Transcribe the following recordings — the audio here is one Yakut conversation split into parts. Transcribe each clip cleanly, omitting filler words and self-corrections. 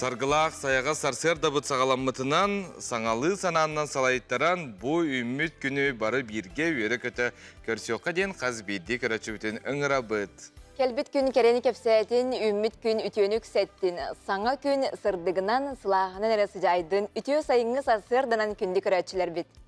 Саргылаах сайаҕас сарсыардабыт саҕаламмытынан, саҥалыы санааннан салайтаран, бу үүммүт күнү бары бииргэ үөрэ-көтө көрсүөххэ диэн хас биирдии көрөөччүбүтүн ыҥырабыт. Кэлбит күн кэрэни кэпсээтин, үүммүт күн үтүөнү үксэттин, саҥа күн сырдыгынан, сылааһынан эрэ сыдьаайдын, үтүө сайыҥҥы сарсыарданан күндү көрөөччүлэрбит.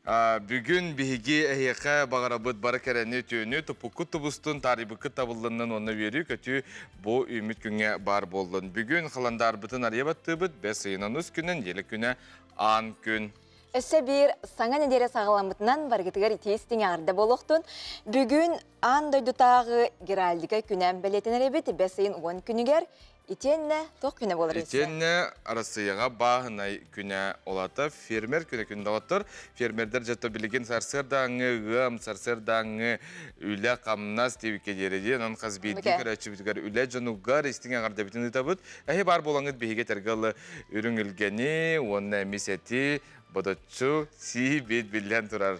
Бүгүн биһиги эһиэхэ баҕарабыт бары кэрэни үтүөнү, туппуккут тубустун, таарыйбыккыт табыллыннын уонна үөрүү-көтүү бу үүммүт күҥҥэ баар буоллун. Бүгүн халандаарбытын арыйа баттыыбыт, бэс ыйын онус күнүн, еле күнэ аан күн. Өссө биир саҥа нэдиэлэ саҕаламмытынан барыгытыгар итии истиҥ эҕэрдэ буолуохтун. Бүгүн аан дойдутааҕы Геральдика күнэ бэлиэтэнэр эбит бэс ыйын 10 күнүгэр Итиэннэ туох күнэ буолар Итиэннэ Арассыыйаҕа бааһынай күнэ олата фермер күнэ күн доҕоттор. Фермердэр дьэ билигин сарсыардааҥҥы ыам, сарсыардааҥҥы үлэ-хамнас диэбиккэ диэри диэн, онон хас биирдии көрөөччүбүтүгэр үлэ дьонугар истиҥ эҕэрдэбитин ыытабыт. Эһи баар буолаҥҥыт биһиги этэргэ ылы үрүҥ илгэни уонна эмис эти бодоччу сии бит биллэн турар.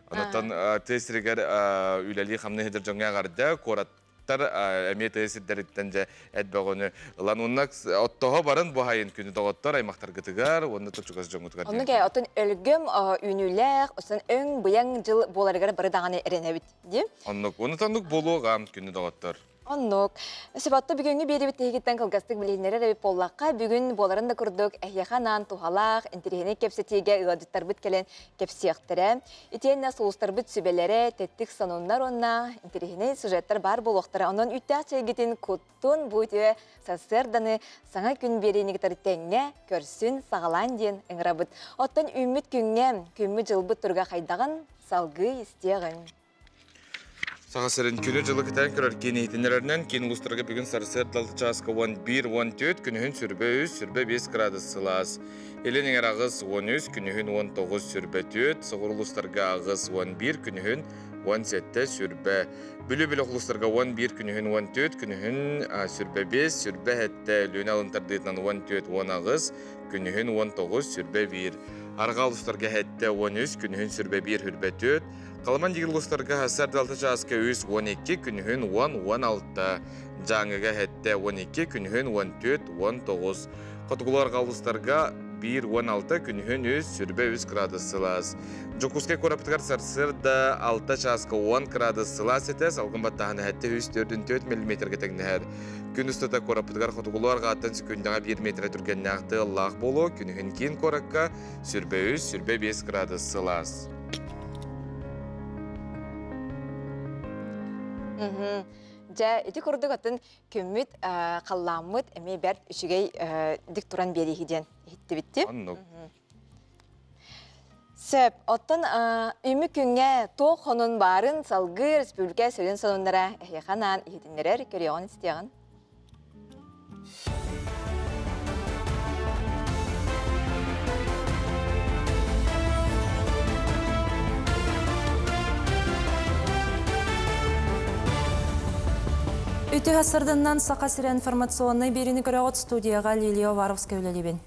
Онтон тыа сиригэр үлэлии-хамныы сылдьар дьоҥҥо эҕэрдэ, куорат эмиэ тыа сирдэриттэн дьэ эт бөҕөнү ылан уонна оттоһо барын бу хайын күнү доҕоттор аймахтаргытыгар уонна чугас дьоҥҥутугар Оннук ээ, оттон өлгөм үүнүүлээх, оттон өҥ быйаҥ дьыл буоларыгар бары даҕаны эрэнэбит дии. Оннук, уонна оннук буолуоҕа күнү доҕоттор. Оннук. Сөбөттө бүгүҥҥү биэриибит тиһигиттэн кылгастык билиһиннэрэр эбит буоллахха, бүгүн буоларын да курдук эһиэхэ анаан туһалаах, интэриэһинэй кэпсэтиигэ ыалдьыттарбыт кэлэн кэпсиэхтэрэ. Итиэннэ сулустарбыт сүбэлэрэ, тэттик сонуннар уонна интэриэһинэй сюжеттар баар буолуохтара. Онон үүттээх чэйгитин куттун бу үтүө сарсыарданы саҥа күн биэриини кытары тэҥҥэ көрсүн, саҕалаан диэн ыҥырабыт. Оттон үүммүт күҥҥэ, күммүт-дьылбыт туруга хайдаҕын салгыы истиэҕиҥ. Саха сирин күнү-дьылы кэтээн көрөр киин иһитиннэрэринэн, киин улуустарга бүгүн сарсыарда алта чааска 11-14, күнүһүн сүрбэ үс, сүрбэ биэс градус сылаас. Илин эҥэр аҕыс 13, күнүһүн 19, сүрбэ түөрт, соҕуруу улуустарга аҕыс 11, күнүһүн 17, сүрбэ. Бүлүү бөлөх улуустарга 11, күнүһүн 14, күнүһүн сүрбэ биэс, сүрбэ сэттэ, Өлүөнэ алын тардыытынан 14, 18, күнүһүн 19, сүрбэ биир. Арҕаа улуустарга сэттэ 13, күнүһүн сүрбэ биир, сүрбэ түөрт, Халыман дигил улуустарга сарсыарда алта чааска үс 12, күнүһүн 10, 16, Дьааҥыга сэттэ 12, күнүһүн 14, 19, Хотугуларга улуустарга 1, 16, күнүһүн үс, сүрбэ үс градус сылаас. Дьокуускай куораппытыгар сарсыарда алта чааска 10 градус сылаас этэ, салгын баттааһына сэттэ үс төрдүн төрт миллиметргэ тэҥнэһэр. Күн устата куораппытыгар хотугулуу арҕааттан секундаҕа 1 метрэ түргэннээх тыаллаах буолуо, күнүһүн киин куоракка сүрбэ үс, сүрбэ биэс градус сылаас. Дьэ, ити курдук атын күммүт, халлааммыт эмиэ бэрт үчүгэй дик туран биэрииһи диэн иһиттибитти. Оннук. Сөп. Оттон үмү күҥҥэ туох хонун баарын салгыы республика сүрүн сонуннара эһиэхэ анаан иһитиннэрэр көрүөҕүн истиэҕин. Үтүө сырдыннан Саха сирэ информационнай биэриини көрөҕүт студияҕа Лилия Уваровская үлэлиибин.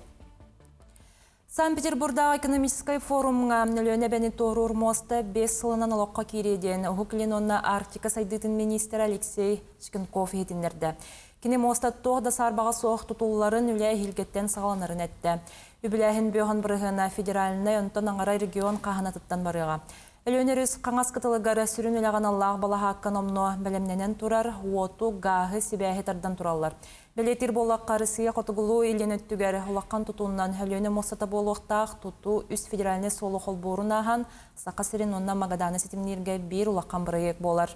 Санкт-Петербурдааҕы экономическай форумҥа Өлүөнэ эбэни туоруур муоста биэс сылынан олоххо киириэ диэн Уһук Илин уонна Арктика сайдыытын миниистирэ Алексей Чекунков иһитиннэрдэ. Кини муоста туох да саарбаҕа суох тутулларын үлэ эһиилгэттэн саҕаланарын эттэ. Үбүлээһин бөҕөн бырыһыана федеральнай, онтон аҥара регион хаһанатыттан барыаҕа. Өлүөнэ өрүс хаҥас кытылыгар сүрүн үлэҕэ аналлаах балаһаакка номнуо бэлэмнэнэн турар, уоту, гааһы, сибээһи тардан тураллар. Бэлиэтиир буоллахха, Россия хотугулуу-илин өттүгэр улахан тутуунан Өлүөнэ муостата буолуохтаах тутуу үс федеральнай суолу холбуурун ааһан, Саха сирин уонна Магаданы ситимнииргэ биир улахан бырайыак буолар.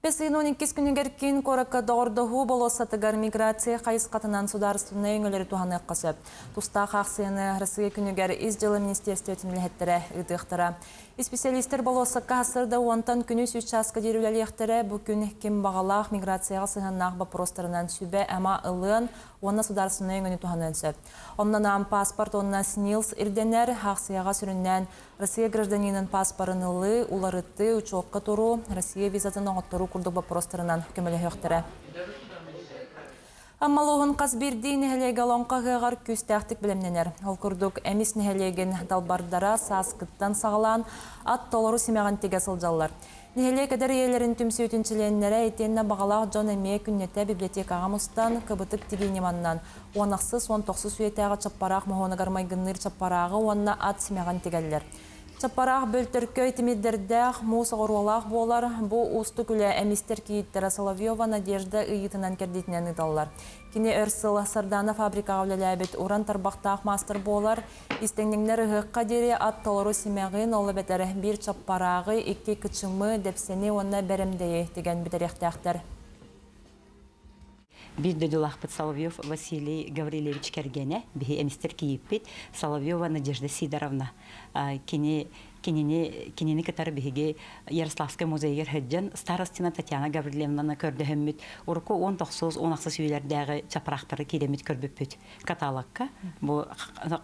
Бэс ыйын 12 күнүгэр киин куоракка доҕордоһуу болуоссатыгар миграция хайысхатынан судаарыстыбаннай өҥөлөрү туһаныахха сөп. Тустаах аахсыйаны Россия күнүгэр Ис дьыала министиэристибэтин үлэһиттэрэ ыытыахтара. Исписэлиистэр болуоссакка сарсыарда уонтан күнүс үс чааска диэри үлэлиэхтэрэ. Бу күн ким баҕалаах миграцияҕа сыһыаннаах боппуруостарынан сүбэ-ама ылыан уонна судаарыстыбаннай өҥөнү туһаныан сөп. Онно анаан паспорт уонна СНИЛС ирдэнэр. Аахсыйаҕа сүрүннээн Россия гражданинын паспорын ылыы, уларытыы, учуокка туруу, Россия визатын оҥотторуу курдук боппуруостарынан көмөлөһүөхтэрэ. Амма улууһун хас биирдии нэһилиэгэ Олоҥхо ыһыаҕар күүстээхтик бэлэмнэнэр. Ол курдук, Эмис нэһилиэгин далбардара сааскыттан саҕалаан ат толору симэҕин тигэ сылдьаллар. Нэһилиэк эдэр ийэлэрин түмсүүтүн чилиэннэрэ итиэннэ баҕалаах дьон эмиэ күннэтэ библиотекаҕа мустан, кыбытык тигии ньыманнан, уон ахсыс, уон тохсус үйэтээҕи чаппараах моһуонугар майгынныыр чаппарааҕы уонна ат симэҕин тигэллэр. Чаппараах бөлтөркөй тимирдэрдээх, муус оҕуруолаах буолар. Бу уустук үлэ эмистэр кийииттэрэ Соловьева Надежда ыйыытынан-кэрдиитинэн ыыталлар. Кини өр сыл Сардаана фабрикаҕа үлэлээбит уран тарбахтаах маастар буолар. Истэҥнэҥнэр ыһыахха диэри ат толору симэҕин, ол эбэтэр биир чаппарааҕы, икки кычымы, дэпсэни уонна бэрэмдэйи тигэн бүтэриэхтээхтэр. Биир дойдулаахпыт Соловьев Василий Гаврильевич кэргэнэ, биһи эмистэр кийииппит Соловьева Надежда Сидоровна. Кини кинини кинини кытары биһиги Ярославскай музейыгар сылдьан старостина Татьяна Гаврильевнаны көрдөһөммүт урукку 19 16 үйэлэрдээҕи чапраахтары киирэммит көрбүппүт каталогка бу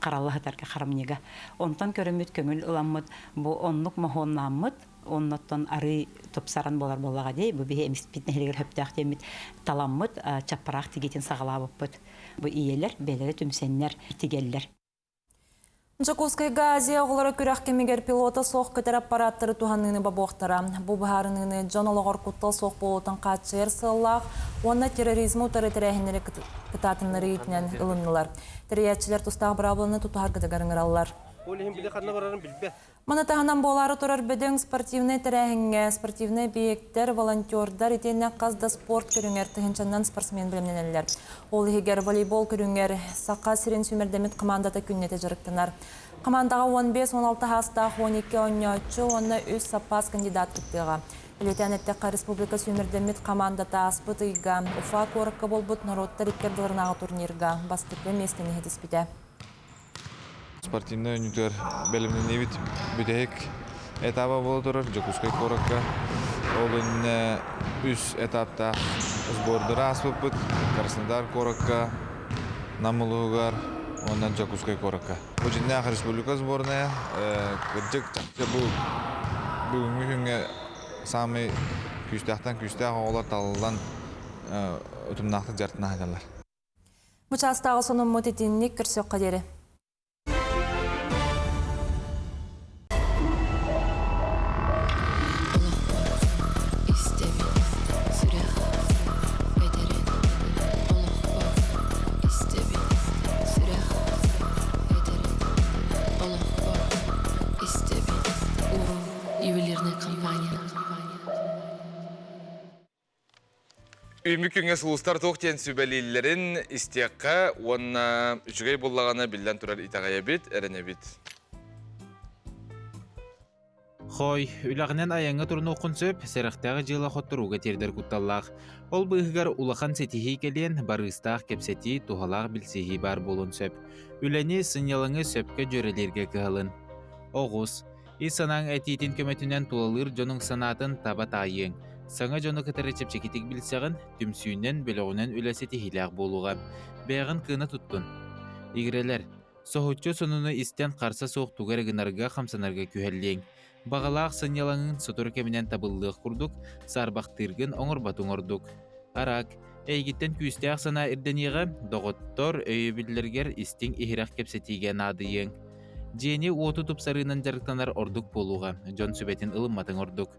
харалла сытарга харамньыга. Онтон көрөммүт көҥүл ыламмыт бу оннук моһуоннааммыт оннуттан арыы тупсаран буолар буоллаҕа дии. Бу биһи эмиспит нэһилиэгэр сөптөөх диэммит таламмыт чаппараах тигиитин саҕалаабыппыт. Бу ийэлэр бэйэлэрэ түмсэннэр тигэллэр. Дьокуускайга Азия оҕолоро күрэх кэмигэр пилота суох көтөр аппараттары туһаныыны бобуохтара. Бу быһаарыныыны дьон олоҕор куттал суох буолуутун хааччыйар сыаллаах уонна терроризмы утары тэрээһиннэри кытаатыннарыы иитинэн ылыннылар. Тэрийээччилэр тустаах быраабыланы тутуһаргытыгар ыҥыраллар. Ол иһин били ханна барарын билбэт. Маны таһынан буолаары турар бөдөҥ спортивнай тэрээһиҥҥэ спортивнай эбийиэктэр, волонтердар итиэннэ хас да спорт көрүҥэр тыһыынчаннан спортсмен бэлэмнэнэллэр. Ол иһигэр волейбол көрүҥэр Саха сирин сүүмэрдэммит хамаандата күннэтэ дьарыктанар. Хамаандаҕа 15-16 саастаах 12 оонньооччу уонна үс саппаас кандидат кыттыаҕа. Бэлиэтээн эттэххэ, республика сүүмэрдэммит хамаандата ааспыт ыйга Уфа куоракка буолбут норуоттар икки ардыларынааҕы турнирга бастакы миэстэни ситиспитэ. Спортивнай оонньуутугар бэлэмнэниибит бүтэһик этаба буола турар Дьокуускай куоракка. Ол иннинэ үс этаптаах сбордары ааспыппыт Краснодар куоракка, Нам улууһугар уонна Дьокуускай куоракка. Бу дьиҥнээх республика сборная кырдьык чахчы бу бүгүҥҥү күҥҥэ саамай күүстээхтэн күүстээх оҕолор талыллан утумнаахтык дьарыктана сылдьаллар. Бу чаастааҕы сонуммут итинник көрсүөххэ диэри. Истэбин, сүрэх этэрин, олохпор истэбин, сүрэх этэрин, олохпор истэбин, Урум ювелирная компания. Үүммүт күҥҥэ сулустар туох диэн сүбэлииллэрин истиэххэ уонна үчүгэй буллаҕына биллэн турар итэҕэйэбит, эрэнэбит. Хой, үлэҕинэн айаҥҥа турунуоххун сөп, сэрэхтээх дьыала хотторууга тиэрдэр кутталлаах. Ол быыһыгар улахан ситиһии кэлиэн, барыыстаах кэпсэтии, туһалаах билсиһии баар буолуон сөп. Үлэни, сынньалаҥы сөпкө дьүөрэлииргэ кыһалын. Оҕус, Ис санааҥ этиитин көмөтүнэн тулалыыр дьонуҥ санаатын таба таайыаҥ. Саҥа дьону кытары чэпчэкитик билсэҕин, түмсүүнэн, бөлөҕүнэн үлэ ситиһиилээх буолуоҕа. Бэйэҕин кыына туттун. Игирэлэр, соһуччу сонуну истэн харса суох тугу эрэ гынарга, хамсанарга күһэллиэҥ. Баҕалаах сынньалаҥыҥ сотору кэминэн табыллыах курдук, саарбахтыыргын оҥорботуҥ ордук. Араак, эйигиттэн күүстээх санаа ирдэниэҕэ, доҕоттор, өйөбүллэргэр истиҥ иһирэх кэпсэтиигэ наадыйыаҥ. Дьиэни-уоту тупсарыынан дьарыктанар ордук буолуоҕа, дьон сүбэтин ылымматыҥ ордук.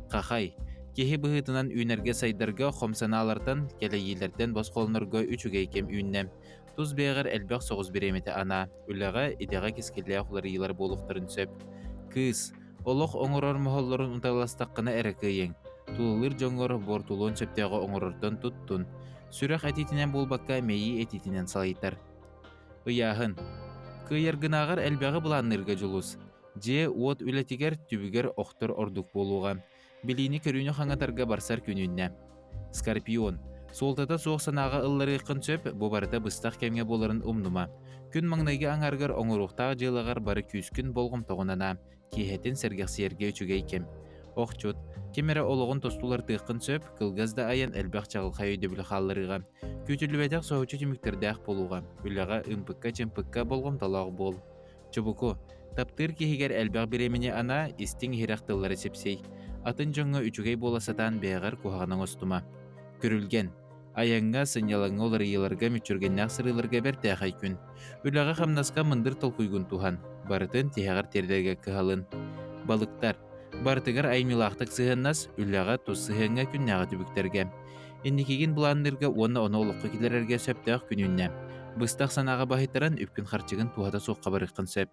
Хахай, киһи быһыытынан үүнэргэ-сайдарга хом санаалартан, кэлэйиилэртэн босхолонорго үчүгэй кэм үүннэ. Тус бэйэҕэр элбэх соҕус бириэмэтэ анаа, үлэҕэ, идэҕэ кэскиллээх уларыйыылар буолуохтарын сөп. Кыыс, олох оҥорор моһоллорун утарыластаххына эрэ кыайыаҥ. Тулалыыр дьоҥҥор буортулуон сөптөөҕү оҥорортон туттун. Сүрэх этиитинэн буолбакка, мэйии этиитинэн салайтар. Ыйааһын. Кыайаргынааҕар элбэҕи былаанныырга дьулус. Дьиэ-уот үлэтигэр, түбүгэр охтор ордук буолуоҕа. Билиини-көрүүнү хаҥатарга барсар күн үүннэ. Скорпион. Суолтата суох санааҕа ылларыаххын сөп, бу барыта быстах кэмҥэ буоларын умнума. Күн маҥнайгы аҥаарыгар оҥоруохтаах дьыалаҕар бары күүскүн болҕомтоҕун анаа. Киэһэтин сэргэхсийэргэ үчүгэй кэм. Охчут, ким эрэ олоҕун тосту уларытыаххын сөп, кылгас да айан элбэх чаҕылхай өйдөбүлү хаалларыаҕа. Күүтүллүбэтэх соһуччу түмүктэрдээх буолуоҕа. Үлэҕэ ымпыкка-чымпыкка болҕомтолоох буол. Чубуку, таптыыр киһигэр элбэх бириэмэни анаа, истиҥ-иһирэх тыллары сипсий. Атын дьоҥҥо үчүгэй буола сатаан бэйэҕэр куһаҕаны оҥостума. Күрүлгэн. Айаҥҥа, сынньалаҥҥа уларыйыыларга мүччүргэннээх сырыыларга бэртээхэй күн. Үлэҕэ-хамнаска мындыр толкуйгун туһан, барытын тиһэҕэр тиэрдэргэ кыһалын. Балыктар. Барытыгар айымньылаахтык сыһыаннас, үлэҕэ, тус сыһыаҥҥа күннээҕи түбүктэргэ. Инникигин былаанныырга уонна ону олоххо киллэрэргэ сөптөөх күн үүннэ. Быстах санааҕа баһыйтаран үпкүн-харчыгын туһата суохха барыаххын сөп.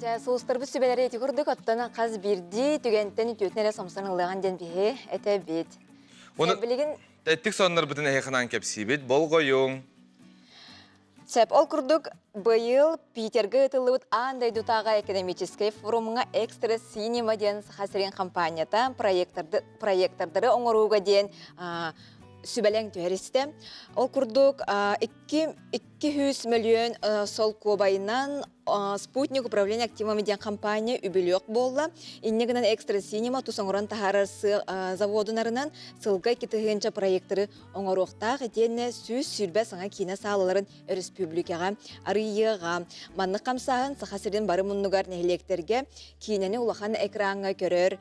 Дьэ, сулустарбыт сүбэлэри ити курдук оттон хас биирдии түгэнтэн үтүөтүн эрэ сомсон ылыаҕын диэн биһи этэбит. Оны Билигин тэттик соннорбутун эһиэхэ кэпсиибит. Болҕойуҥ. Сөп, ол курдук быйыл Питергэ ыытыллыбыт аан дойдутааҕы экономическэй форумҥа Экстра Синема диэн Саха сирин компанията проектордары оҥорууга диэн сүбэлэҥ түһэристэ. Ол курдук 200 мөлүйүөн солкуобайынан Спутник управление активами диэн компания үбүлүөх буолла. Инньэ гынан Экстра Синема тус оҥорон таһаарар заводунарынан сылга 2 тыһыынча проекторы оҥоруохтаах итиэннэ 120 саҥа киинэ саалаларын өрөспүүбүлүкэҕэ арыйыаҕа. Маннык хамсааһын Саха сирин бары муннугар нэһилиэктэргэ киинэни улахан экраҥҥа көрөр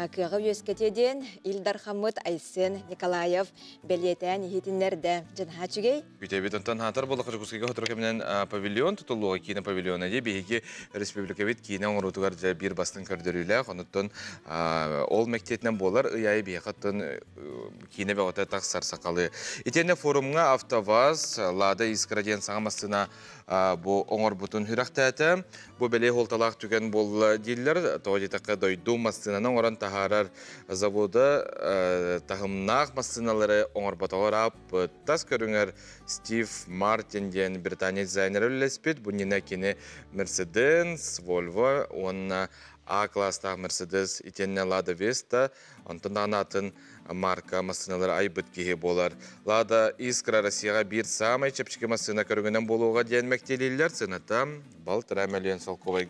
кыаҕы үөскэтиэ диэн Ил Дархаммыт Айсен Николаев бэлиэтээн иһитиннэрдэ. Дьанаһаа үчүгэй. Бүтэбит онтон хаатар буоллахха Дьокуускайга сотору кэминэн павильон тутуллуоҕа киинэ павильона дии биһиги республикабыт киинэ оҥоруутугар дьэ биир бастыҥ көрдөрүүлээх онуттан ол мэктиэтинэн буолар ый аайы биһиэхэ оттон киинэ бөҕөтө тахсар сахалыы. Итиэннэ форумҥа АвтоВАЗ, Лада Искра диэн саҥа массыына бу оҥорбутун сүрэхтээтэ. Бу бэлиэ суолталаах түгэн буолла дииллэр. Тоҕо диэтэххэ дойду массыынаны оҥорон таһаарар завода таһымнаах массыыналары оҥорботоҕор ааппыт. Тас көрүҥэр Стив Мартин диэн Британия дизайнера үлэлэспит. Бу иннинэ кини Mercedes, Volvo уонна А класстаах Mercedes итиэннэ Lada Vesta онтон даҕаны атын марка массыыналары айбыт киһи буолар. Лада Искра Россияҕа биир саамай чэпчэки массыына көрүҥүнэн буолуоҕа диэн мэктиэлииллэр. Сыаната балтараа мөлүйүөн солкуобай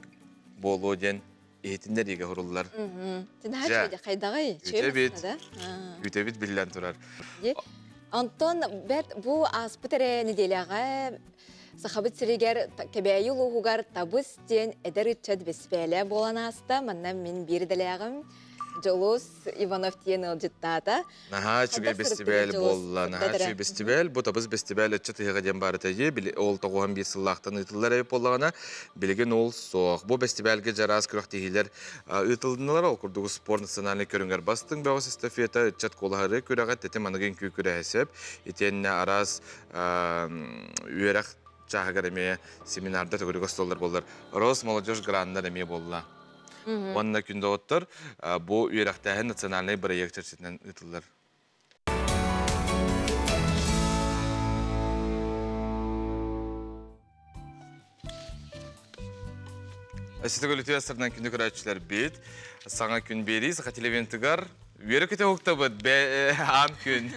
буолуо диэн иһитиннэриигэ суруллар. Дьэ, хайдаҕый? Үтэбит. Үтэбит биллэн турар. Онтон бэрт бу ааспыт эрэ нэдиэлэҕэ Сахабыт сиригэр Кэбээйи улууһугар Табыс диэн эдэр ыччат бэстибээлэ буолан ааста. Манна мин биир идэлээҕим Дьулус Иванов диэн ыалдьыттаата. Наһаа үчүгэй бэстибээл буолла. Наһаа үчүгэй бэстибээл. Бу Табыс бэстибээл ыччат ыһыаҕа диэн баар этэ. Били ол тоҕуһан биир сыллаахтан ыытыллар эбит буоллаҕына, билигин ол суох. Бу бэстибээлгэ дьараас күрэхтэһиилэр ыытылыннылар. Ол курдук спорт национальнай көрүҥэр бастыҥ бөҕөс эстафета, ыччат куолаһары күрэҕэ, тэтим аныгы үҥкүү күрэһэ сөп. Итиэннэ араас үөрэх чааһыгар эмиэ семинарда төгүрүк остуоллар буоллар. Росмолодежь граннар эмиэ буолла. Уонна күн доҕоттор, бу үөрэхтээһин национальнай бырайыак чэрчитинэн ыытыллар. Ситэ сырынан күндү көрөөччүлэрбит саҥа күн биэрии Саха телевизионтыгар үөрэ көтө уһуктабыт аан күн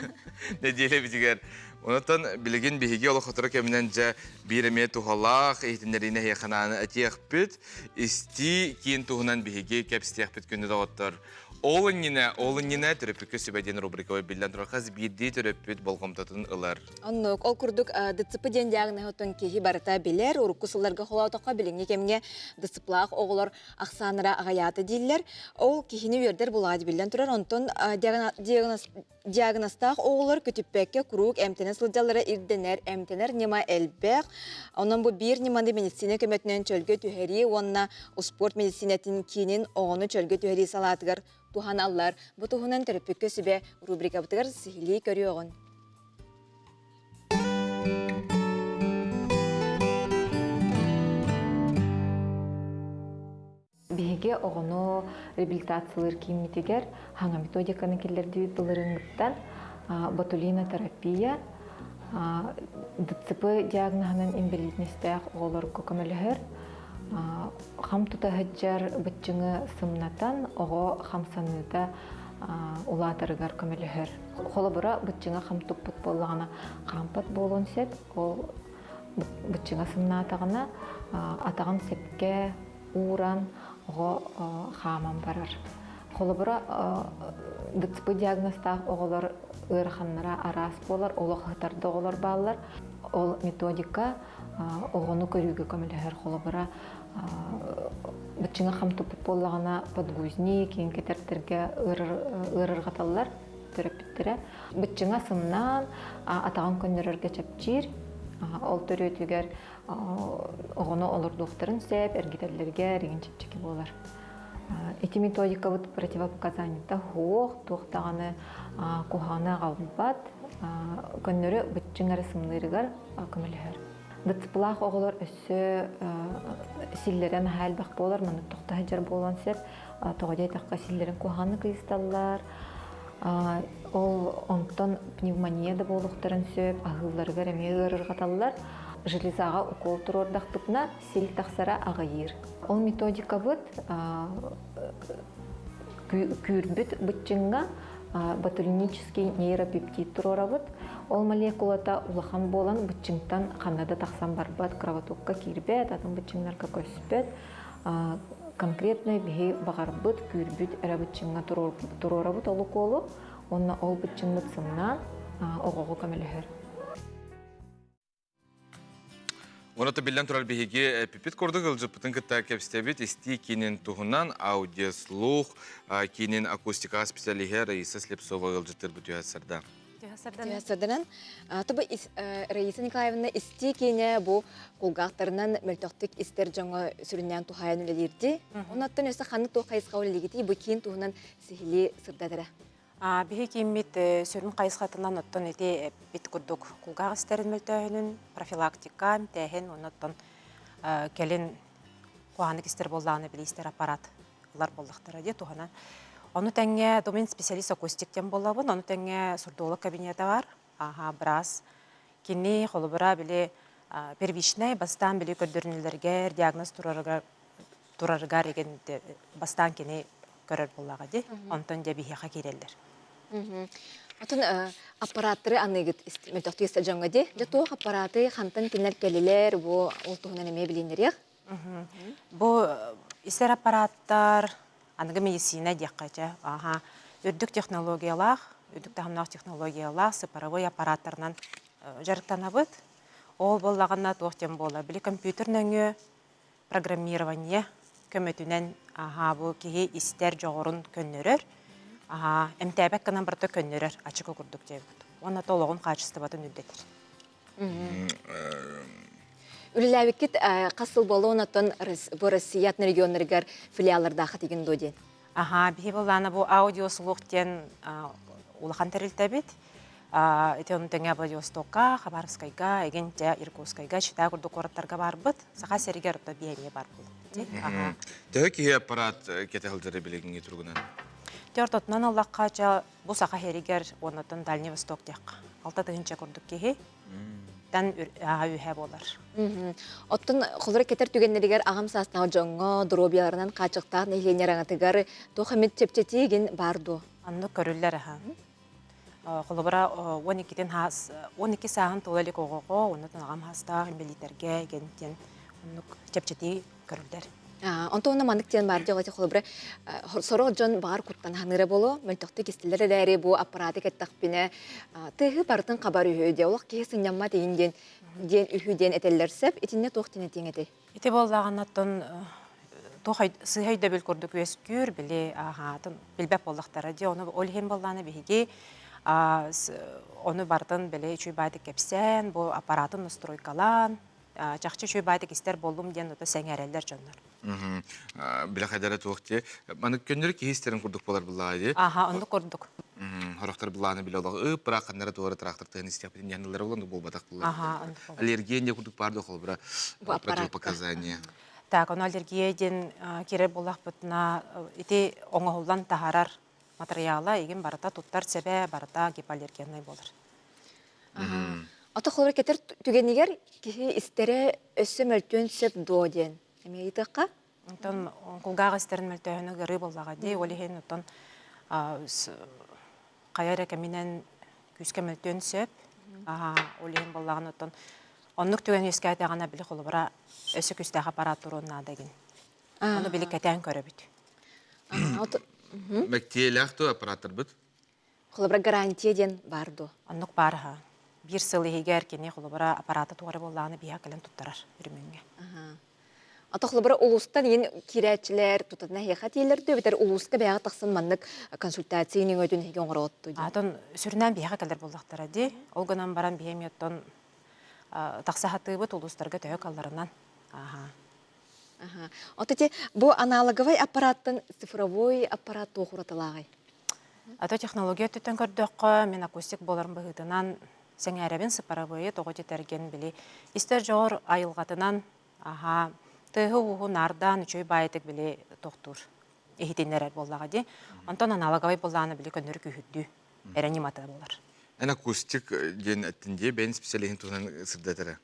нэдиэлэбитигэр. Онтон билигин биһиги олох хоторо кэминэн дьэ биир эмиэ туһалаах иһитиннэриини эһиэхэ этиэхпит. Истии киин туһунан биһиги кэпсиэхпит күндү доҕоттор. Ол иннинэ, ол иннинэ төрөппүккэ сүбэ диэн рубрикабыт биллэн турар хас биирдии төрөппүт болҕомтотун ылар. Оннук, ол курдук ДЦП диэн диагноһы оттон киһи барыта билэр. Урукку сылларга холоотоххо билиҥҥи кэмҥэ ДЦПлаах оҕолор ахсааннара аҕыйаата дииллэр. Ол киһини үөрдэр булаҕа биллэн турар. Онтон диагнозтаах оҕолор көтүппэккэ куруук эмтэнэ сылдьаллара ирдэнэр. Эмтэнэр ньыма элбэх. Онон бу биир ньыманы медицина көмөтүнэн чөлгө түһэрии уонна успуорт медицинэтин киинин оҕону чөлгө түһэрии салаатыгар туһаналлар. Бу туһунан төрөппүккэ сүбэ рубрикабытыгар сиһилии көрүөҕүн. Биһиги оҕону реабилитациялыыр кииммитигэр хаҥа методиканы киллэрдибит былырыыҥҥыттан ботулинотерапия, ДЦП диагноһынан инбэлиитинэстээх оҕолорго көмөлөһөр, хам тута сылдьар быччыҥы сымнатан оҕо хамсаныыта улаатарыгар көмөлөһөр. Холобура, быччыҥа хам туппут буоллаҕына хаампат буолуон сөп, ол быччыҥа сымнаатаҕына атаҕын сөпкө ууран оҕо хааман барар. Холобура, ДЦП диагнозтаах оҕолор ыараханнара араас буолар, олох ыһытар да оҕолор бааллар. Ол методика оҕону көрүүгэ көмөлөһөр. Холобура, Быччыҥа хам туппут буоллаҕына подгузник, киин кэтэртэргэ ыарырҕаталлар төрөппүттэрэ. Быччыҥа сымнаан, атаҕын көннөрөргө чэпчиир. Ол төрүөтүгэр оҕону олордуохтарын сөп, эргитэллэргэ ригин чэпчэки буолар. Ити методикабыт противопоказаниета суох, туох даҕаны куһаҕаны аҕалбат, көннөрү быччыҥ эрэ сымныырыгар көмөлөһөр. ДЦПлаах оҕолор өссө силлэрэ наһаа элбэх буолар, маннык тохто сылдьар буолуон сөп. Тоҕо диэтэххэ, силлэрин куһаҕаннык ыйысталлар. Ол онтон пневмония да буолуохтарын сөп, аһыылларыгар эмиэ ыарырҕаталлар. Железаҕа укол туруордахпытына, сил тахсара аҕыйыыр. Ол методикабыт күүрбүт быччыҥҥа ботулинический нейропептид туруорабыт. Ол молекулата улахан буолан быччыҥтан ханна да тахсан барбат, кровотокка киирбэт, атын быччыҥнарга көспөт. Конкретно биһи баҕарбыт, күүрбүт эрэ быччыҥҥа туруорабыт ол укуолу уонна ол быччыҥмыт сымнаан оҕоҕо көмөлөһөр. Уонна биллэн турар биһиги эппиппит курдук ылдьыппытын кытта кэпсэтэбит истии киинин туһунан аудиослух киинин акустикаҕа специалиһэ Раиса Слепцова ыалдьыттырбыт түһэ сарда. Сарданан, тобу Раиса Николаевна истии киинэ бу кулгаахтарынан мөлтөхтүк истэр дьоҥҥо сүрүннээн туһаайан үлэлиирди. Оннуттан өссө ханнык туох хайысха үлэлиигитий бу киин туһунан сиһилии сырдатара. Биһи кииммит сүрүн хайысхатынан оттон ити эппит курдук кулгаах истэрин мөлтөөһүнүн профилактика, эмтээһин уонна оттон кэлин куһаҕаннык истэр буоллаҕына били истэр аппарат ылар буоллахтара дии туһанан. Ону тэҥҥэ домен специалист акустик диэн буолабын, ону тэҥҥэ сурдолог кабинета бар, аха быраас. Кини холобура били первичнай бастаан били көрдөрүнүүлэригэр диагноз турарыгар турарыгар еген бастаан кини көрөр буоллаҕа дии. Онтон дьэ биһиэхэ киирэллэр. Отон аппараттары аныгыт мөлтөхтүү дьоҥҥо дии. Дьэ туох аппараты хантан кинилэр кэлилэр бу ол туһунан эмиэ билиннэриэх. Бу истэр аппараттар аныгы медицина диэххэ чэ аха үрдүк технологиялаах, үрдүк таһымнаах технологиялаах цифровой аппараттарынан дьарыктанабыт. Ол буоллаҕына туох диэн буолар? Били компьютер нөҥүө программирование көмөтүнэн аһаа бу киһи истэр дьоҕурун көннөрөр, аһаа эмтээбэт гынан барыта көннөрөр ачыкы курдук диэбит. Уонна толоҕун хаачыстыбатын үрдэтэр. Үлэлээбиккит хас сыл буолуон оттон бу Россия атын регионнарыгар филиаллардаахха тигин дуо диэн? Аһаа, биһи былаана бу аудиослух диэн улахан тэрилтэбит. Ити ону тэҥэ Владивостокка, Хабаровскайга, эгин дьэ Иркутскайга, Чита курдук куораттарга барбыт. Саха сиригэр орто биэниэ бар буолбут. Төһө киһи аппарат кэтэ сылдьара билигиҥҥи туругунан? Дьэ ортотунан ыллахха, дьэ бу Саха сиригэр уоннаттан Дальний Восток диэххэ. 6 тыһыынча курдук киһи тан үһэ буолар. Оттон холоро кэтэр түгэннэригэр аҕам саастаах дьоҥҥо доруобуйаларынан хааччахтаах нэһилиэнньэ араҥатыгар туох эмит чэпчэтиигин баар дуо? Оннук көрүллэр аха. Холобура, 12-тин хаас 12 сааһын туола илик оҕоҕо, оннутун аҕам хаастаах инбэлииттэргэ гентен оннук чэпчэтии көрүллэр. Онтон онно маннык диэн баар дьоҕо холобура сорох дьон баҕар куттанаһаныыра буолуо, мөлтөхтүк истилэр эрээри бу аппараты кэттэхпинэ тыаһы барытын хабар үһү диэ, олох киһи сынньаммат иһин диэн диэн үһү диэн этэллэр сөп. Итиннэ туох диэн этиэҥ этэй? Ити буоллаҕына оттон туох сыыһа өйдөбүл курдук үөскүүр, били аһаатын билбэт буоллахтара дии. Ону ол иһин буоллаҕына биһиги ону барытын били үчүгэй баайдык кэпсээн, бу аппаратын настройкалаан, чахчы үчүгэй баайдык истэр буоллум диэн ото сэҥээрэллэр дьоннор. Билэ хайдара туох дии. Маны көннөрү киһи истэрин курдук буолар былаа дии. Аха, оннук курдук. Хорохтор былааны билэ олох ып быраак ханнара туора трактор тыһын истиэхпитин диэн ылар оннук буолбатах булар. Аллергия не курдук баар холобура противопоказания. Так, ону аллергия диэн кирэр буоллахпытына ити оҥоһуллан таһаарар матырыйаала игин барыта туттар сэбэ барыта гипоаллергеннай буолар. Ото холобура кэтэр түгэнигэр киһи истэрэ өссө мөлтүөн сөп дуо диэн эмиэ ыйытыахха. Онтон кулгаах истэрин мөлтөөһүнэ ыарыы буоллаҕа дии. Ол иһин оттон хайа эрэ кэминэн күүскэ мөлтүөн сөп. Ол иһин буоллаҕына оттон оннук түгэн үөскээтэҕинэ били холобура өссө күүстээх аппарат туруон наада гин. Ону били кэтээн көрөбүт. Мэктиэлээх дуо аппараттарбыт? Холобура гарантия диэн баар дуо? Оннук баар аһа. Биир сыл иһигэр кини холобура аппарата туора буоллаҕына биһиэхэ кэлэн туттарар үрүмүҥҥэ. Атахлыбара улуустан иин киирээччилэр тутатына эһиэхэ тиэллэр дүү эбэтэр улууска бэйэҕэ тахсан маннык консультация өҥөтүн эһиги оҥороҕут дуу? Атын сүрүнээн биһиэхэ кэлэр буоллахтара дии. Ол гынан баран биһи эмиэ оттон тахса сатыыбыт улуустарга төһө калларынан. Аха. Аха. От ити бу аналоговай аппараттан цифровой аппарат туох уратылааҕый? Ато технология өттүттэн көрдөххө, мин акустик буоларым быһыытынан сэҥээрэбин сыпарабыайы тоҕо титэрген били истэр дьоҕор айылҕатынан аха тыаһы-ууһу наардаан үчүгэй баайытык били тохтуур иһитиннэрэр буоллаҕа дии. Онтон аналоговай буоллаҕына били көннөрү күүһүрдүү эрэ ньымата буолар. Эн акустик диэн эттин дии, бэйэн специалиһин туһунан сырдат эрэ.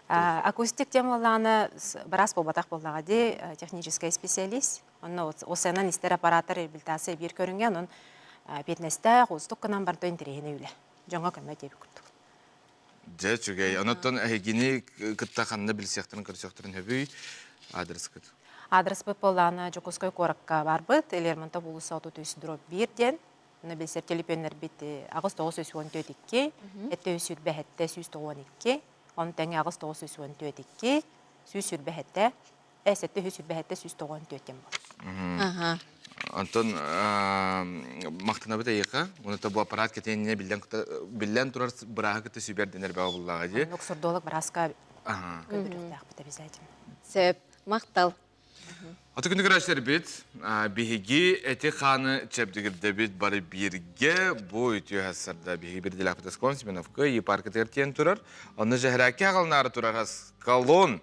Акустик диэн буоллаҕына быраас буолбатах буоллаҕа дии, техническэй специалист. Онно ОСН истэр аппараттар реабилитация биир көрүҥэ, онон эпиэтинэстээх, уустук гынан барда интэриэһинэй үлэ. Дьоҥҥо көмө диэбит курдук. Дьэ, үчүгэй. Онон эһигини кытта ханна билсиэхтэрин, көрсүөхтэрин сөбүй? Аадырыскыт. Аадырыспыт буоллаҕына Дьокуускай куоракка барбыт, Лермонтов уулусса 33 дробь 1 диэн. Онно билсэр төлөпүөннэрбит 8914 2, 727 192, ону тэҥэ 8914 2, 127 727 194 диэн буолар. Онтон махтанабыт эйиэхэ. Уонна бу аппарат кэтиэннэ биллэн турар бырааһы кытта сүбэрдэнэр бөҕө буллаҕа дии. Оннук сурдолог бырааска көрдөрүөхтээхпит обязательно. Сөп. Махтал. Аты күнү көрөөччүлэрбит, биһиги эти-хааны чэбдигирдэбит бары бииргэ бу үтүө сарда биһиги бирдилээхпит Аскалон Семеновка паркатыгар тиэн турар. Онно дьэһэрээкки аҕалынаары турар Аскалон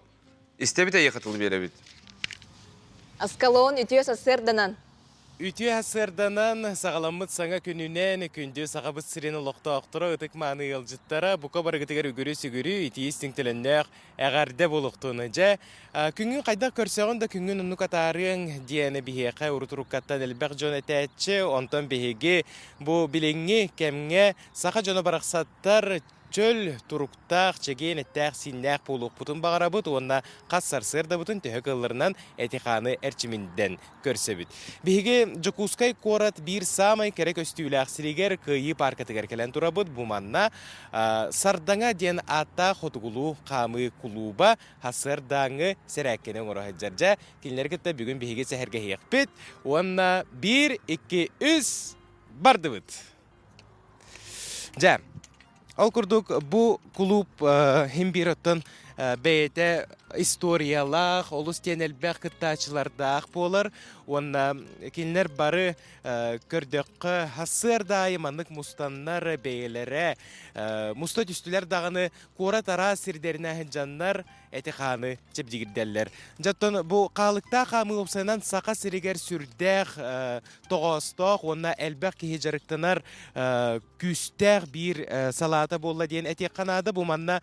Истэбит эйиэхэ тыл биэрэбит. Аскалон үтүө сарсыарданан. Үтүө сарсыарданан саҕаламмыт саҥа күнүнэн күндү Сахабыт сирин олохтоохторо, ытык-мааны ыалдьыттара, бука барыгытыгар үгүрү-сүгүрү, итии-истиҥ төлөннөөх эҕэрдэ буолуохтун. Дьэ, күҥҥүн хайдах көрсөҕүн да күҥҥүн оннук атаарыаҥ диэн биһиэхэ урут-уруккаттан элбэх дьон этээччи. Онтон биһиги бу билиҥҥи кэмҥэ саха дьоно барахсаттар чөл туруктаах, чэгиэн эттээх-сииннээх буолуохпутун баҕарабыт уонна хас сарсыардабытын төһө кыалларынан эти-хааны эрчиминдэн көрсөбүт. Биһиги Дьокуускай куорат биир саамай кэрэ көстүүлээх сиригэр Кыайыы пааркатыгар кэлэн турабыт. Бу манна Сардаҥа диэн ааттаах хотугулуу хаамыы кулууба сарсыардааҥҥы сэрээккэни оҥоро сылдьар. Дьэ, кинилэри кытта бүгүн биһиги сэһэргэһиэхпит уонна биир, икки, үс бардыбыт! Дьэ, ол курдук бу кулууп иһин биир оттон бэйэтэ историялаах, олус диэн элбэх кыттааччылардаах буолар уонна кинилэр бары көрдөххө сарсыарда аайы маннык мустаннар бэйэлэрэ муста түстүлэр даҕаны куорат араас сирдэринэн сылдьаннар эти-хааны чэбдигирдэллэр. Дьэ, оттон бу хаалыктаах хаамыы уопсайынан Саха сиригэр сүрдээх тоҕоостоох уонна элбэх киһи дьарыктанар күүстээх биир салаата буолла диэн этиэххэ наада. Бу манна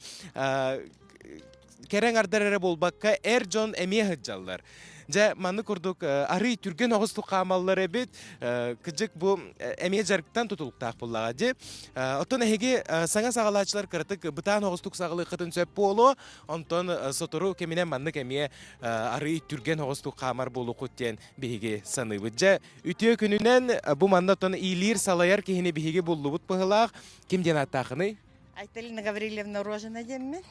кэрэ аҥардар эрэ буолбакка, эр дьон эмиэ сылдьаллар. Дьэ, маннык курдук арый түргэн оҕустук хаамаллар эбит. Кыдьык бу эмиэ дьарыктан тутулуктаах буоллаҕа дии. Оттон эһиги саҥа саҕалааччылар кыратык бытаан оҕустук саҕалыаххытын сөп буолуо. Онтон сотору кэминэн маннык эмиэ арый түргэн оҕустук хаамар буолуоххут диэн биһиги саныыбыт. Дьэ, үтүө күнүнэн бу манна оттон иилиир салайар киһини биһиги буллубут быһылаах. Ким диэн ааттаахыный? Айталина Гаврильевна Рожина диэммин.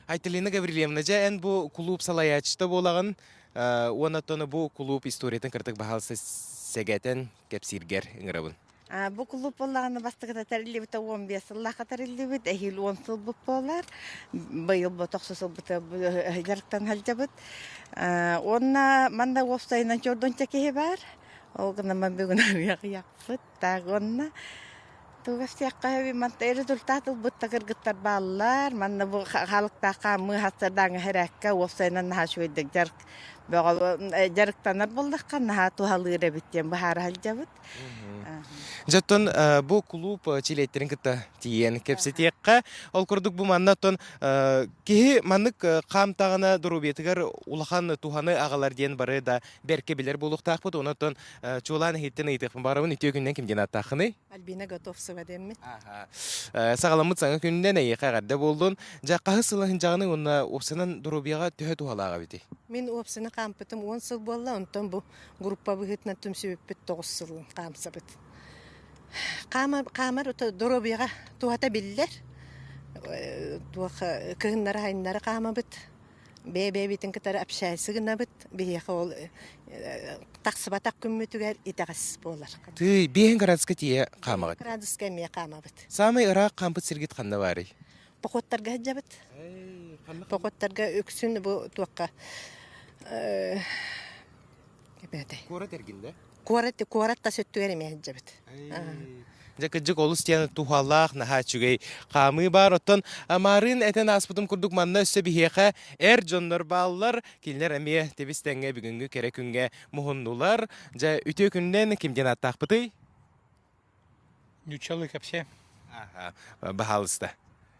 Айталина Гаврильевна, дьэ эн бу кулууп салайааччыта буолаҕын уонна оттон бу кулууп историятын кырдык баһаалыста сэгэтэн кэпсииргэр ыҥырабын. Бу кулууп буоллаҕына бастакыта тэриллибитэ 15 сыллаахха тэриллибит, эһиил 10 сылбыт буолар. Быйыл бу тохсус сылбыта дьарыктан сылдьабыт. Уонна манна уопсайынан чордонча киһи баар. Ол гынан бүгүн арыйахпыт. Так уонна тугас диэххэ манта результат ылбыт да кыргыттар бааллар. Манна бу халыктаах хаамыы хастардаҥа хэрээккэ уопсайынан наһаа үчүгэйдик дьарык бөҕө дьарыктанар буоллахха наһаа туһалыыр эбит диэн быһаара сылдьабыт. Дьэ оттон бу кулууп чилиэттэрин кытта тиийэн кэпсэтиэххэ. Ол курдук бу манна оттон киһи маннык хаамтаҕына доруобуйатыгар улахан туһаны аҕалар диэн бары да бэркэ билэр буолуохтаахпыт. Онон чуолаан иһиттэн ыйытыахпын баҕарабын. Үтүө күнүнэн ким диэн ааттааххыный? Альбина Готовцева диэммин. Саҕаламмыт саҥа күнүнэн эйиэхэ эҕэрдэ буоллун. Дьэ, хаһыс сыл сылдьаҕыный уонна уопсанан доруобуйаҕа төһө туһалаах эбитий? Мин уопсаны хаампытым 10 сыл буолла, онтон бу группа быһыытынан түмсүбүппүт 9 сылын хаамсабыт. Хаамар, хаамар доруобуйаҕа туһата биллэр. Туох кыһыннары-сайыннары хаамабыт. Бэйэ-бэйэбитин кытары общайсы гынабыт. Биһиэхэ ол тахсыбатах күммүтүгэр итэҕэс буолар. Тыый, биэһин градуска тиийэ хаамаҕыт. Градуска эмиэ хаамабыт. Саамай ыраах хаампыт сиргит ханна баарый? Походтарга сылдьабыт. Походтарга үксүн бу туохха Куорат эргинде? Куорат, куорат тас өттүгэр эмиэ сылдьабыт. Дьэ кырдьык олус диэн туһалаах, наһаа үчүгэй хаамыы баар. Оттон маарыын этэн ааспытым курдук манна өссө биһиэхэ эр дьоннор бааллар. Кинилэр эмиэ тэбис тэҥҥэ бүгүҥҥү кэрэ күҥҥэ муһуннулар. Дьэ үтүө күнүнэн ким диэн ааттаахпытый? Ньуччалыы кэпсээ. Аха, баһаалыста.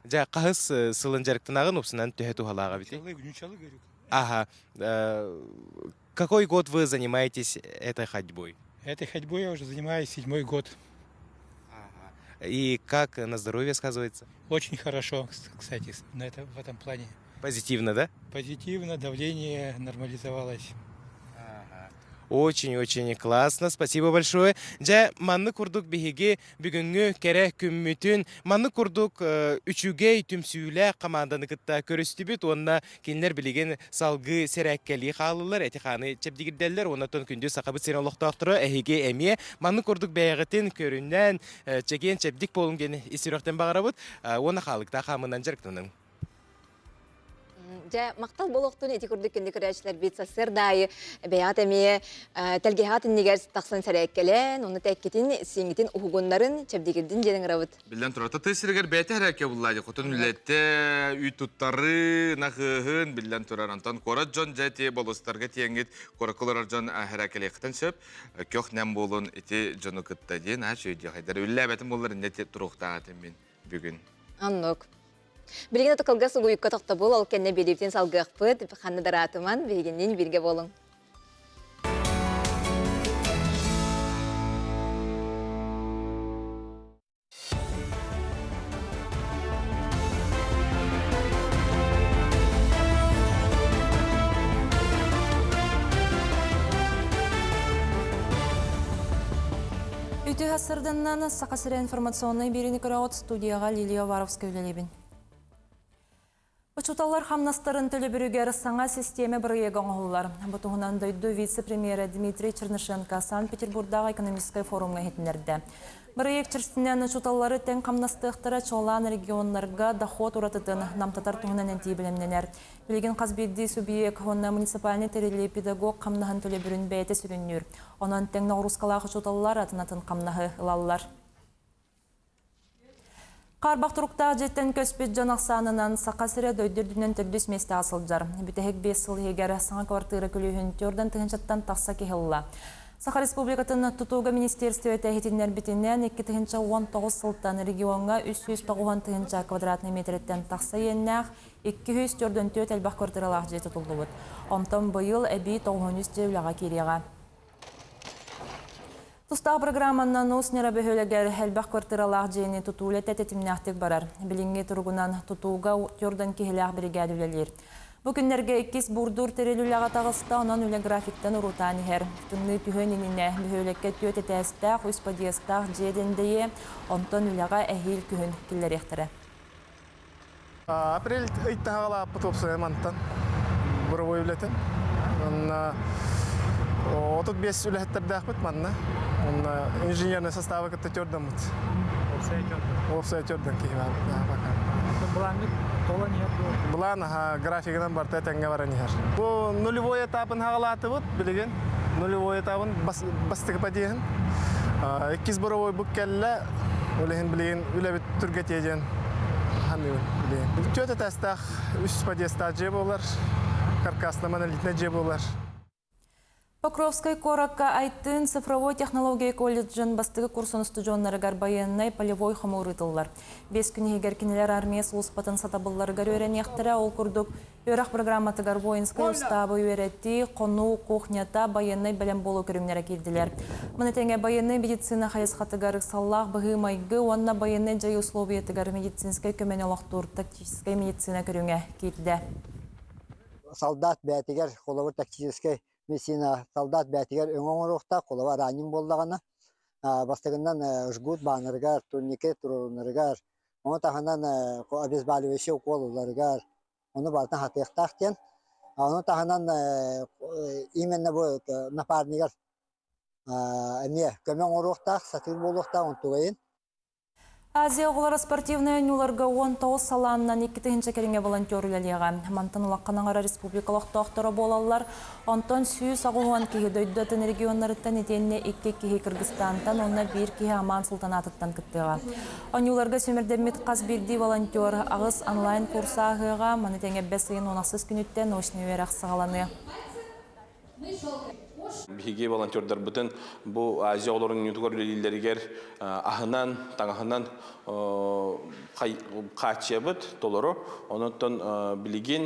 Дьэ хаһыс сылын дьарыктанаҕын упсунан төһө туһалаах эбитий? Ньуччалыы көрүк. Ага. Какой год вы занимаетесь этой ходьбой? Этой ходьбой я уже занимаюсь седьмой год. Ага. И как на здоровье сказывается? Очень хорошо, кстати, на это, в этом плане. Позитивно, да? Позитивно, давление нормализовалось. Очень-очень классно, спасибо большое. Дьэ, манны курдук биһиги бүгүҥҥү кэрэ күммүтүн, манны курдук үчүгэй түмсүүлээх команданы кытта көрүстүбүт уонна кинилэр билигин салгыы сэрээккэлии хааллылар, эти-хааны чэбдигирдэллэр уонна оттон күндү Сахабыт сирин олохтоохторо эһиги эмиэ маннык курдук бэйэҕитин көрүнэн, чэгиэн чэбдик буолуҥ диэн ис сүрэхтэн баҕарабыт уонна хаалыктаах хаамынан дьарыктаныҥ. Дьэ, махтал буолуохтун ити курдук күндү көрөөччүлэрбит сарсыарда аайы бэйэҕит эмиэ тэлгэһэҕит иннигэр тахсан сэрээккэлээн, уонна тэккитин, сиҥҥитин уһугуннарын, чэбдигирдин диэн ыҥырабыт. Биллэн турар, тыы сиригэр бэйэтэ эрээккэ буллаа дии, хотун үлэтэ, үүт туттарыы, нахыыһын, биллэн турар. Онтон куорат дьон дьэ ити болустарга тиэҥҥит, куоракка олорор дьон эрээккэлиэхтэн сөп. Көх-нэм буолун ити дьону кытта диэн, аа чөйдүөхайдар. Үллээбэтим буоллар иннэ туруохтаах этим мин бүгүн. Оннук. Билигин ото кылгас угуйукка тохтобул, ол кэннэ биэриибитин салгыахпыт. Ханна да ыраатыман, биһигинниин бииргэ буолуҥ. Үтүө сарсыарданнан Саха сирэ информационнай биэриини көрөҕүт студияҕа Лилия Уваровская үлэлиибин. Учууталлар хамнастарын төлөбүрүгэр саҥа систиэмэ бырайыага оҥоһуллар. Бу туһунан дойду вице-премьерэ Дмитрий Чернышенко Санкт-Петербурдааҕы экономическай форумҥа иһитиннэрдэ. Бырайыак чэрчитинэн учууталлары тэҥ хамнастыахтара чуолаан регионнарга дохуот уратытын намтатар туһунан этии бэлэмнэнэр. Билигин хас биирдии субъект уонна муниципальнай тэриллии педагог хамнаһын төлөбүрүн бэйэтэ сүрүннүүр. Онон тэҥ ноҕуруускалаах учууталлар атын-атын хамнаһы ылаллар. Хаарбах туруктаах дьиэттэн көспүт дьон ахсаанынан Саха сирэ дойду үрдүнэн төрдүс миэстэҕэ сылдьар. Бүтэһик 5 сыл иһигэр саҥа квартира күлүүһүн төрдөн тыһыынчаттан тахса киһи ылла. Саха Республикатын тутууга министерствота иһитиннэрбитинэн 2019 сылтан региоҥҥа 390 тыһыынча квадратный метреттэн тахса иэннээх 244 элбэх квартиралаах дьиэ тутуллубут. Онтон быйыл эбии 93 дьиэ үлэҕэ киириэҕэ. Тустаах программанан Уус Ньара бөһүөлэгэр элбэх квартиралаах дьиэни тутуу үлэтэ тэтимнээхтик барар. Билиҥҥи туругунан тутууга төрдөн киһилээх биригээдэ үлэлиир. Бу күннэргэ иккис буурдуур тэрил үлэҕэ таҕыста, онон үлэ графиктан уруутаан иһэр. Тымныы түһүөн иннинэ бөһүөлэккэ түөрт этээстээх, үс подъездтаах дьиэ дэндэйиэ, онтон үлэҕэ эһиил күһүн киллэриэхтэрэ. Апрель ыйтаһаҕалааппыт уопсайа мантан буровой үлэтин. Онно 35 үлэһиттэрдээхпит манна. Онно инженерный составы кытта төрдөммүт. Уопсай төрдөн киһи баар Былааҥҥыт толон иһэр дуо? Былаан аха графигынан барыта тэҥҥэ баран иһэр. Бу нулевой этапын хаҕалаатыбыт билигин. Нулевой этабын бастакы подъеһын. Иккис буровой бу кэллэ. Ол иһин билигин үлэбит түргэтиэ диэн саныыбын билигин. Түөрт этээстээх үс подъезтаах дьиэ буолар, каркасная монолитная дьиэ буолар. Покровскай куоракка Айтыын цифровой технология колледжын бастакы курсун устудьуоннарыгар байыаннай полевой хомуур ыытыллар. Биэс күн иһигэр кинилэр армия сулууспатын сатабылларыгар үөрэниэхтэрэ. Ол курдук, Үөрэх программатыгар воинскай устаабы үөрэтии, хонуу кухнята, байыаннай бэлэм буолуу көрүҥнэрэ киирдилэр. Маны тэҥэ байыаннай медицина хайысхатыгар ыксаллаах быһыы-майгы уонна байыаннай дьайыы условиятыгар медицинскэй көмөнү олохтуур тактическай медицина көрүҥэ киирдэ. Солдат бэйэтигэр холобур тактическай медицина солдат бэйэтигэр өҥө оҥоруохтаах, холобур араанньын буоллаҕына, бастакынан жгут баанарыгар, турникет туруорунарыгар, ону таһынан обезболивающий укол ыларыгар, Ону барытын хатыахтаах диэн. Ону таһынан именно бу напарнигар эмиэ көмө оҥоруохтаах, сатыыр буолуохтаах онтугайын. Азия оҕолоро спортивнай оонньууларга 19 салааннан 2000 кэриҥэ волонтер үлэлиэҕэ. Мантан улахан аҥара республика олохтоохторо буолаллар. Онтон 180 киһи дойду атын регионнарыттан итиэннэ 2 киһи Кыргызстантан уонна биир киһи Аман Султанатыттан кыттыаҕа. Оонньууларга сүүмэрдэммит хас биирдии волонтер аҕыс онлайн-курс ааһыаҕа. Маны тэҥэ бэс ыйын 16 күнүттэн научнай үөрэх саҕаланыа. Биһиги волонтердарбытын бу Азия оҕолорун оонньуутугар үлэлииллэригэр аһынан, таҥаһынан хааччыйабыт толору. Онон билигин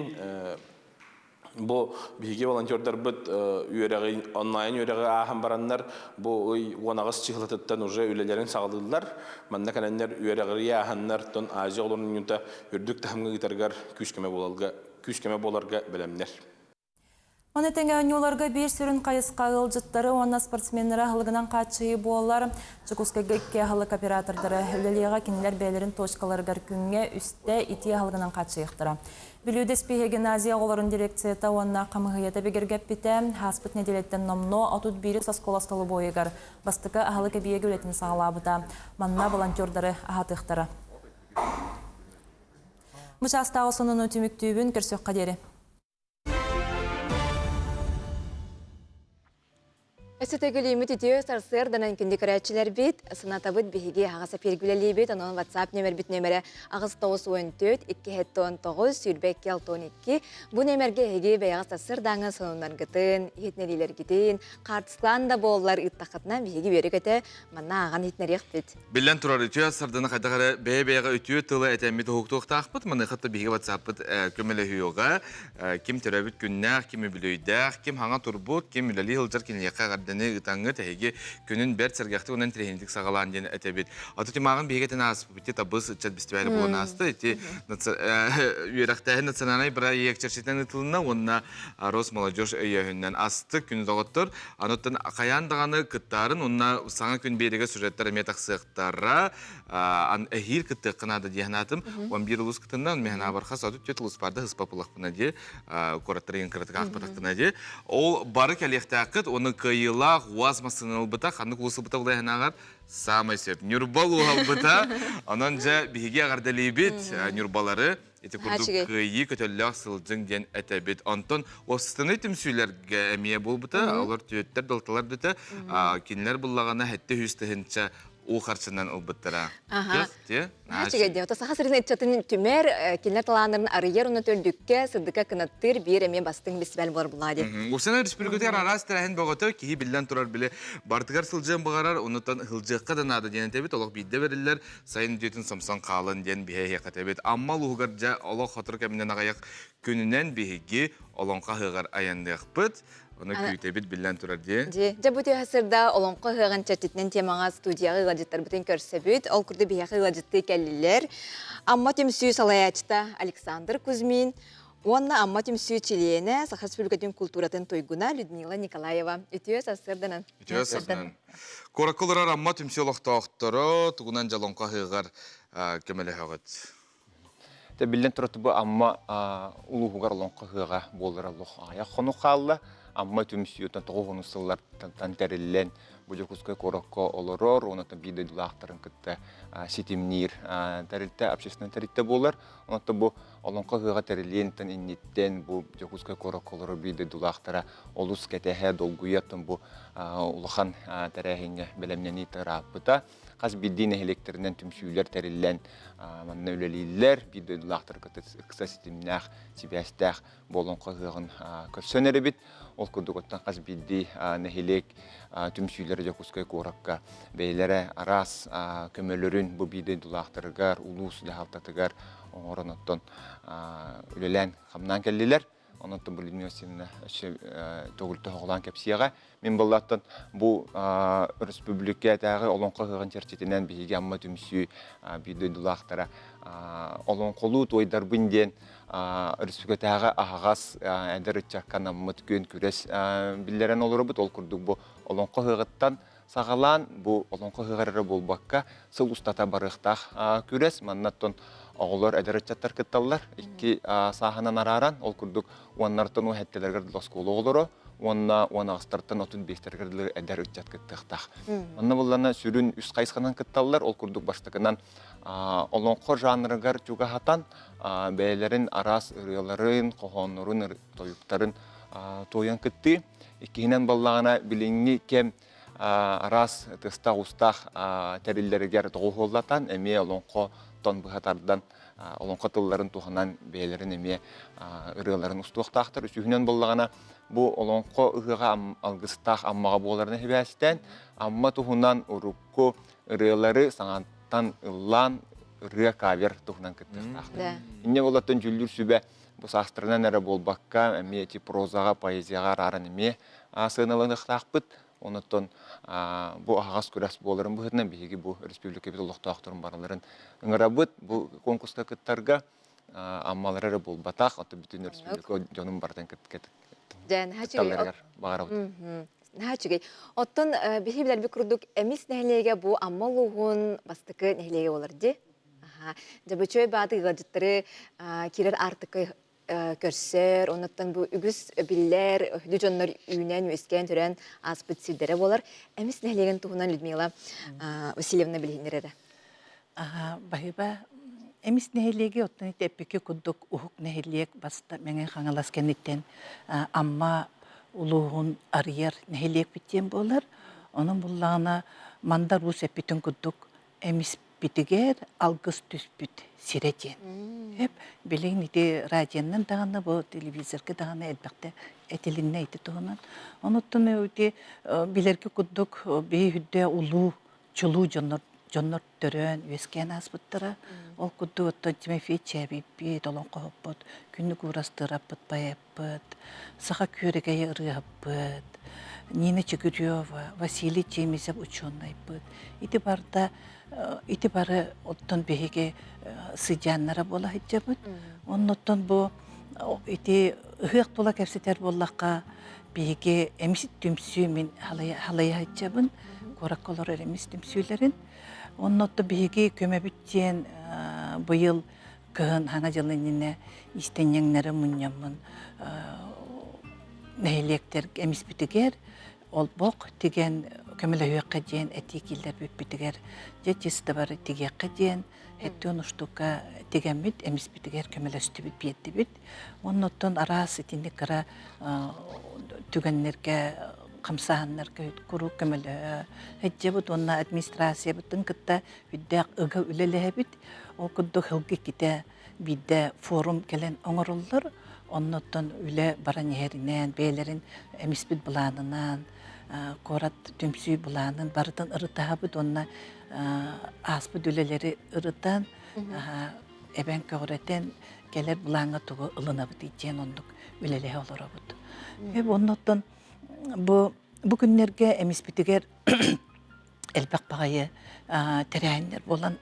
бу биһиги волонтердарбыт үөрэҕи онлайн үөрэҕи ааһан бараннар бу ый 18 чыһылатыттан уже үлэлэрин саҕалыыллар. Манна кэлэннэр үөрэҕирии ааһаннар, тон Азия оҕолорун оонньуута үрдүк таһымҥа ыытарыгар күүс-көмө буоларга күүс-көмө буоларга бэлэмнэр. Ону тэҥэ оонньууларга биир сүрүн хайысха ыалдьыттары уонна спортсменнары аһылыгынан хааччыйыы буолар. Дьокуускайга икки аһылык оператордара үлэлиэҕэ, кинилэр бэйэлэрин точкаларыгар күҥҥэ үстэ итии аһылыгынан хааччыйыахтара. Бүлүү дэспииһэ гимназия оҕолорун дирекцията уонна хамыыһыйата бигэргэппитэ. Ааспыт нэдиэлэттэн номнуо 31 оскуола остолобуойугар бастакы аһылык эбийиэгэ үлэтин саҕалаабыта. Манна волонтердары аһатыахтара. Бу чаастааҕы сонуну түмүктүүбүн, көрсүөххэ диэри. Өссө төгүлүүмүт үтүө сарсыарданан күндү көрөөччүлэрбит, санатабыт биһиги аҕыс эфиргэ үлэлиибит, онон WhatsApp нөмербит нөмерэ 894 279 22 62. Бу нөмергэ эһиги бэйэҕит сарсыардааҥы сонуннаргытын, иһитинэриилэргитин, хаартыскалаан да буоллар ыыттаххытына биһиги үөрэ-көтө манна ааҕан иһитинэриэхпит. Биллэн турар, үтүө сарданы хайдах эрэ бэйэ-бэйэҕэ үтүө тылы этэммит уһуктуохтаахпыт. Маныаха биһиги WhatsApp-пыт көмөлөһүөҕэ. Ким төрөөбүт күннээх, ким үбүлүөйдээх, ким хаҥа турбут, ким үлэлии сылдьар киниэхэ эҕэрдэни ыытаҥҥыт эһиги күнүн бэрт сэргэхтик уонна интэриэһинэйдик саҕалаан диэн этэбит. Аты тимааҕын биһиги этэн ааспыт табыс ыччат бэстибээлэ буолан ааста. Ити үөрэхтээһин национальнай бырайыак чэрчитинэн ыытылынна уонна Росмолодежь өйөөһүнүнэн астык күнү доҕоттор. Ануттан хайаан даҕаны кыттаарын уонна саҥа күн биэригэ сюжеттар эмиэ тахсыахтара. Эһиил кыттыахха наада дии санаатым. 11 улус кытынна, мин абарха сату түөт улуспарда ыспапылахпына дии, куораттар иҥ кыратык аахпатахпына дии. Ол бары кэлиэхтээххит, уонна кыайыылаах УАЗ массыына ылбыта, ханнык улус ылбыта булай санааҕар саамай сөп. Ньурба улууһалбыта, онон дьэ биһиги эҕэрдэлиибит Ньурбалары. Ити курдук кыайыы көтөллөөх сылдьыҥ диэн этэбит. Онтон уопсастыбаннай түмсүүлэргэ эмиэ буолбута. Олор түөттэр, далталар бүтэ. Кинилэр буллаҕына 700 тыһыынча уу харчынан ылбыттара. Аха. Үчүгэй диэн. Саха сирин ыччатын түмэр, кинилэр талааннарын арыйар уонна төрдүккэ, сырдыкка кынаттыыр биир эмиэ бастыҥ бэстибээл буолар булаа диэн. Уопсайынан республикатыгар араас тэрээһин бөҕөтө киһи биллэн турар били бартыгар сылдьыан баҕарар, оннуттан сылдьыахха да наада диэн этэбит. Олох биирдэ бэриллэр сайын бүтүн сомсон хаалан диэн биһиэхэ этэбит. Амма улууһугар дьэ олох сотору кэминэн аҕыйах күнүнэн биһиги Олоҥхо ыһыаҕар айанныахпыт. Ону күүтэбит биллэн турар дии. Дьэ, дьэ бу түһэ сырда Олоҥхо ыһыаҕын чэрчитинэн темаҕа студияҕа ыалдьыттарбытын көрсөбүт. Ол курдук биһиэхэ ыалдьыттыы кэллилэр. Амма түмсүү салайааччыта Александр Кузьмин уонна Амма түмсүү чилиэнэ Саха Республикатын культуратын туйгуна Людмила Николаева. Үтүө сарсыарданан. Үтүө сарсыарданан. Куоракка олорор Амма түмсүү олохтоохторо тугунан дьолоҥхо ыһыаҕар көмөлөһөҕүт? Тэ биллэн турар бу Амма улууһугар олоҥхо ыһыаҕа буолара олох аҕыйах хонук хаалла. Амма түмсүүтүн 90 сыллартан тэриллэн бу Дьокуускай куоракка олорор, онон биир дойдулаахтарын кытта ситимниир тэрилтэ, общественнай тэрилтэ буолар. Онон бу Олоҥхо ыһыаҕа тэриллиэнтэн инниттэн бу Дьокуускай куоракка олорор биир дойдулаахтара олус кэтэһэ, долгуйа бу улахан тэрээһиҥҥэ бэлэмнэнии ырааппыта. Хас биирдии нэһилиэктэринэн түмсүүлэр тэриллэн манна үлэлииллэр, биир дойдулаахтары кытта ыкса ситимнээх, сибээстээх бу Олоҥхо ыһыаҕын көрсөн эрэбит. Ол курдук оттон хас биирдии нэһилиэк түмсүүлэрэ Дьокуускай куоракка бэйэлэрэ араас көмөлөрүн бу биир дойдулаахтарыгар, улуус дьаһалтатыгар оҥорон оттон үлэлээн хамнаан кэллилэр. Онон бу Людмила Васильевна өссө төгүл тоһоҕолоон кэпсиэҕэ. Мин буоллааттан бу өрөспүүбүлүкэтээҕи олоҥхо ыһыаҕын чэрчитинэн биһиги Амма түмсүү биир дойдулаахтара олоҥхолуу туойдарбын диэн өрөспүүбүлүкэтээҕи аһаҕас эдэр ыччакка анаммыт күөн күрэс биллэрэн олоробут. Ол курдук бу олоҥхо ыһыаҕыттан саҕалаан бу олоҥхо ыһыаҕар эрэ буолбакка сыл устата барыахтаах күрэс. Маннаттан оҕолор эдэр ыччаттар кытталлар. Икки сааһынан арааран, ол курдук уоннартан уон сэттэлэригэр дылы оскуола оҕолоро уонна 18-тартан 35-тэригэр дылы эдэр ыччат кыттыахтаах. Онно буллана сүрүн үс хайысханан кытталлар. Ол курдук бастакынан олоҥхо жанрыгар чугаһатан бэйэлэрин араас ырыаларын, хоһооннорун, тойуктарын туойан кыттыы. Иккиһинэн баллаҕына билиҥҥи кэм араас тыстаах-устаах тэриллэригэр тоҕуһуоллатан эмиэ олоҥхо тон быһа тардан олоҥхо тылларын туһанан бэйэлэрин эмиэ ырыаларын устуохтаахтар. Үсүһүнэн буоллаҕына бу олоҥхо ыһыаҕа алгыстаах Аммаҕа буоларына сибээстээн Амма туһунан урукку ырыалары саҥаттан ыллаан ырыа кавер туһунан кыттыахтаахтар. Инньэ буоллаттан дьүүллүүр сүбэ бу саастарынан эрэ буолбакка эмиэ ити прозаҕа, поэзияҕа арааран эмиэ сыаналаныахтаахпыт. Онуттан бу аһаҕас күрэс буоларын быһыытынан биһиги бу республикабыт олохтоохторун барыларын ыҥырабыт. Бу конкурска кыттарга Аммалар эрэ буолбатах, оттон бүтүн республика дьонун барытын кытталларыгар баҕарабыт. Наһаа үчүгэй. Оттон биһи билэрбит курдук Эмис нэһилиэгэ бу Амма улууһун бастакы нэһилиэгэ буолар дии. Дьабычой бааты ыалдьыттары киирэр аартыкка көрсөр, оннуттан бу үгүс биллэр, үһүдү дьоннор үүнэн, үөскээн, төрөөн ааспыт сирдэрэ буолар. Эмис нэһилиэгин туһунан Людмила Васильевна билиһиннэрэрэ. Баһыба Эмис нэһилиэги оттон ити эппикки курдук уһук нэһилиэк баста Мэҥэ Хаҥалас кэнниттэн Амма улууһун арыйар нэһилиэкпит диэн буолар. Онон буллаҕына Мандар Уус эппитин курдук Эмис Битигэр алгыс түспүт сирэ диэн. Эп билигин ити радионан даҕаны бу телевизорга даҕаны элбэхтэ этилиннэ ити туһунан. Онуттан ити билэргэ курдук биһи үрдэ улуу чулуу дьоннор дьоннор төрөөн үөскээн ааспыттара. Ол курдук оттон Тимофей Чээбийбит, олоҥхоһуппут, Күннүк Уурастыыраппыт поэппыт, саха күөрэгэйэ ырыаһыппыт, Нина Чигирева, Василий Чемезов учуонайбыт. Ити барда ити бары оттон биһиги сыдьааннара буола сылдьабыт. Оннуттан бу ити ыһыах тула кэпсэтэр буоллахха биһиги эмис түмсүү мин халайа сылдьабын куоракка олорор эмис түмсүүлэрин. Оннуттан биһиги көмөбүт диэн быйыл кыһын Саҥа дьыл иннинэ иистэнньэҥнэри мунньаммын нэһилиэктэр эмиспитигэр олбох тигэн көмөлөһүөххэ диэн этии киллэрбиппитигэр дьэ чисто бары тигиэххэ диэн хэттион устука тигэммит эмиспитигэр көмөлөстүбүт биэрдибит оннуттан араас итинник кыра түгэннэргэ хамсааһыннарга куруук көмөлөһө сылдьабыт уонна администрациябытын кытта үрдээх ыга үлэлэһэбит Ол курдук сылгы иккитэ биирдэ форум кэлэн оҥороллор. Оннуттан үлэ баран иһэринэн, бэйэлэрин эмиспит былаанынан, куорат түмсүү былаанын барытын ырытаһабыт уонна ааспыт үлэлэри ырытан, эбэн көҕүрэтэн кэлэр былааҥҥа тугу ылынабыт диэн оннук үлэлэһэ олоробут. Оннуттан бу бу күннэргэ эмиспитигэр элбэх баҕайы тэрээһиннэр буолан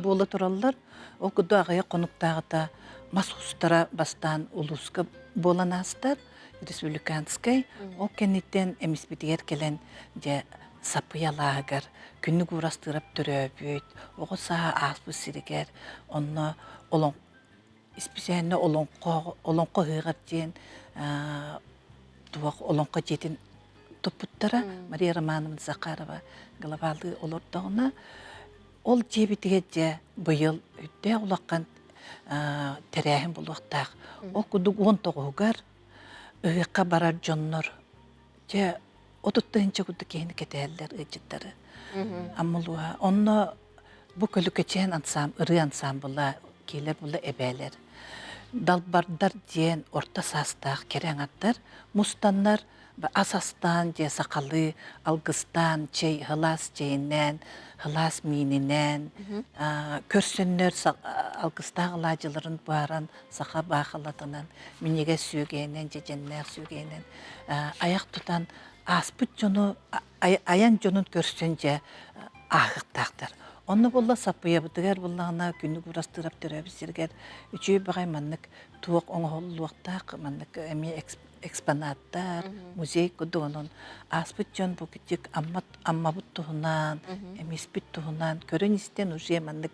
буола тураллар. Ол курдук аҕыйах хонуктааҕыта мас устара бастаан улууска буолан аастар, республиканскай. Ол кэнниттэн эмиспитигэр кэлэн дьэ Саппыйа алааһыгар күннүк уурастыырап төрөөбүт, оҕо сааһа ааспыт сиригэр онно олоҥ исписээннэ олоҥхо олоҥхо ыһыаҕар диэн туох олоҥхо дьиэтин туппуттара Мария Романовна Захарова главалыы олордоҕуна ол дьиэбитигэр дьэ быйыл үрдээх улахан тэрээһин буолуохтаах. Ол курдук 19-угар ыһыахха барар дьоннор дьэ 30 тыһыынча курдук киһини кэтэһэллэр ыалдьыттары. Аммалуоһа. Онно бу Көлүкэчээн ансаам ырыа ансаамбыла киилэр була эбээлэр. Далбардар диэн орто саастаах кэрэ аҥардар мустаннар ас астаан дьэ сахалыы алгыстаан чэй һылаас чэйинээн һылаас миининээн көрсөннөр алгыстаах алаадьыларын буһаран саха баахылатынан минньигэс сүөгэйинэн дьэдьэннээх сүөгэйинэн айах тутан ааспыт дьону айан дьонун көрсөн дьэ ааһыахтаахтар. Онно буолла саппыйабытыгар буоллаҕына күннүк уурастыырап төрөөбүт сиригэр үчүгэй баҕай маннык туох оҥоһуллуохтаах маннык эмиэ. Экспонаттар, музей курдук онон ааспыт дьон бу китик Амма Аммабыт туһунан, эмиспит туһунан көрөн-истэн уже маннык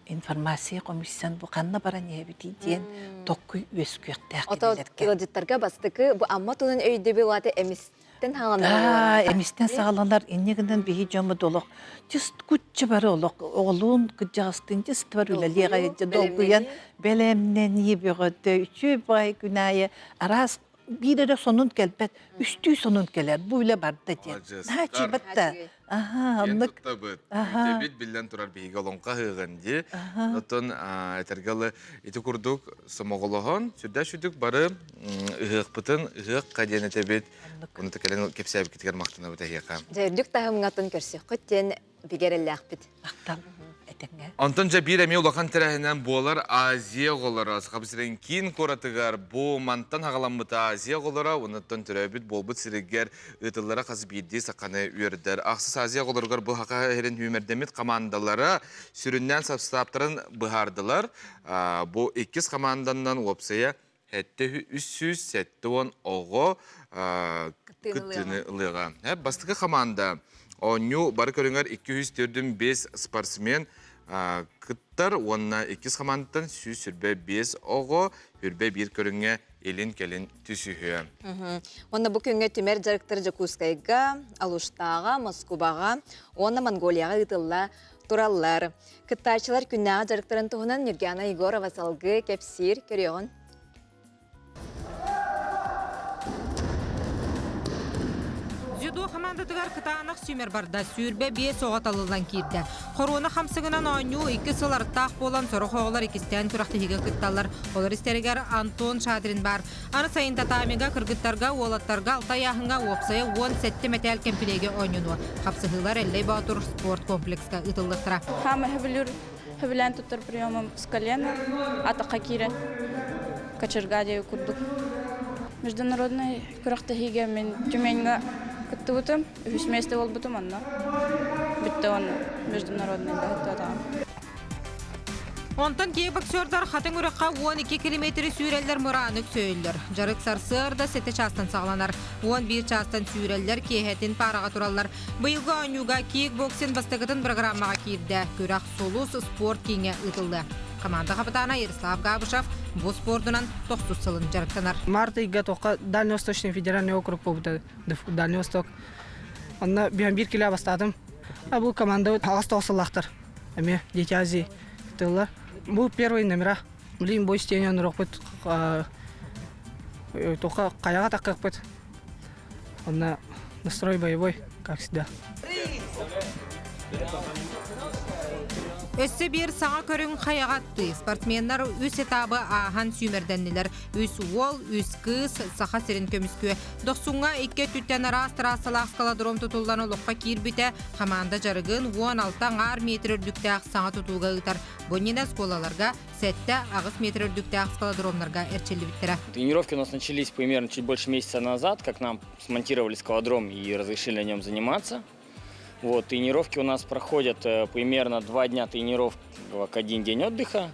информация хомуйсан бу ханна баран иһэбитий диэн токкуй үөскүөхтээх Ото кинилэргэ. ыалдьыттарга бастакы бу Амма туһунан өйдөбүл аата эмистэн саҕаланар Да, эмистэн саҕаланар инньэ гынан биһи дьоммут олох чыс кучча бары олох оҕолуун кырдьаҕастыын чыс бар үлэлиэҕэ долгуйан бэлэмнэнии бөҕөтө үчүгэй баҕайы күн аайы араас биир эрэ сонун кэлбэт үстүү сонун кэлэр бу үлэ барда диэн наһаа чыыбат да аха оннук туттабыт күүтэбит биллэн турар биһиги олоҥхо ыһыаҕын дии оттон этэргэ дылы ити курдук сомоҕолоһон сүрдээх сүдүк бары ыһыахпытын ыһыахха диэн этэбит ону кэлэн кэпсээбиккитигэр махтанабыт эһиэхэ дьэ үрдүк таһымҥатын көрсүөххүт диэн бигэ эрэллээхпит махтал этэҥҥэ Онтон дьэ биир эмиэ улахан тэрээһинэн буолар Азия оҕолоро. Саха сирин киин куоратыгар бу мантан аҕаламмыта Азия оҕолоро уоннаттан төрөөбүт буолбут сиригэр ыытыллара хас биирдии саханы үөрдэр. Ахсыс Азия оҕолоругар бу Саха сирин сүүмэрдэммит хамаандалара сүрүннээн састааптарын быһаардылар. Бу иккис хамаанданан уопсайа 370 оҕо кыттыыны ылыаҕа. Бастакы хамаанда оонньуу бары көрүҥэр 245 спортсмен кыттар уонна иккис хамаандаттан 125 оҕо үрбэ биир көрүҥҥэ илин-кэлин түсүһүө. Уонна бу күҥҥэ түмэр дьарыктар Дьокуускайга, Алуштааҕа, Москубаҕа уонна Монголияҕа ыытылла тураллар. Кыттааччылар күннээҕи дьарыктарын туһунан Нюргиана Егорова салгыы кэпсиир. Көрүөҕүн. Дзюдо хамаандатыгар кытаанах сүүмэр барда, 25 оҕо талыллан киирдэ. Хоруона хамсыгынан оонньуу икки сыл арыттаах буолан, сорох оҕолор иккистээн күрэхтэһиигэ кытталлар. Олор истэригэр Антон Шадрин баар. Аны сайын татамига кыргыттарга, уолаттарга алта ыйааһыҥҥа уопсайа 17 мэтээл кэмпилиэгэ оонньонуо. Хапсыһыылар Эллэй Боотур спорт комплекска ыытыллыахтара. Хаама хөбүлүүр хөбүлээн туттар приемом с колена, атахха киирэн кочерга диэки курдук. Международный күрэхтэһиигэ мин Тюменьга кыттыбытым, үһүс миэстэ буолбутум онно. Бүттэ онно международный да Онтон киэбоксердар Хатыҥ үрэххэ 12 километры сүүрэллэр мырааны өксөйөллөр. Дьарык сарсыарда 7 чаастан саҕаланар. 11 чаастан сүүрэллэр, киэһэтин паараҕа тураллар. Быйылгы оонньууга кикбоксинг бастакытын программаҕа киирдэ. Күрэх Сулус спорт кииҥэ ыытыллыа. Команда хапытаана Ярослав Габышев бу спордунан тохсус сылын дьарыктанар. Март ыйга тоққа Дальневосточный федеральный округ буолбута Дальний Восток. Онно биир килэ бастаатым. Бу команда аҕыс тоҕус сыллаахтар. Эмиэ Дети Азии тыллар. Бу первый номера. Блин, бой стене онорохпут тоққа хайаға таққақпыт. Онно настрой боевой, как всегда. Өссө биир саҥа көрүҥ хайаҕа аттыы. Спортсменнар үс этабы ааһан сүүмэрдэннилэр. Үс уол, үс кыыс Саха сирин көмүскүө. Дохсуҥҥа икки өттүттэн араас трассалаах скалодром тутуллан олоххо киирбитэ, хамаанда дьарыгын 16 аҥаар метр үрдүктээх саҥа тутууга ыытар. Бу иннинэ оскуолаларга 7-8 метр үрдүктээх скалодромнарга эрчиллибиттэрэ. Тренировки у нас начались примерно чуть больше месяца назад, как нам смонтировали скалодром и разрешили на нем заниматься. Вот, тренировки у нас проходят примерно два дня тренировок, один день отдыха.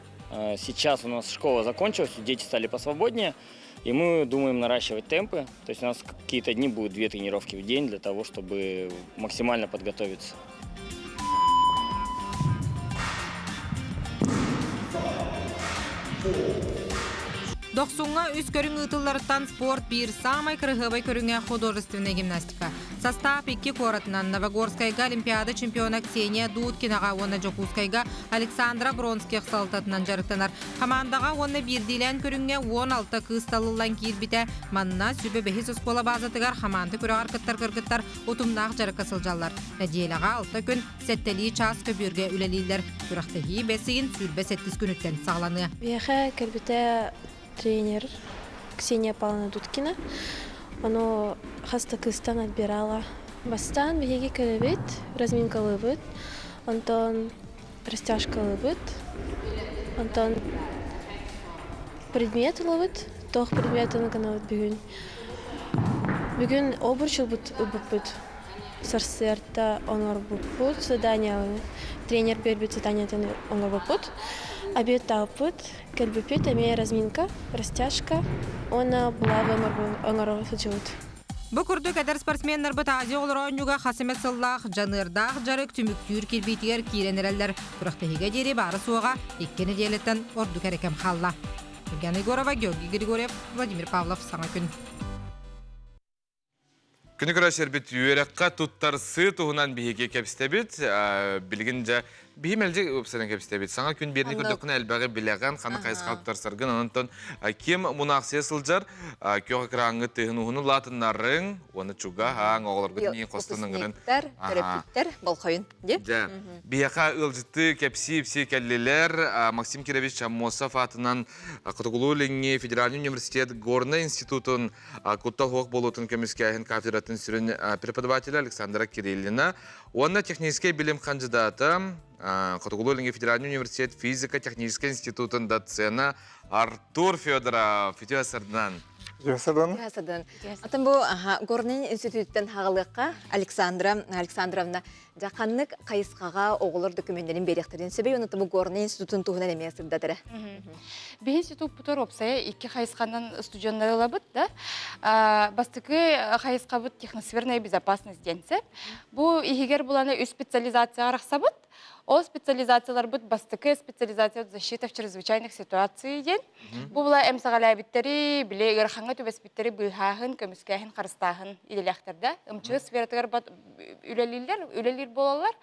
Сейчас у нас школа закончилась, дети стали посвободнее, и мы думаем наращивать темпы. То есть у нас какие-то дни будут две тренировки в день для того, чтобы максимально подготовиться. Дохсуҥҥа үс көрүҥ ыытылларыттан спорт биир саамай кырыһыабай көрүҥэ художественнай гимнастика. Састаап икки куоратынан Новогорскайга Олимпиада чемпиона Ксения Дудкинаҕа уонна Дьокуускайга Александра Бронских салалтатынан дьарыктанар. Хамаандаҕа уонна биирдиилээн көрүҥҥэ 16 кыыс талыллан киирбитэ. Манна сүбэ бэһис оскуола баазатыгар хамаанда күрэҕэр кыттар кыргыттар утумнаах дьарыкка сылдьаллар. Нэдиэлэҕэ алта күн сэттэлии чаас көбүөргэ үлэлииллэр. Күрэхтэһии бэс ыйын 27 күнүттэн саҕаланыа. Биһиэхэ кэлбитэ тренер Ксения Павловна Дудкина. Ону хас да кыыстан отбирала. Бастаан биһиги кэлэбит, разминкалыыбыт, онтон растяжкалыыбыт, онтон предмет ылабыт, туох предметин гынабыт бүгүн. Бүгүн обруч ылбыппыт. Сарсыарда оҥорбуппут задание, тренер биэрбит заданиетын оҥорбуппут. Обедтаабыппыт, кэлбиппит эмиэ разминка, растяжка уонна булавы оҥоро сылдьыбыт. Бу курдук эдэр спортсменнарбыт Азия оҕолоро оонньууга хас эмэ сыллаах дьаныардаах дьарык түмүктүүр кирбиитигэр киирэн эрэллэр. Күрэхтэһиигэ диэри баара-суоҕа икки нэдиэлэттэн ордук эрэ кэм хаалла. Евгения Егорова, Георгий Григорьев, Владимир Павлов. Саҥа күн. Күнү көрөсөрбүт үөрэххэ туттарсыы туһунан биһиги кэпсэтэбит. Билигин дьэ биһи мэлдьи ыпсанан кэпсэтэбит. Саҥа күн биэрни көрдөххүнэ элбэҕи билэҕин, ханна хайысха туттарсаргын, онон ким мунаахсыйа сылдьар, күөх экраҥҥы тыһын уһуну лаатыннарыҥ, уонна чугаһаҥ, оҕолоргут миин хостон ыҥырын. Төрөппүттэр, болхойун. Дьэ, биһиэхэ ыалдьыттыы кэпсии-ипсии кэллилэр. Максим Кирович Аммосов аатынан Хотугулуу-Илиҥҥи федеральный университет Горнай институтун Куттал суох буолуутун көмүскээһин кафедратын сүрүн преподавателэ Александра Кириллина уонна техническэй билим хандьыдаата Хотугулуу-Илиҥҥи федеральный университет физико-техническэй институтун доцена Артур Федоров. Үтүө сардан. Үтүө сардан. Үтүө сардан. Атын бу Горнай институттан хаҕалыахха Александра Александровна Дьэ, ханнык хайысхаҕа оҕолор документарын биэриэхтэрин сөбүй, уонна бу Горнай институтун туһунан эмиэ сырдатара. Биһи институппутугар уопсайа икки хайысханан студеннары ылабыт да. Бастакы хайысхабыт техносферная безопасность диэн сөп. Бу иһигэр булана үс специализацияҕа арахсабыт. Ол специализацияларбыт бастакы специализация защита в чрезвычайных ситуации диэн. Бу була эмсэҕэлээбиттэри, били ыарахаҥҥа түбэспиттэри быыһааһын, көмүскээһин, харыстааһын идэлээхтэр да. МЧС сфератыгар үлэлииллэр, үлэлиир буолаллар.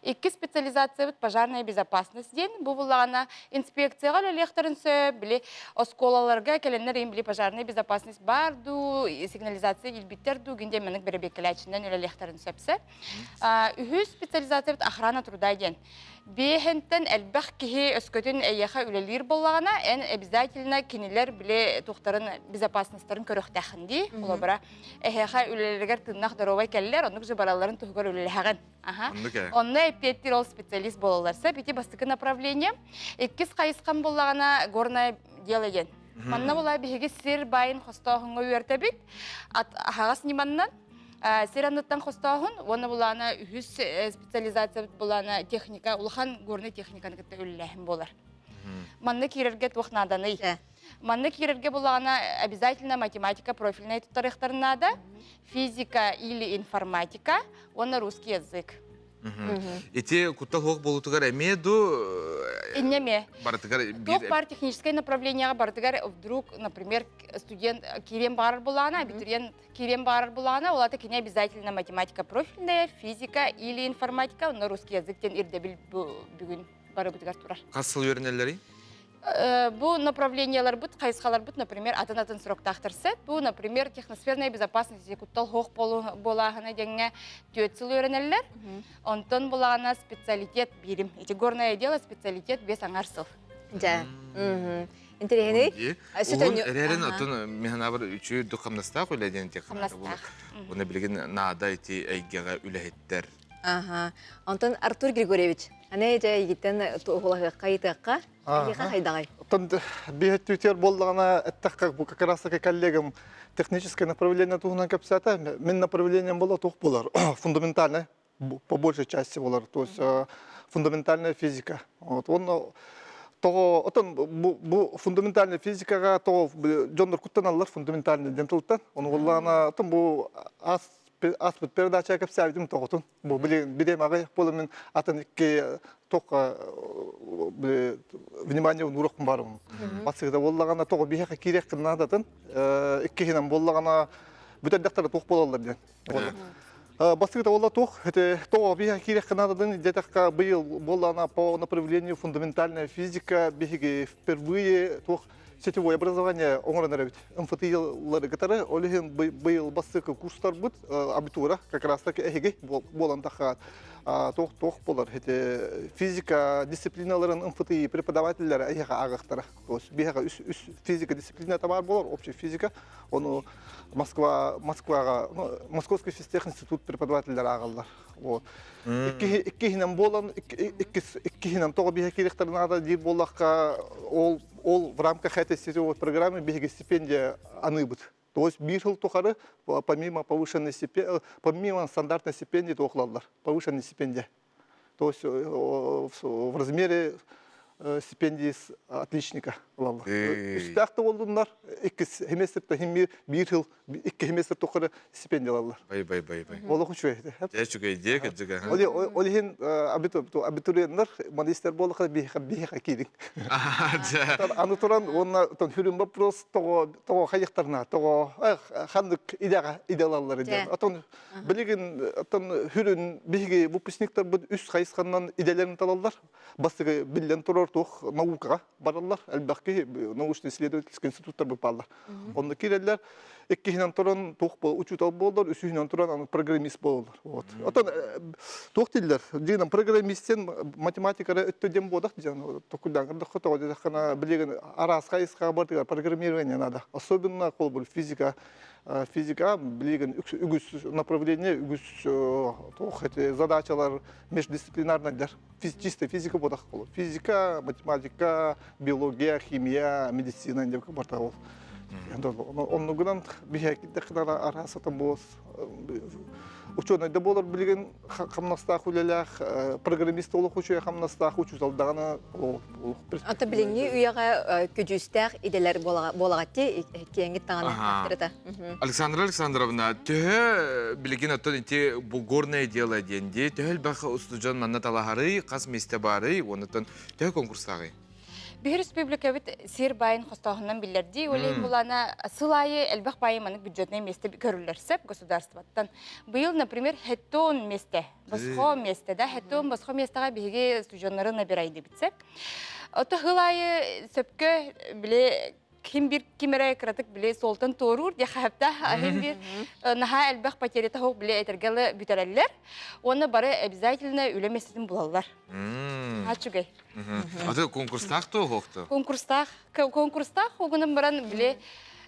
Икки специализациябыт пожарная безопасность диэн. Бу буллаҕына инспекцияҕа үлэлиэхтэрин сөп, били оскуолаларга кэлэннэр им били пожарная безопасность баар дуу, сигнализация илбиттэр дуу, гин диэн маннык бэрэбиэккэлээччинэн үлэлиэхтэрин сөпсө. Үһүс специализациябыт охрана труда диэн. Биэһэнтэн элбэх киһи өскөтүн эйиэхэ үлэлиир буоллаҕына, эн обязательно кинилэр били туохтарын безопасностарын көрүөхтээххин дии. Холобура, эһиэхэ үлэлэригэр тыыннаах доруобай кэллэр, оннук же баралларын туһугар үлэлэһэҕин. Аха. Онно эппиэттиир ол специалист буолаллар. Ити бастакы направление. Иккис хайысхам буоллаҕына горное дело диэн. Манна була биһиги сир байын хостооһуҥҥа үөртэбит. Аһаҕас ньыманнан сир анныттан хостооһун уонна булаана үһүс специализациябыт булаана техника, улахан горнай техниканы кытта үлэлээһин буолар. Манна киирэргэ туох нааданый? Манна киирэргэ булаана обязательно математика профильнай туттарыахтарын наада, физика или информатика уонна русский язык. Ити куттал суох буолуутугар эмиэ ду Инньэ эмиэ. Барытыгар Туох баар техническэй направлениеҕа барытыгар вдруг, например, студент киириэн баҕарар булаана, абитуриент киириэн баҕарар булаана, ол ата кини обязательно математика профильная, физика или информатика, онно русский язык диэн ирдэбил бүгүн барыбытыгар турар. Хас сыл үөрэнэллэрий? Бу направлениеларбыт, хайысхаларбыт, например, атын-атын сроктаахтар сөп. Бу, например, техносферная безопасность куттал хоох буолааһына диэҥҥэ түөрт сыл үөрэнэллэр. Онтон булаҕына специалитет биирим. Ити горное дело специалитет бес аҥар сыл. Дьэ. Интэриэһинэй. Уһун эрээрин отун механабыр үчү үрдүк хамнастаах үлэ диэн Хамнастаах. Уна билигин наада ити эйгэҕэ үлэһиттэр. Аха. Онтон Артур Григорьевич, аны дьэ эйигиттэн туоһулаһыахха ыйытыахха. Эйиэхэ хайдаҕай? Оттон биһэттүүтүөр буоллаҕына эттэххэ бу как раз таки коллегам техническое направление туһунан кэпсээтэ. Мин направлением было туох буолар? Фундаментальное по большей части болар. То есть фундаментальная физика. Вот. Он того, отон бу, бу фундаментальная физикаға того дьоннор куттаналлар фундаментальный диэн тылтан. Оны боллаана отон бу ас аспыт передача кэпсээбитим тоҕотун. Бу билем аҕай буола мин атын икки тоққа внимание уурахпын барым. Басыгыда боллаҕана тоҕо биһиэхэ киириэххин наадатын иккиһинэн боллаҕана бүтэрдэхтэрэ туох буолаллар диэн. Басыгыда болла туох тоҕо биһиэхэ киириэххин наадатын диэтэххэ быйыл буоллаҕына по направлению фундаментальная физика биһиги впервые туох сетевое образование оҥорон эрэбит. МФТИ-лары кытары, ол иһин быйыл бастакы курстарбыт абитура как раз таки эһиги буолан тахаат туох туох болар эти физика дисциплиналарын МФТИ преподавателлere эһиэхэ ааҕыахтара. То есть биһиэхэ үс, үс физика дисциплината баар болар, общая физика. Ону Москва, Москваҕа, Московский физтех институт преподавателлэр ааҕаллар. Вот. Иккиһинэн буолан, иккиһинэн тоҕо биһиэхэ киириэхтэрин наада диир буоллахха, ол ол в рамках этой сетевой программы биһиги стипендия аныыбыт. То есть биир сыл тухары помимо повышенной стипендии, помимо стандартной стипендии туохлаллар, повышенной стипендия. То есть в размере стипендии отличника ылаллар. Үстээх да буоллуннар, иккис семестртэ химми биир жыл икки семестр тухары стипендия ылаллар. Бай бай бай бай. Олох үчүгэй. Дьэ үчүгэй диэ кырдьыга. Ол иһин абитуриеннар манистер буоллахха биһиэхэ биһиэхэ киириҥ. Аны туран уонна хүрүн вопрос тоҕо тоҕо хайыктарына тоҕо ханнык идэҕэ идэ ылаллар диэн. Отон билигин оттон хүрүн биһиги выпускниктарбыт үс хайысханан идэлэрин талаллар. Бастакы биллэн турар туох наукаҕа бараллар. Элбэх киһи научно-исследовательский институттар бааллар. Онно киирэллэр. Иккиһинэн туран туох учуутал буоллар, үсүһүнэн туран программист буолаллар. Вот. Отон туох дииллэр? Дьиҥинэн программистен математикара өттө диэн буолах диэн токуйдаан көрдөххө тоҕо диэтэххинэ билигин араас хайысхаҕа барытыгар программирование надо. Особенно холобур физика физика билигин үгүс направление үгүс туох эти задачалар междисциплинарныйдар. Чисто физика буолах физика, математика, биология, химия, медицина деп барта ол. Оннугунан биһиэкиддэххинэ араасатан буос учуонай да буолар билигин хамнастаах үлэлээх программист олох үчүгэй хамнастаах учуутал даҕаны Ата билиҥҥи үйэҕэ көдьүүстээх идэлэр буолаҕатти киэҥҥит таҥаны тахтырыта. Александра Александровна, төһө билигин оттон ити бугорное дело диэн дии, төһө элбэх устудьон манна талаһарый, хас миэстэ баарый, уонна төһө конкурстааҕый? Биһи республикабыт сир байын хостооһунан биллэрдии, ол иһин булана сыл аайы элбэх байы маннык бюджетный место көрүллэр сөп государствоттан. Быйыл, например, хеттон месте, босхо месте, да, хеттон босхо местаҕа биһиги студеннары набирайдыбыт сөп. Ото сыл аайы сөпкө биле ким бир ким эрэ кыратык биле суолтан туоруур диэ хаһапта аһын бир наһаа элбэх потерята хоох биле этэргелы бүтэрэллэр уонна бары обязательно үлэ местэтин булаллар. Ачугай. Аты конкурстаах то хоохто? Конкурстаах конкурстаах угунан баран биле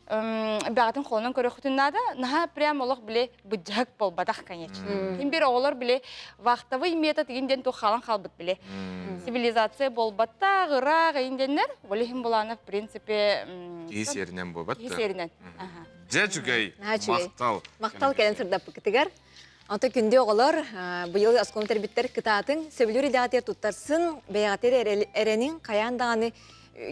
бэҕэтин холонон көрөхүтүн наада наһаа прям олох биле быдьаһык буолбатах конечно. Ким бир оҕолор биле вахтовый метод игин диэн туох хаалан хаалбыт биле. Цивилизация буолбатта, ыраах игин диэннэр, ол иһин булаана в принципе Киһи сиэринэн буолбат Киһи сиэринэн. Дьэ үчүгэй. Махтал. Махтал кэлэн сырдаппыкытыгар. Онто күндү оҕолор, быйыл оскуола тэрбиттэр кытаатын, сөбүлүүр идэҕитигэр туттарсын, бэйэҕитигэр эрэнин, хайаан даҕаны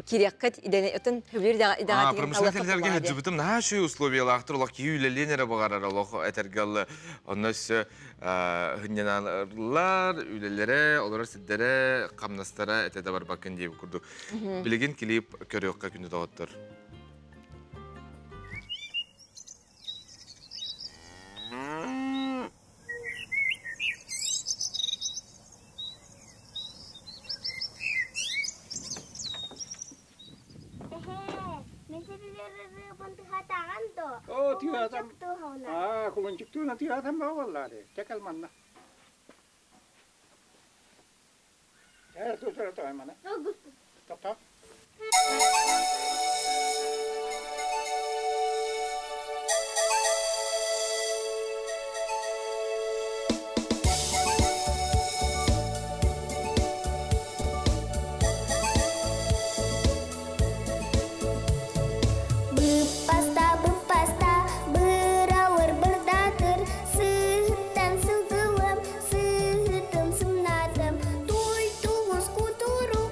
кириэххит идэни отон сөбүлүүр идэҕитигэр Промышленный тэрилтэлэргэ сылдьыбытым наһаа үчүгэй условиялаахтар олох киһи үлэлиэн эрэ баҕарар олох этэргэ дылы онно өссө сынньаналлар үлэлэрэ олорор сирдэрэ хамнастара этэ да барбаккын диэбит курдук билигин клип көрүөххэ күндү доҕоттор. Оо, тыатам. Аа, кулунчуктууна тыатам буоллаары. Чекал манна. Э, тутара тоймана. Топтоо. Быыппаста, быыппаста, быралыр бырдатыр, сыһыттан сылгылым, сыһытым сымнатым, туй тулус кутурук.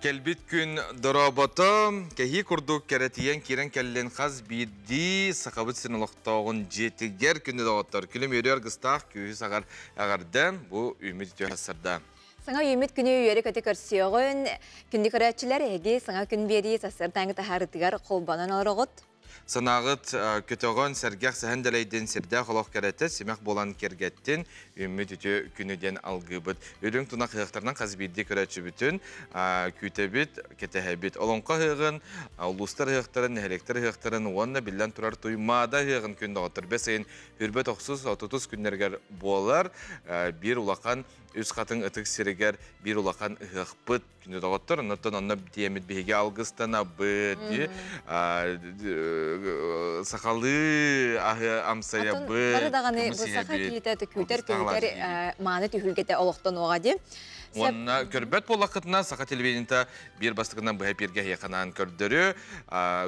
Кэлбит күн дорообото, кэһии курдук кэрэтийэн киирэн кэллин хас биирдии Сахабыт сирин олохтооҕун дьиэтигэр күндү доҕоттор. Күлүм үөрүү аргыстаах күүһү саҕар эҕэрдэ бу үүммүт үтүө сарсыарда. Саҥа үүммүт күнү үөрэ-көтө көрсүөҕүн. Күндү көрөөччүлэр, эһиги саҥа күн биэрии сарсыардааҥҥы таһаарыытыгар холбонон олороҕут. Санааҕыт көтөҕөн, сэргэх сэһэн дэлэйдин, сирдээх олох кэрэтэ, симэх буолан киэргэттин, үүммүт үтүө күнү диэн алгыыбыт. Үрүҥ тунах ыһыахтарынан хас биирдии көрөөччүбүтүн күүтэбит, кэтэһэбит. Олоҥхо ыһыаҕын, улуустар ыһыахтарын, нэһилиэктэр ыһыахтарын уонна биллэн турар Туймаада ыһыаҕын күн доҕоттор бэс ыйын үрбэт охсус отутус күннэригэр буолар. Биир улахан Үс Хатыҥ ытык сиригэр биир улахан ыһыахпыт күндү доҕоттор, оннуттан онно диэммит биһиги алгыстанабыт, сахалыы аһы амсайабыт. Бары даҕаны бу саха киһитэ күүтэр күүтэр мааны түһүлгэтэ олохтонуоҕа дии. Уонна көрбөт буоллаххытына саха телевидениета биир бастакынан быһа эпииргэ эһиэхэ көрдөрү,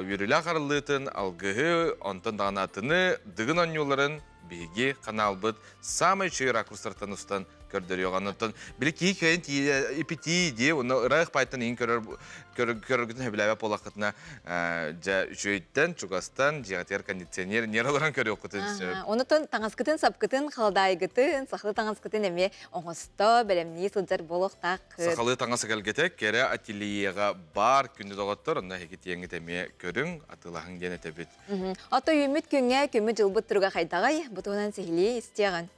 үөрүүлээх арыллыытын, алгыһы, онтон даҕаны атыны, дыгын оонньууларын биһиги ханаалбыт саамай үчүгэй ракурстартан устан көрдөрүөҕэ. Онтон били киһи кыайан ипитии дии, уонна ыраах пайтан иһин көрөр көрөргүтүн сөбүлээбэт буоллаххытына, дьэ үчүгэйтэн, чугастан, дьиэҕитигэр кондиционер ньиэр олорон көрүөххүтүн сөп. Онутон таҥаскытын, сапкытын, халадаайгытын, сахалыы таҥаскытын эмиэ оҥосто, бэлэмнии сылдьар буолуохтааххыт. Сахалыы таҥас эгэлгэтэ кэрэ ательеҕа баар күндү доҕоттор, онно эһиги тиэҥҥит эмиэ көрүҥ, атыылаһыҥ диэн этэбит. Ото үүммүт күҥҥэ күммүт дьылбыт туруга хайдаҕай? Бу туһунан сиһилии истиэҕин.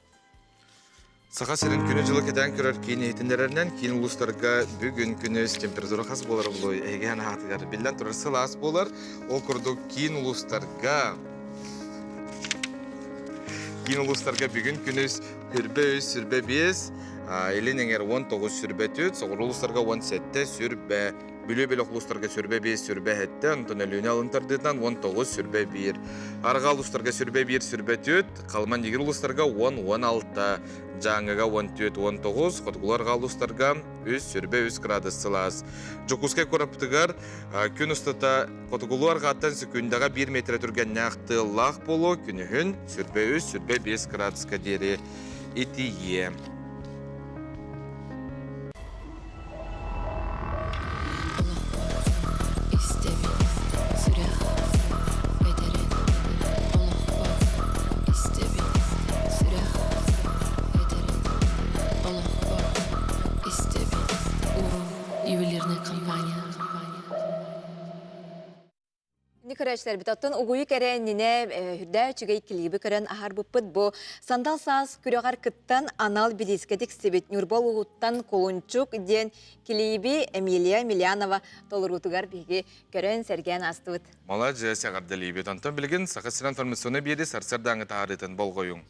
Саха сирин күнү-дьылы кэтээн көрөр киин иһитиннэрэринэн киин улуустарга бүгүн күнүс температура хас буолара буолуой? Эһиги анаатыгар биллэн турар сылаас буолар. Ол курдук киин улуустарга киин улуустарга бүгүн күнүс сүрбэ үс, сүрбэ биэс, илин эҥэр 19 сүрбэ түөрт, соҕуруу улуустарга 17 сүрбэ Бүлүү бөлөх улуустарга сүрбэ биэс, сүрбэ сэттэ, онтон Өлүөнэ алын тардыытынан 19, сүрбэ биир. Арҕаа улуустарга сүрбэ биир, сүрбэ түөрт, Халыман Дигир улуустарга 10, 16, Дьааҥыга 14, 19, Хотугулуу арҕаа улуустарга 3, сүрбэ 3 градус сылаас. Дьокуускай куораппытыгар күн устата хотугулуу арҕааттан секундаҕа 1 метр түргэннээх тыаллаах буолуо, күнүһүн сүрбэ 3, сүрбэ 5 градуска диэри итийиэ. Ини көрөөччүлэрбит оттон угуйу кэрэ иннинэ үрдээ үчүгэй клиби көрөн аһарбыппыт бу сандал саас күрэҕэр кыттан анал бириискэ тиксибит Ньурба улууһуттан Кулунчук диэн клиби Эмилия Емельянова толоруутугар биһиги көрөн сэргээн аастыбыт. Маладьыас эҕэрдэлиибит. Онтон билигин Саха сирин информационнай биэрии сарсыардааҥҥы таһаарыытын болҕойуҥ.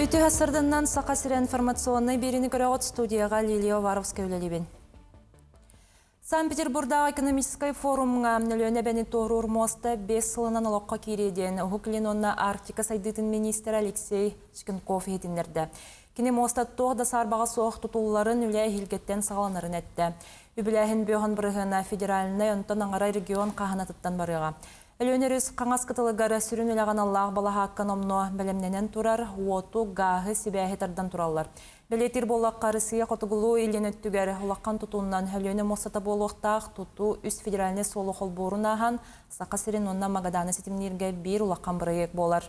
Үтүө сырдыннан Саха сирэ информационнай биэриини көрөҕүт студияҕа Лилия Уваровская үлэлиибин. Санкт-Петербурдааҕы экономическай форумҥа Өлүөнэ эбэни туоруур муоста биэс сылынан олоххо киириэ диэн Уһук Илин уонна Арктика сайдыытын миниистирэ Алексей Чекенков иһитиннэрдэ. Кини муоста туох да саарбаҕа суох тутулларын үлэ эһиилгэттэн саҕаланарын эттэ. Үбүлээһин бөҕөн бырыһыана федеральнай, онтон аҥара регион хаһанатыттан барыаҕа. Өлүөнэ өрүс хаҥас кытылыгар сүрүн үлэҕэ аналлаах балаһаакка номнуо бэлэмнэнэн турар, уоту, гааһы, сибээһи тардан тураллар. Бэлиэтиир буоллахха, Россия хотугулуу-илин өттүгэр улахан тутуунан Өлүөнэ муостата буолуохтаах тутуу үс федеральнай суолу холбуурун ааһан, Саха сирин уонна Магаданы ситимнииргэ биир улахан бырайыак буолар.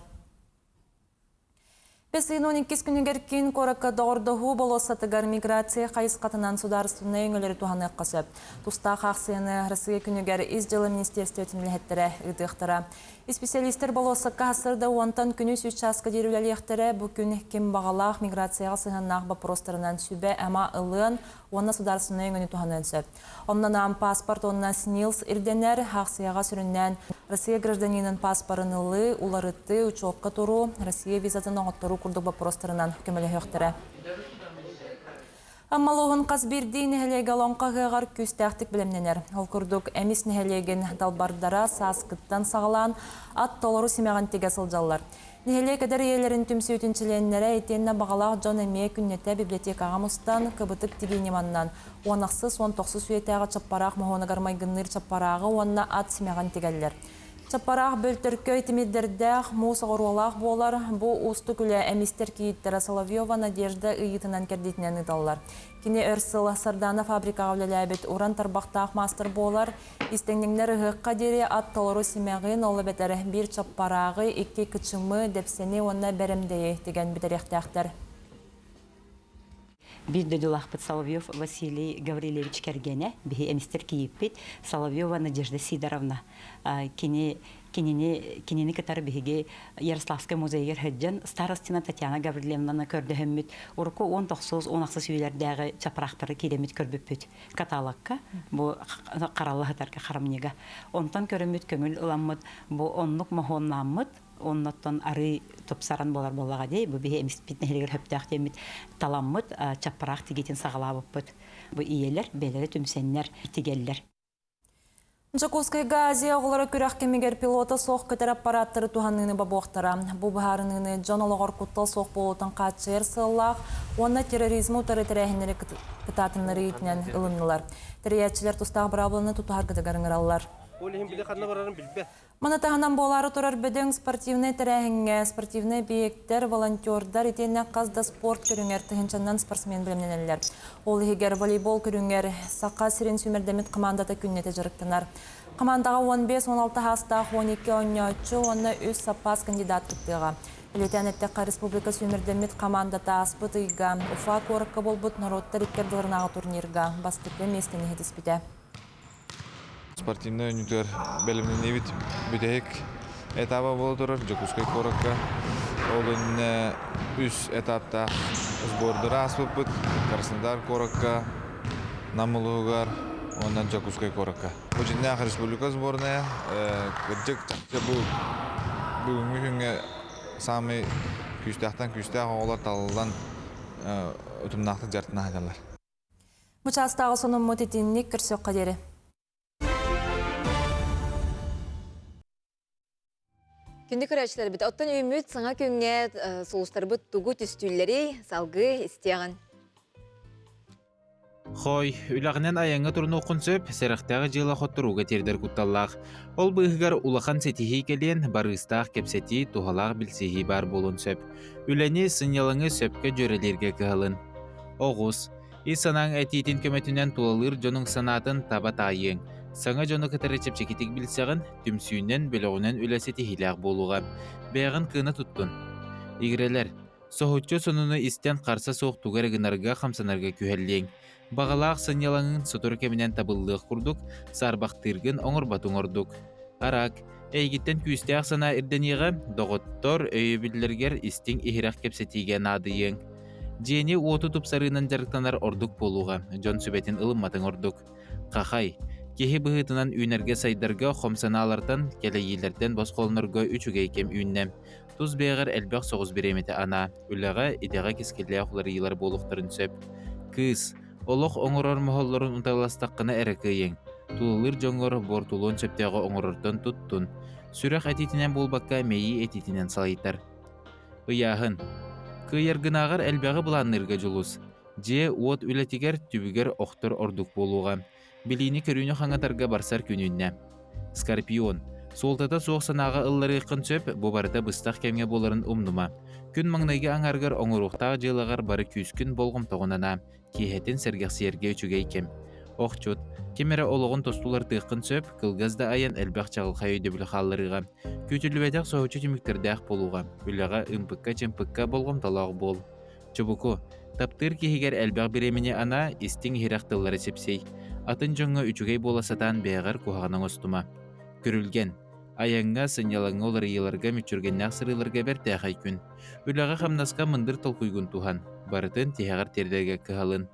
Бэс ыйын 12 күнүгэр киин куоракка доҕордоһуу болуоссатыгар миграция хайысхатынан судаарыстыбаннай өҥөлөрү туһаныахха сөп. Тустаах аахсыйаны Россия күнүгэр Ис дьыала министиэристибэтин үлэһиттэрэ ыытыахтара. Исписэлиистэр болуоссакка сарсыарда уонтан күнүс үс чааска диэри үлэлиэхтэрэ. Бу күн ким баҕалаах миграцияҕа сыһыаннаах боппуруостарынан сүбэ-ама ылыан уонна судаарыстыбаннай өҥөнү туһаныан сөп. Онно анаан паспорт уонна СНИЛС ирдэнэр. Аахсыйаҕа сүрүннээн Россия гражданинын паспорын ылыы, уларытыы, учуокка туруу, Россия визатын оҥотторуу курдук боппуруостарынан көмөлөһүөхтэрэ. Амма улууһун хас биирдии нэһилиэгэ Олоҥхо ыһыаҕар күүстээхтик бэлэмнэнэр. Ол курдук, Эмис нэһилиэгин далбардара сааскыттан саҕалаан ат толору симэҕин тигэ сылдьаллар. Нэһилиэк эдэр ийэлэрин түмсүүтүн чилиэннэрэ итиэннэ баҕалаах дьон эмиэ күннэтэ библиотекаҕа мустан, кыбытык тигии ньыманнан, уон ахсыс, уон тохсус үйэтээҕи чаппараах моһуонугар майгынныыр чаппарааҕы уонна ат симэҕин тигэллэр. Чаппараах бөлтөркөй тимирдэрдээх, муус оҕуруолаах буолар. Бу уустук үлэ эмистэр кийииттэрэ Соловьева Надежда ыйыытынан-кэрдиитинэн ыыталлар. Кини өр сыл Сардаана фабрикаҕа үлэлээбит уран тарбахтаах маастар буолар. Истэҥнэҥнэр ыһыахха диэри ат толору симэҕин, ол эбэтэр биир чаппарааҕы, икки кычымы, дэпсэни уонна бэрэмдэйи тигэн бүтэриэхтээхтэр. Биир дойдулаахпыт Соловьев Василий Гаврильевич кэргэнэ, биһи эмистэр кийииппит Соловьева Надежда Сидоровна. Кини кинини кинини кытары биһиги Ярославскай музейыгар сылдьан Старостина Татьяна Гаврильевнаны көрдөһөммүт урукку 19 16 үйэлэрдээҕи чапраахтары киирэммит көрбүппүт каталогка бу харалла сытарга харамньыга. Онтон көрөммүт көҥүл ыламмыт бу оннук моһуоннааммыт оннуттан арыы тупсаран буолар буоллаҕа дии бу биһи эмиспит нэһилиэгэр сөптөөх диэммит таламмыт чаппараах тигиитин саҕалаабыппыт бу ийэлэр бэйэлэрэ түмсэннэр тигэллэр. Дьокуускайга Азия оҕолоро күрэх кэмигэр пилота суох көтөр аппараттары туһаныыны бобуохтара. Бу быһаарыныыны дьон олоҕор куттал суох буолуутун хааччыйар сыаллаах уонна терроризмы утары тэрээһиннэри кытаатыннарыы иитинэн ылыннылар. Тэрийээччилэр тустаах быраабыланы тутуһаргытыгар ыҥыраллар. Ол иһин били ханна барарын билбэт. Маны таһынан буолаары турар бөдөҥ спортивнай тэрээһиҥҥэ спортивнай эбийиэктэр, волонтердар итиэннэ хас да спорт көрүҥэр тыһыынчаннан спортсмен бэлэмнэнэллэр. Ол иһигэр волейбол көрүҥэр Саха сирин сүүмэрдэммит хамаандата күннэтэ дьарыктанар. Хамаандаҕа 15-16 саастаах 12 оонньооччу уонна үс саппаас кандидат кыттыаҕа. Бэлиэтээн эттэххэ, республика сүүмэрдэммит хамаандата ааспыт ыйга Уфа куоракка буолбут норуоттар икки ардыларынааҕы турнирга бастакы миэстэни ситиспитэ. Спортивнай оонньуутугар бэлэмнэниибит бүтэһик этаба буола турар Дьокуускай куоракка. Ол иннинэ үс этаптаах сбордары ааспыппыт Краснодар куоракка, Нам улууһугар уонна Дьокуускай куоракка. Бу дьиҥнээх республика сборная кырдьык чахчы бу бүгүҥҥү күҥҥэ саамай күүстээхтэн күүстээх оҕолор талыллан утумнаахтык дьарыктана сылдьаллар. Бу чаастааҕы сонуммут итинник көрсүөххэ диэри. Күндү көрөөччүлэрбит, оттон үүммүт саҥа күҥҥэ сулустарбыт тугу түстүүллэрий, салгыы истиэҕин. Хой, үлэҕинэн айаҥҥа турунуоххун сөп, сэрэхтээх дьыала хотторууга тиэрдэр кутталлаах. Ол быыһыгар улахан ситиһии кэлиэн, барыыстаах кэпсэтии, туһалаах билсиһии баар буолуон сөп. Үлэни, сынньалаҥы сөпкө дьүөрэлииргэ кыһалын. Оҕус, ис санааҥ этиитин көмөтүнэн тулалыыр дьонуҥ санаатын таба таайыаҥ. Саҥа дьону кытары чэпчэкитик билсэҕин, түмсүүнэн, бөлөҕүнэн үлэ ситиһиилээх буолуоҕа. Бэйэҕин кыына туттун. Игирэлэр, соһуччу сонуну истэн харса суох тугу эрэ гынарга, хамсанарга күһэллиэҥ. Баҕалаах сынньалаҥыҥ сотору кэминэн табыллыах курдук, саарбахтыыргын оҥорботуҥ ордук. Араак, эйигиттэн күүстээх санаа ирдэниэҕэ, доҕоттор, өйөбүллэргэр истиҥ иһирэх кэпсэтиигэ наадыйыаҥ. Дьиэни-уоту тупсарыынан дьарыктанар ордук буолуоҕа, дьон сүбэтин ылымматыҥ ордук. Хахай, киһи быһыытынан үүнэргэ-сайдарга хом санаалартан, кэлэйиилэртэн босхолонорго үчүгэй кэм үүннэ. Тус бэйэҕэр элбэх соҕус бириэмэтэ анаа, үлэҕэ, идэҕэ кэскиллээх уларыйыылар буолуохтарын сөп. Кыыс, олох оҥорор моһоллорун уталластаххына эрэ кыайыаҥ. Тулалыыр дьоҥҥор буортулуон сөптөөҕү оҥорортон туттун. Сүрэх этиитинэн буолбакка, мэйии этиитинэн салайтар. Ыйааһын. Кыайаргынааҕар элбэҕи былаанныырга дьулус. Дьиэ-уот үлэтигэр, түбүгэр охтор ордук буолуоҕа. Билиини-көрүүнү хаҥатарга барсар күн үүннэ. Скорпион. Суолтата суох санааҕа ылларыаххын сөп, бу барыта быстах кэмҥэ буоларын умнума. Күн маҥнайгы аҥаарыгар оҥоруохтаах дьыалаҕар бары күүскүн болҕомтоҕун анаа, киэһэтин сэргэхсийэргэ үчүгэй кэм. Охчут. Ким эрэ олоҕун тосту уларытыаххын сөп, кылгас да айан элбэх чаҕылхай өйдөбүлү хаалларыаҕа. Күүтүллүбэтэх соһуччу түмүктэрдээх буолуоҕа. Үлэҕэ ымпыкка-чымпыкка болҕомтолоох буол. Чубуку, таптыыр киһигэр элбэх бириэмэни анаа, истиҥ-иһирэх тыллары сипсий. Атын дьоҥҥо үчүгэй буола сатаан бэйэҕэр куһаҕаны оҥостума. Күрүлгэн. Айаҥҥа, сынньалаҥҥа уларыйыыларга, мүччүргэннээх сырыыларга бэртээхэй күн. Үлэҕэ-хамнаска мындыр толкуйгун туһан, барытын тиһэҕэр тиэрдэргэ кыһалын.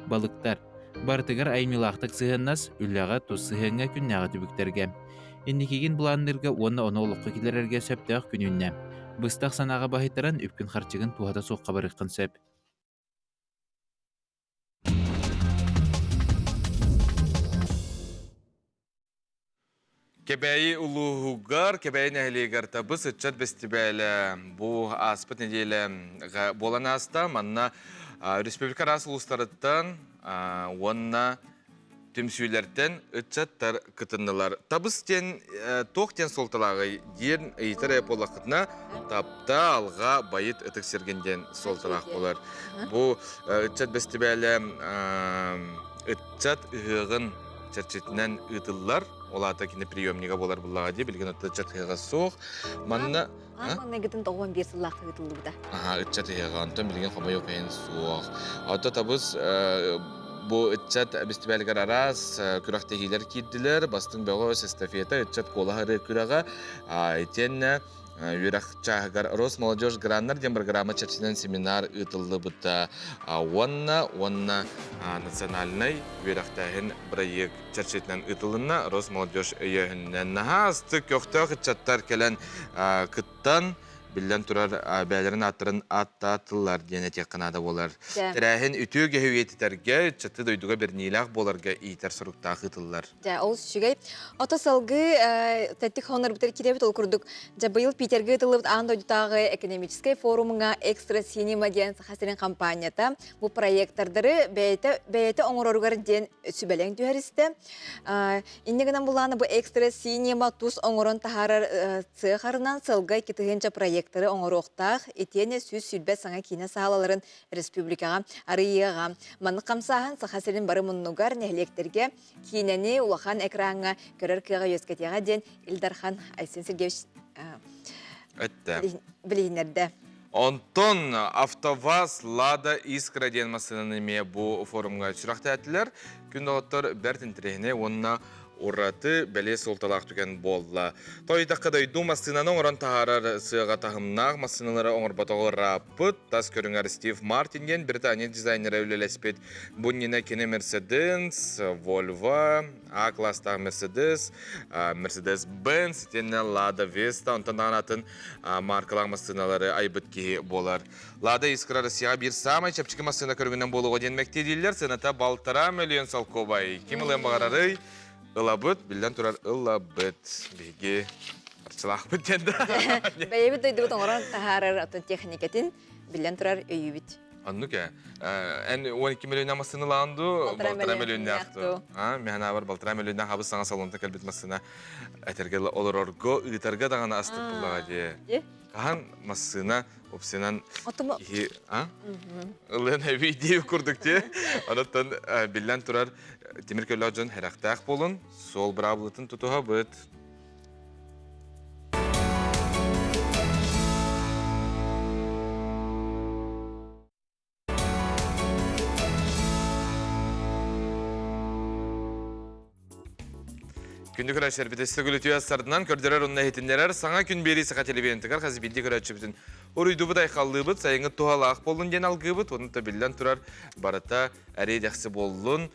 Балыктар. Барытыгар айымньылаахтык сыһыаннас, үлэҕэ, тус сыһыаҥҥа күннээҕи түбүктэргэ. Инникигин былаанныырга уонна ону олоххо киллэрэргэ сөптөөх күн үүннэ. Быстах санааҕа баһыйтаран үпкүн-харчыгын туһата суохха барыаххын сөп. Кэбээйи улууһугар, Кэбээйи нэһилиэгэр табыс ыччат бэстибээлэ бу ааспыт нэдиэлэ буолан ааста. Манна республика араас улуустарыттан уонна түмсүүлэртэн ыччаттар кытыннылар. Табыс диэн туох диэн суолталааҕый диэн ыйытар эрэ буоллаххытына, тапта, алҕа, байыт ытык сиргин диэн суолталаах буолар. Бу ыччат бэстибээлэ ыччат ыһыаҕын чэрчитинэн ыытыллар. Ол аата кини приемнига буолар буллаҕа дии, билигин отто ыччат ыһыаҕа суох. Манна Аан маҥнайгытын 91 сыллаах ыытыллыбыта. Аха, ыччат ыһыаҕа, онтон билигин хомойуох иһин суох. Отто табыс бу ыччат бэстибээлигэр араас күрэхтэһиилэр киирдилэр. Бастыҥ бөҕөс эстафета, ыччат куолаһа ырыа күрэҕэ, итиэннэ Үөрэх чааһыгар Росмолодежь граннар диэн программа чэрчитинэн семинар ыытыллыбыта уонна уонна национальнай үөрэхтээһин бырайыак чэрчитинэн ыытылынна. Росмолодежь өйөөһүнүнэн наһаа астык көхтөөх ыччаттар кэлэн кыттан биллэн турар бэйэлэрин ааттарын ааттаатылар диэн этиэххэ наада буолар. Тэрээһин үтүө үгэһи үйэтитэргэ, ыччаты дойдуга бэриниилээх буоларга иитэр соруктаах ыытыллар. Дьэ, ол үчүгэй. Ото салгыы тэттик хонорбутар киирэбит ол курдук. Дьэ, быйыл Питергэ ыытыллыбыт аан дойдутааҕы экономическай форумҥа Экстра Синема диэн Саха сирин компанията бу проектордары бэйэтэ, бэйэтэ оҥороругар диэн сүбэлэҥ түһэристэ. Инньэ гынан булаана бу Экстра Синема тус оҥорон таһаарар цехарынан сылга 2 тыһыынча проекторы оҥоруохтаах, итиэннэ 120 саҥа киинэ саалаларын республикаҕа арыйыаҕа. Маннык хамсааһын Саха сирин бары муннугар, нэһилиэктэргэ киинэни улахан экраҥҥа көрөр кыаҕы үөскэтиэҕэ диэн Ил Дархан Айсен Сергеевич Эттэ. билиһиннэрдэ. Онтон АвтоВАЗ Лада Искра диэн массыынаны эмиэ бу форумҥа сүрэхтээтилэр. Күн доҕоттор бэрт интэриэһинэй уонна ураты бэлиэ суолталаах түгэн буолла. Тоойдоххо дойду массыынаны оҥорон таһаарар сыаҕа таһымнаах массыыналары оҥорботоҕо ырааппыт. Тас көрүҥэр Стив Мартин диэн Британия дизайнера үлэлэспит. Бу иннинэ кини Mercedes, Volvo, А класстаах Mercedes, Mercedes-Benz итиэннэ Lada Vesta онтон даҕаны атын маркалаах массыыналары айбыт киһи буолар. Лада Искра Россияҕа биир саамай чэпчэки массыына көрүҥүнэн буолуоҕа диэн мэктиэлииллэр. Сыаната балтараа мөлүйүөн солкуобай. Ким ылыан баҕарарый? Ылабыт, биллэн турар, ылабыт. Биһиги арчылаахпыт диэн да. Бэйэбит дойдубут оҥорон таһаарар отон техникэтин биллэн турар өйүүбүт. Оннук ээ. Эн 12 мөлүйүөн массыына ылаан дуу, балтараа мөлүйүөннээх дуу? Аа, миһанаабар балтараа мөлүйүөннээх хабыс саҥа салонта кэлбит массыына этэргэ олорорго, ыытарга даҕаны астык буллаҕа дии. Хаһан массыына опсынан киһи а ылыан эбий дии курдук дии. Онуттан биллэн турар тимир көлөөх дьон хэрэхтээх буолун, суол быраабылатын тутуһабыт. Күндү көрөөччүлэрбит өссө күлүтүө сардынан көрдөрөр уонна иһитиннэрэр саҥа күн биэрии саха телевидениетыгар хас биирдии көрөөччүбүтүн уруйдубут айхаллыыбыт, сайыҥҥы туһалаах буоллун диэн алгыыбыт, уонна биллэн турар барыта эриэ-дэхси буоллун,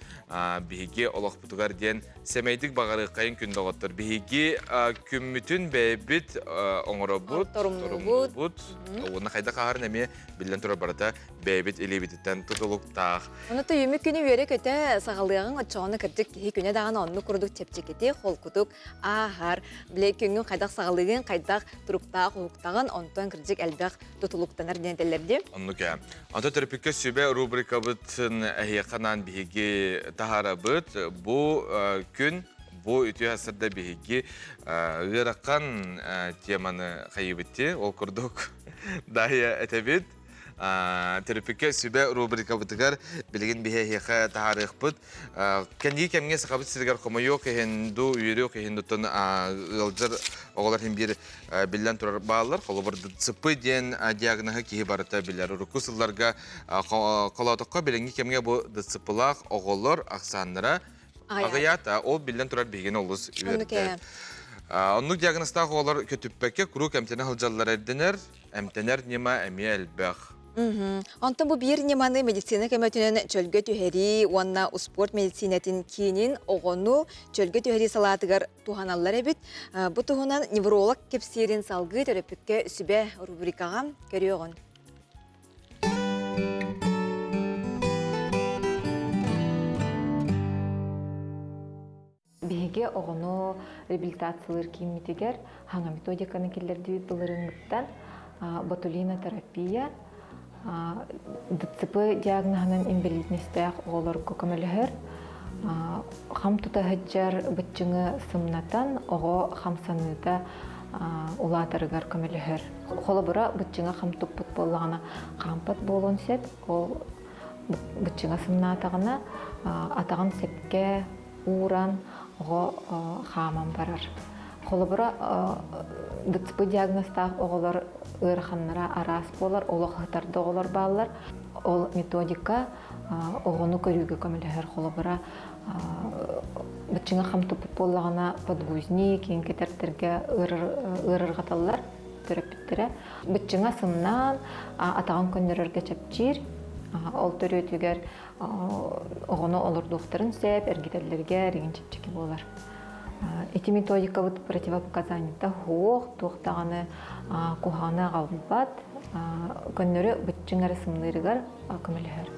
биһиги олохпутугар диэн сэмэйдик баҕарыаххайын күн доҕоттор. Биһиги күммүтүн бэйэбит оҥоробут, торумнуубут, уонна хайдах аһарын эмиэ биллэн турар барыта бэйэбит илиибититтэн тутулуктаах. Ону түйүмүк күнү үөрэ-көтө саҕалыаҕыҥ оччоҕуна кырдьык киһи күнэ даҕаны оннук курдук чэпчэкити, холкутук ааһар. Бile күҥҥүн хайдах саҕалыыгын, хайдах туруктаах уһуктаҕын, онтон кырдьык элбэх тутулуктанар диэн этэллэр дии. Оннук ээ. Онто төрөппүккэ сүбэ рубрикабытын эһиэхэ анаан биһиги таһаарабыт. Бу күн, бу үтүө сарда биһиги ыарахан теманы хайыбыт дии. Ол курдук дайа этэбит. Төрөппүккэ сүбэ рубрикабытыгар билигин биһи эһиэхэ таһаарыахпыт. Кэнники кэмҥэ Сахабыт сиригэр хомойуох иһин дуу, үөрүөх иһин дуттан ыалдьар оҕолор иһин биир биллэн турар бааллар. Холобур, ДЦП диэн диагноһы киһи барыта билэр. Урукку сылларга холоотоххо билиҥҥи кэмҥэ бу ДЦП-лаах оҕолор ахсааннара аҕыйаата. Ол биллэн турар биһигини олус үөрдэр. Оннук диагнозтаах оҕолор көтүппэккэ куруук эмтэнэ сылдьаллара ирдэнэр. Эмтэнэр ньыма эмиэ элбэх. Онтон бу биир ньыманы медицина көмөтүнэн чөлгө түһэрии уонна успуорт медицинэтин киинин оҕону чөлгө түһэрии салаатыгар туһаналлар эбит. Бу туһунан невролог кэпсиирин салгыы төрөппүккэ сүбэ рубрикаҕа көрүөҕүн. Биһиги Биһиги оҕону реабилитациялыыр кииммитигэр хаҥа методиканы киллэрдибит былырыыҥҥыттан ботулинотерапия, ДЦП диагноһынан инбэлиитинэстээх оҕолорго көмөлөһөр. Хам тута сылдьар быччыҥы сымнатан оҕо хамсаныыта улаатарыгар көмөлөһөр. Холобура, быччыҥа хам туппут буоллаҕына хаампат буолуон сөп. Ол быччыҥа сымнаатаҕына атаҕын сөпкө ууран оҕо хааман барар. Холобура, ДЦП диагнозтаах оҕолор ыараханнара араас буолар, олох ыһытарда оҕолор бааллар. Ол методика оҕону көрүүгэ көмөлөһөр. Холобура, быччыҥа хам туппут буоллаҕына подгузник, киин кэтэрдэргэ ыарырҕаталлар төрөппүттэрэ. Быччыҥа сымнаан, атаҕын көннөрөргө чэпчиир. Ол төрүөтүгэр оҕону олордуохтарын сөп, эргитэллэригэр игин чэпчэки буолар. Ити методикабыт противопоказаниета суох, туох даҕаны куһаҕаны аҕалбат, көннөрү быччыҥ эрэ сымныырыгар көмөлөһөр.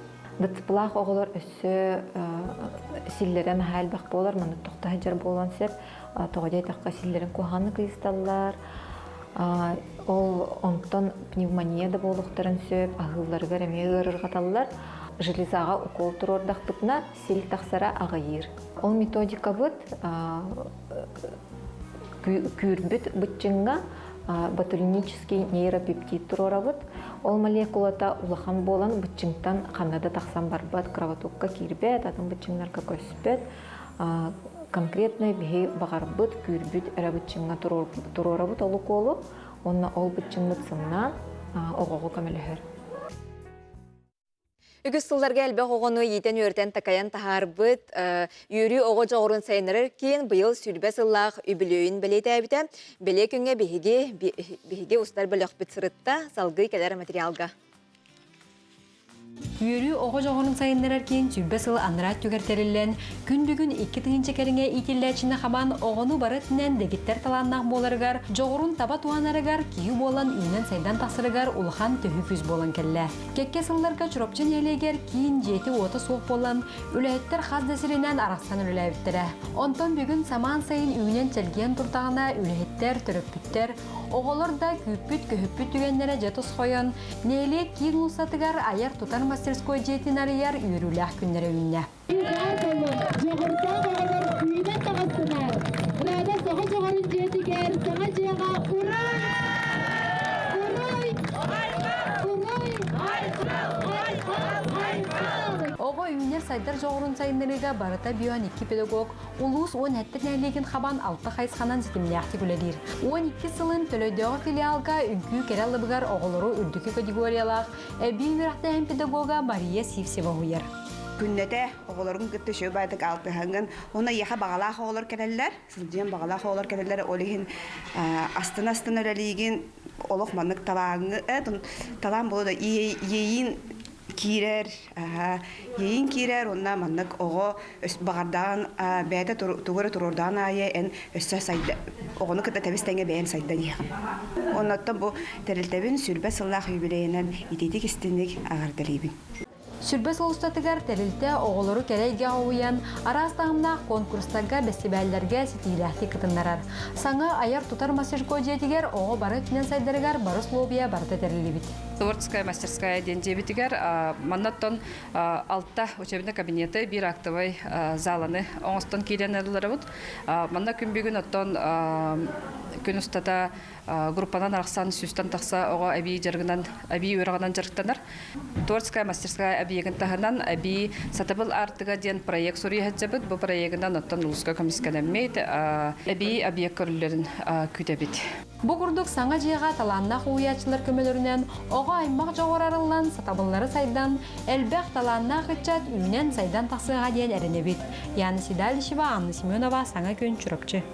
ДЦПлаах оҕолор өссө силлэрэ наһаа элбэх буолар, маннык тохто сылдьар буолуон сөп. Тоҕо диэтэххэ, силлэрин куһаҕаннык ыйысталлар, Ол онтон пневмония да буолуохтарын сөп, аһыылларыгар эмиэ ыарырҕаталлар. Железаҕа укол туруордахпытына, сил тахсара аҕыйыыр. Ол методикабыт күүрбүт быччыҥҥа ботулинический нейропептид туруорабыт. Ол молекулата улахан буолан быччыҥтан ханна да тахсан барбат, кровотокка киирбэт, атын быччыҥнарга көспөт. Конкретно биһи баҕарбыт, күүрбүт эрэ быччыҥҥа туруорабыт ол укуолу уонна ол быччыҥмыт сымнаан оҕоҕо көмөлөһөр. Үгүс сылларга элбэх оҕону иитэн-үөрэтэн такайан таһаарбыт үөрүү оҕо дьоҕурун сайыннарар киин быйыл 20 сыллаах үбүлүөйүн бэлиэтээбитэ. Бэлиэ күҥҥэ биһиги биһиги устар бөлөхпүт сырытта, салгыы кэлэр материалга. Үөрүү оҕо дьоҕурун сайыннарар киин 20 сыл анараа өттүгэр тэриллэн, күн бүгүн 2000 кэриҥэ иитиллээччини хабан оҕону бары өттүнэн дэгиттэр талааннаах буоларыгар, дьоҕурун таба туһанарыгар, киһи буолан үүнэн-сайдан тахсарыгар улахан төһүү күүс буолан кэллэ. Кэккэ сылларга Чурапчы нэһилиэгэр киин дьиэтэ-уота суох буолан, үлэһиттэр хас да сиринэн арахсан үлэлээбиттэрэ. Онтон бүгүн самаан сайын үүнэн-чэлгийэн турдаҕына, үлэһиттэр, төрөппүттэр, Оҕолор да күүппүт-көһүппүт түгэннэрэ дьэ тосхойон, нэһилиэк киин уулуссатыгар айар-тутар мастерской дьиэтин арыйар үөрүүлээх күннэрэ үүннэ. Дьоҕурдаах оҕолор үүнэн таҕыстылар. Рада саха дьоҕурун дьиэтигэр саҥа дьиэҕэ уруй! Уруй! Уруй! Оҕо үүнэр-сайдар дьоҕурун сайыннарыыга барыта бион икки педагог Улуус 17 нэһилиэгин хабан алта хайысханан ситимнээхтик үлэлиир. 12 сылын Төлөйдөөҕү филиалга үҥкүү кэрэ алыбыгар оҕолору үрдүкү категориялаах эбии үөрэхтээһин педагога Мария Сивцева уһуйар. Күннэтэ оҕолорун кытта үчүгэй баайдык алтыһаҥҥын, уонна эйиэхэ баҕалаах оҕолор кэлэллэр, сылдьыан баҕалаах оҕолор кэлэллэр, ол иһин астына-астына үлэлиигин, олох маннык талааҥҥы, талаан буолуо да, иэйиин киирэр, иэйиин киирэр уонна маннык оҕо баҕардаан бэйэтэ тугу эрэ туруордаан аайы эн өссө сайда оҕону кытта тэбис тэҥэ бэйэн сайдан иһэҕин. Оннуттан бу тэрилтэбин 20 сыллаах юбилейынан итиитик истинник аҕардалыыбын. 20 сыл устатыгар тэрилтэ оҕолору кэрэ эйгэҕэ уһуйан, араас таһымнаах конкурстарга, бэстибээллэргэ ситиилээхтик кытыннарар. Саҥа айар-тутар мастерской дьиэтигэр оҕо бары өттүнэн сайдарыгар бары условия барыта тэриллибит. Творческая мастерская диэн дьиэбитигэр маннаттан алта учебный кабинеты, биир актовай заланы оҥостон киирэн ылларабыт. Манна күн бүгүн оттон күн устата группанан арахсан сүүстэн тахса оҕо эбии дьарыгынан эбии үөрэҕинэн дьарыктанар. Творческая мастерская эбийиэгин таһынан эбии Сатабыл аартыга диэн проект суруйа сылдьабыт. Бу проегынан оттон улууска көмүскэнэммит эбии объект көрүллэрин күүтэбит. Бу курдук саҥа дьиэҕэ талааннаах уһуйааччылар көмөлөрүнэн оҕо аймах дьоҕур арыллан, сатабыллары сайдан, элбэх талааннаах ыччат үүнэн-сайдан тахсыаҕа диэн эрэнэбит. Яна Седалищева, Анна Семенова, Саҥа күн, Чурапчы.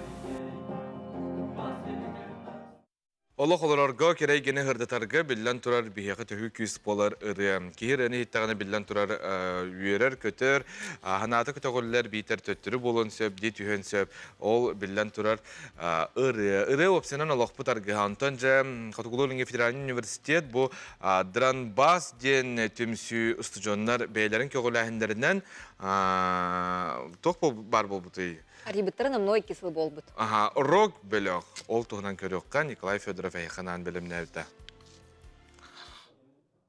Олох олорорго, кэрэйгини һырдатарга биллэн турар биһиэхэ төһүү күүс буолар ырыа. Киһи ырыаны иһиттэҕинэ биллэн турар үөрэр-көтөр, санаата көтөҕүллэр, биитэр төттөрү буолуон сөп, дии түһүөн сөп. Ол биллэн турар ырыа. Ырыа уопсайынан олохпут аргыһа. Онтон дьэ Хотугулуу-Илиҥҥи федеральнай университет бу Дранбас диэн түмсүү устудьуоннар бэйэлэрин көҕүлээһиннэринэн туох баар буолбутуй? Арыйбыттара номнуо икки сыл буолбут. Аха, рок бөлөх. Ол туһунан көрүөххэ Николай Федоров эһиэхэ бэлэмнээбитэ.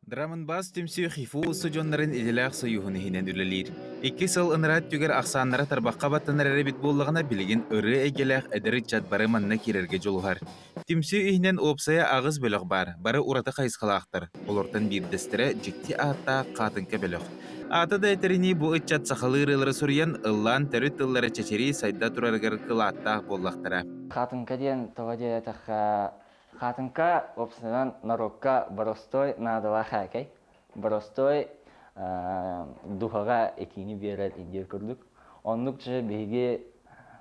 Драмынбаас түмсүү ХИФУ устудьуоннарын идэлээх сойууһун иһинэн үлэлиир. Икки сыл ыныраа өттүгэр ахсааннара тарбахха баттанар эрэ эбит буоллаҕына, билигин ырыа эйгэлээх эдэр ыччат бары манна киирэргэ дьулуһар. Түмсүү иһинэн уопсайа аҕыс бөлөх баар, бары ураты хайысхалаахтар. Олортон биирдэстэрэ дьикти ааттаах Хаатыҥка бөлөх. Аата да этэринии, бу ыччат сахалыы ырыалары суруйан, ыллаан төрүт тыллара чэчирии сайда турарыгар кылааттаах буоллахтара. Хаатыҥка диэн тоҕо диэтэххэ, Хаатыҥка уопсайынан норуокка боростуой наадалаах ээкэй, боростуой духаҕа этиини биэрэр диир курдук. Оннук же биһиги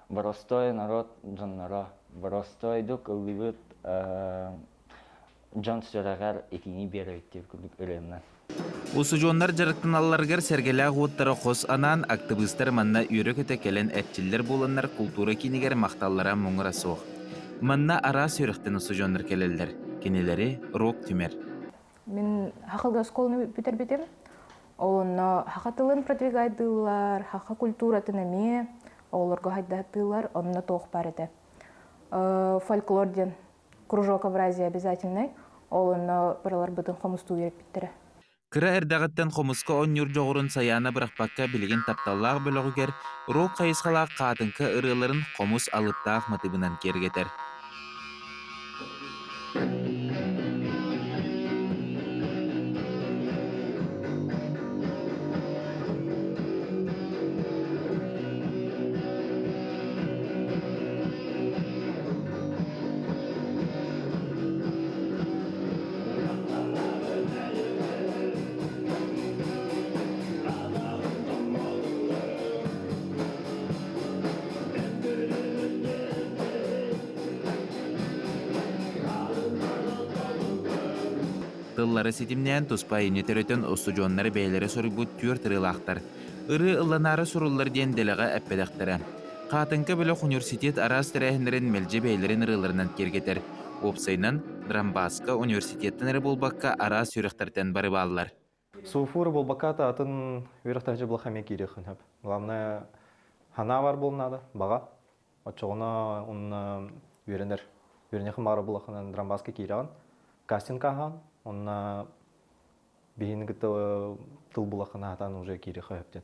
боростуой норуот дьонноро боростуойдук ыллыыбыт дьон сүрэҕэр этиини биэрэбит диир курдук ырыаннан. Устудьуоннар дьарыктаналларыгар сэргэлээх уоттара хос анаан, актыбыыстар манна үөрэ-көтө кэлэн эрчиллэр буоланнар култуура киинигэр махталлара муҥура суох. Манна араас үөрэхтэн устудьуоннар кэлэллэр. Кинилэри рок түмэр. Мин хахылга оскуоланы бүтэрбитим. Ол онно хаха тылын продвигайдыыллар, хаха культуратын эмиэ оҕолорго хайдатыылар, онно туох баар этэ. Фольклор диэн кружок Евразия обязательный. Ол онно барыларбытын хомустуу үөрэппиттэрэ. Кыра эрдэҕиттэн хомуска оонньуур дьоҕурун Сайаана бырахпакка билигин тапталлаах бөлөҕүгэр рок хайысхалаах хаатыҥка ырыаларын хомус алыптаах матыыбынан киэргэтэр. Тыллары ситимнээн туспа айымньы төрөтөн устудьуоннары бэйэлэрэ суруйбут түөрт ырыалаахтар. Ырыа ылланаары суруллар диэн дэлэҕэ эппэтэхтэрэ. Хаатыҥка бөлөх университет араас тэрээһиннэрин мэлдьи бэйэлэрин ырыаларынан киэргэтэр. Уопсайынан, Драмбаска университеттан эрэ буолбакка араас үөрэхтэртэн бары бааллар. Суфур буолбакка атын үөрэхтээччи булах эмиэ киириэххин сөп. Главное, санаа бар буолун наада, баҕа. Оччоҕуна онно үөрэнэр. Үөрэниэххин баҕара булаххынан Драмбаска киирэҕин, кастинг ааһаҕын, онно биһини кытта тыл булаххына сатаан уже киириэххэ сөп диэн.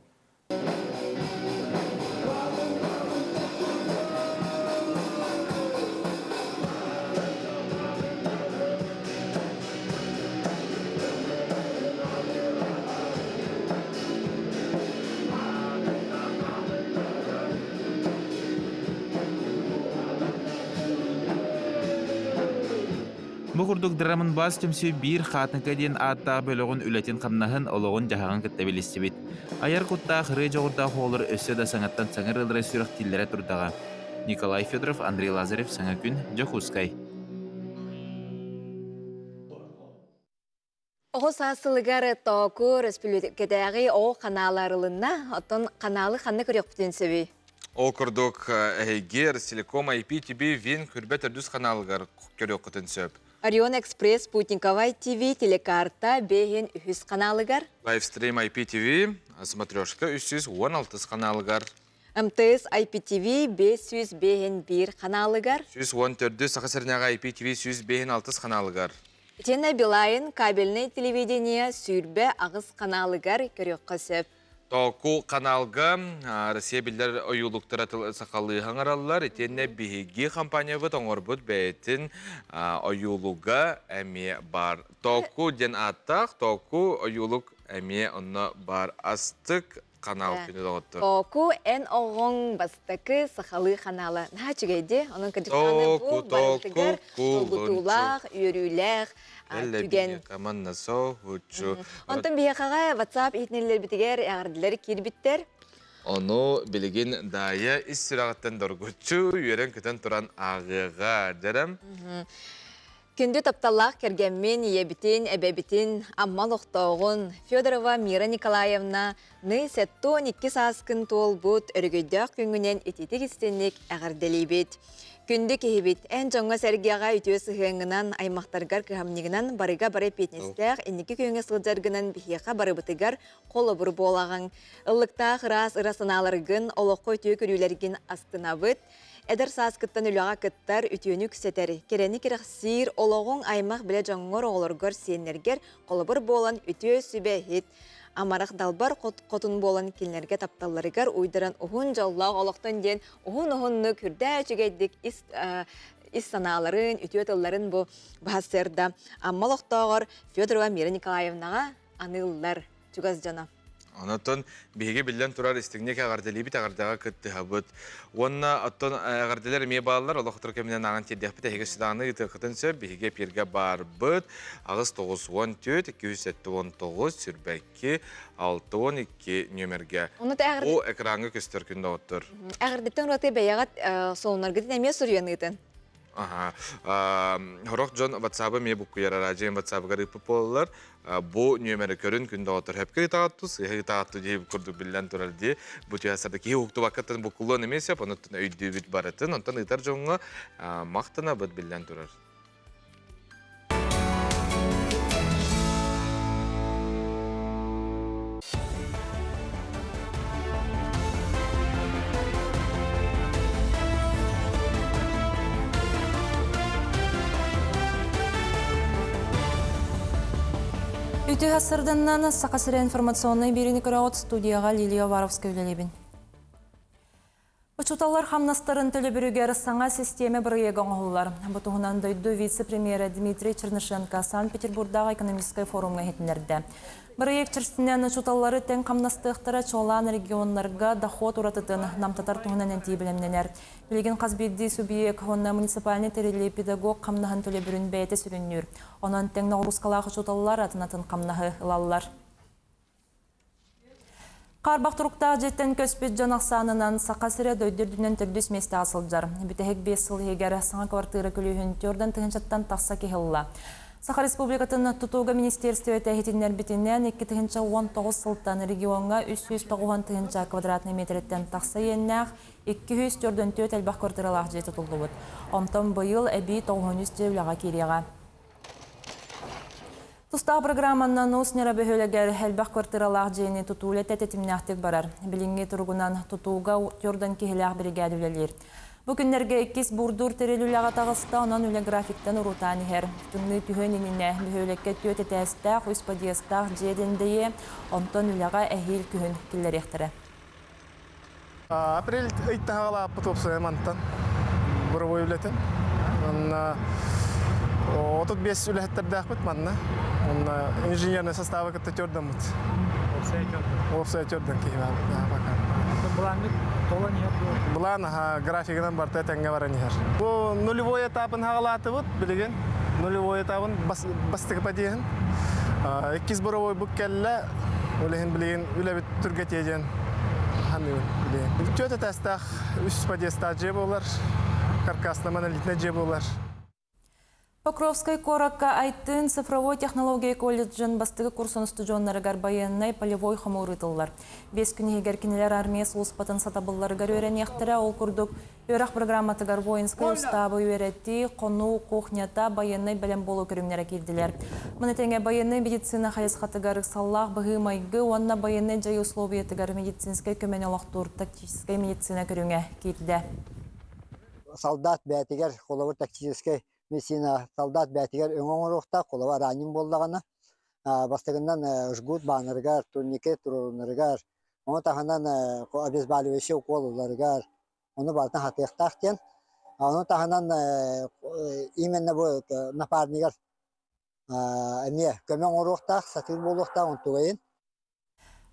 Бу курдук Драмынбаас түмсүү биир хаатыҥка диэн ааттаах бөлөҕүн үлэтин-хамнаһын, олоҕун-дьаһаҕын кытта билистибит. Айар куттаах, ырыа дьоҕурдаах оҕолор өссө да саҥаттан саҥа ырыалары сүрэхтииллэрэ турдаҕа. Николай Федоров, Андрей Лазарев, Саҥа күн, Дьокуускай. Оҕо саас сылыгар Тооку өрөспүүбүлүкэтээҕи оҕо ханаала арылынна. Оттон ханаалы ханна көрүөхпүтүн сөбүй? Ол курдук, эһиги Ростелеком IPTV Вин көрбөт төрдүс ханаалыгар көрүөххүтүн сөп. Орион Экспресс спутниковай ТВ телекарта бэһин үһүс ханаалыгар. Лайвстрим IPTV смотрешка 316 ханаалыгар. МТС IPTV 505 ханаалыгар. 114 Саха сиринээҕи IPTV 156 ханаалыгар. Итиэннэ Билайн кабельнай телевидение сүүрбэ аҕыс ханаалыгар көрүөххэ сөп. Току каналга Россия биллэр ойуулуктара сахалыы хаҥараллар. Итиэннэ биһиги компаниябыт оҥорбут бэйэтин ойуулуга эмиэ бар. Току диэн ааттаах Току ойуулук эмиэ онно бар. Астык канал күнү доҕоттор. Току эн оҕоҥ бастакы сахалыы ханаала. Наһаа үчүгэй дии. Онон кырдьыктааны бу барытыгар долгутуулаах, үөрүүлээх түгэн. Команда соһуччу. Онтон биһиэхэҕэ WhatsApp иһитиннэрбитигэр эҕэрдэлэр киирбиттэр. Ону билигин Даайа ис сүрэҕиттэн доргуччу үөрэн-көтөн туран ааҕыаҕа. Дьэрэм. Күндү тапталлаах кэргэммин, ийэбитин, эбэбитин, Амма олохтооҕун Федорова Мира Николаевна ны 72 сааскын туолбут өрөгөйдөөх күҥҥүнэн ититик истинник эҕэрдэлиибит. Күндү киһибит, эн дьоҥҥо-сэргэҕэ үтүө сыһыаҥҥынан, аймахтаргар кыһамньыгынан барыга бары эппиэтинэстээх инники күөҥҥэ сылдьаргынан биһиэхэ барыбытыгар холобур буолаҕыҥ. Ыллыктаах ыраас ыра санааларгын, олоххо үтүө көрүүлэргин астынабыт. Эдэр сааскыттан үлэҕэ кыттар, үтүөнү үксэтэр, кэрэни кэрэхсиир, олоҕуҥ аймах билэ дьоҥҥор, оҕолоргор, сиэннэргэр холобур буолан үтүө сүбэ иһит. Амарах далбар хотун буолан кинилэргэ тапталларыгар уйдаран уһун дьоллоох олохтон диэн уһун-уһуннук үрдээ үчүгэйдик ис, ис санааларын, үтүө тылларын бу баһассыарда Амма олохтооҕор Федорова Мира Николаевнаҕа аныыллар чугас дьоно. Онотон биһиги биллэн турар истиҥник эҕэрдэлиибит, эҕэрдэҕэ кыттыһабыт. Уонна оттон эҕэрдэлэр эмиэ бааллар, олохтор кэминэн ааҕан тиэрдиэхпит эһиги сыдааны ыытыаххытын сөп. Биһиги эпииргэ баарбыт. 8 94 279 22 62 нүөмэргэ. Ону Бу экраҥҥа көстөр күн доҕоттор. Эҕэрдэттэн ураты бэйэҕит сонуннаргытын эмиэ суруйан ыытын. Аха. Хорох дьон WhatsApp-ы эмиэ буккуйар, араадьыйа WhatsApp-ыгар ыыппыт буолаллар. Бу нүөмэри көрүн күн доҕоттор хөпкө ытаатту, сыыһа ытаатту дии курдук биллэн турар дии. Бу түһэсарда киһи уһуктубаккаттан буккуллуон эмиэ сөп, онуттан өйдүүбүт барытын, онтон ыытар дьоҥҥо махтанабыт биллэн турар. Үтүө сырдыннан Саха сирэ информационнай биэриини көрөҕүт студияҕа Лилия Уваровская үлэлиибин. Учууталлар хамнастарын төлөбүрүгэр саҥа систиэмэ бырайыага оҥоһуллар. Бу туһунан дойду вице-премьерэ Дмитрий Чернышенко Санкт-Петербурдааҕы экономическай форумҥа иһитиннэрдэ. Бырайыак чэрчитинэн учууталлары тэҥ хамнастыахтара чуолаан регионнарга дохуот уратытын намтатар туһунан этии бэлэмнэнэр. Билигин хас биирдии субъект уонна муниципальнай тэриллии педагог хамнаһын төлөбүрүн бэйэтэ сүрүннүүр. Онон тэҥ ноҕуруускалаах учууталлар атын-атын хамнаһы ылаллар. Хаарбах туруктаах дьиэттэн көспүт дьон ахсаанынан Саха сирэ дойду үрдүнэн төрдүс миэстэҕэ сылдьар. Бүтэһик 5 сыл иһигэр саҥа квартира күлүүһүн түөрдэн тыһыынчаттан тахса киһи ылла. Саха Республикатын тутууга министиэристибэтэ иһитиннэрбитинэн, 2019 сылтан региоҥҥа 390 тыһыынча квадратнай миэтэрэттэн тахса иэннээх 244 элбэх квартиралаах дьиэ тутуллубут. Онтон быйыл эбии 93 дьиэ үлэҕэ киириэҕэ. Тустаах программанан Уус Ньара бөһүөлэгэр элбэх квартиралаах дьиэни тутуу үлэтэ тэтимнээхтик барар. Билиҥҥи туругунан тутууга түөртэн киһилээх биригээдэ үлэлиир. Бу күннэргэ иккис буурдуур тэрил үлэҕэ таҕыста, онон үлэ графиктан урутаан иһэр. Тымныы түһүөн иннинэ бөһүөлэккэ түөрт этээстээх, үс подъездтаах дьиэ дэндэйиэ, онтон үлэҕэ эһиил күһүн киллэриэхтэрэ. Апрель ыйтаһаҕалааппыт уопсайа мантан буровой үлэтин. Онно 35 үлэһиттэрдээхпит манна. Онно инженерный составы кытта төрдөммүт. Уопсай төрдөн киһи пока. Былааннык толон иһэр дуо? Былаан аха графигынан барта тэҥҥэ баран иһэр. Бу нулевой этапын хаҕалаатыбыт билигин. Нулевой этабын бастакы подъеһын. Иккис буровой бу кэллэ. Ол иһин билигин үлэбит түргэтиэ диэн саныыбын билигин. Түөрт этээстээх үс подъездтаах дьиэ буолар, каркасная монолитная дьиэ буолар. Покровскай куоракка Айтын цифровой технология колледжын бастакы курсун устудьуоннарыгар байыаннай полевой хомуур ыытыллар. Биэс күн иһигэр кинилэр армия сулууспатын сатабылларыгар үөрэниэхтэрэ. Ол курдук, Үөрэх программатыгар воинскай устаабы үөрэтии, хонуу кухнята, байыаннай бэлэм буолуу көрүҥнэрэ киирдилэр. Маны тэҥэ байыаннай медицина хайысхатыгар ыксаллаах быһыы-майгы уонна байыаннай дьайыы условиятыгар медицинскэй көмөнү олохтуур тактическай медицина көрүҥэ киирдэ. Солдат бэйэтигэр холобур тактическай медицина солдат бэйэтигэр өҥө оҥоруохтаах, холобур ранен буоллаҕына, бастакынан жгут баанарыгар, турникет туруорунарыгар, ону таһынан обезболивающий укол ыларыгар, Ону барытын хатыахтаах диэн. Ону таһынан именно бу напарнигар эмиэ көмө оҥоруохтаах, сатыыр буолуохтаах онтугайын.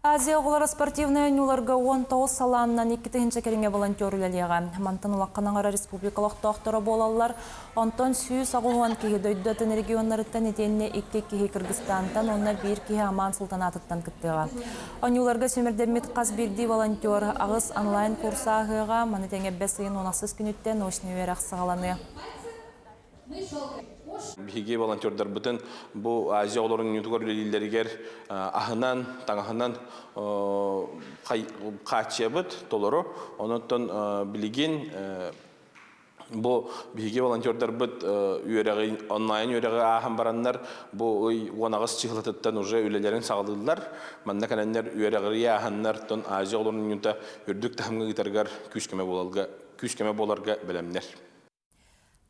Азия оҕолоро спортивнай оонньууларга 19 салааннан 2000 кэриҥэ волонтер үлэлиэҕэ. Мантан улахан аҥара республика олохтоохторо буолаллар. Онтон 180 киһи дойду атын регионнарыттан итиэннэ икки киһи Кыргызстантан уонна биир киһи Аман Султанатыттан кыттыаҕа. Оонньууларга сүүмэрдэммит хас биирдии волонтер аҕыс онлайн-курс ааһыаҕа, маны тэҥэ бэс ыйын 18 күнүттэн научнай үөрэх саҕаланыа. Биһиги волонтердарбытын бу Азия оҕолорун оонньуутугар үлэлииллэригэр аһынан, таҥаһынан хааччыйабыт толору. Онон билигин бу биһиги волонтердарбыт үөрэҕи онлайн үөрэҕи ааһан бараннар бу ый 18 чыһылатыттан уже үлэлэрин саҕалыыллар. Манна кэлэннэр үөрэҕирии ааһаннар тон Азия оҕолорун оонньуута үрдүк таһымҥа ыытарыгар күүс-көмө буоларга күүс-көмө буоларга бэлэмнэр.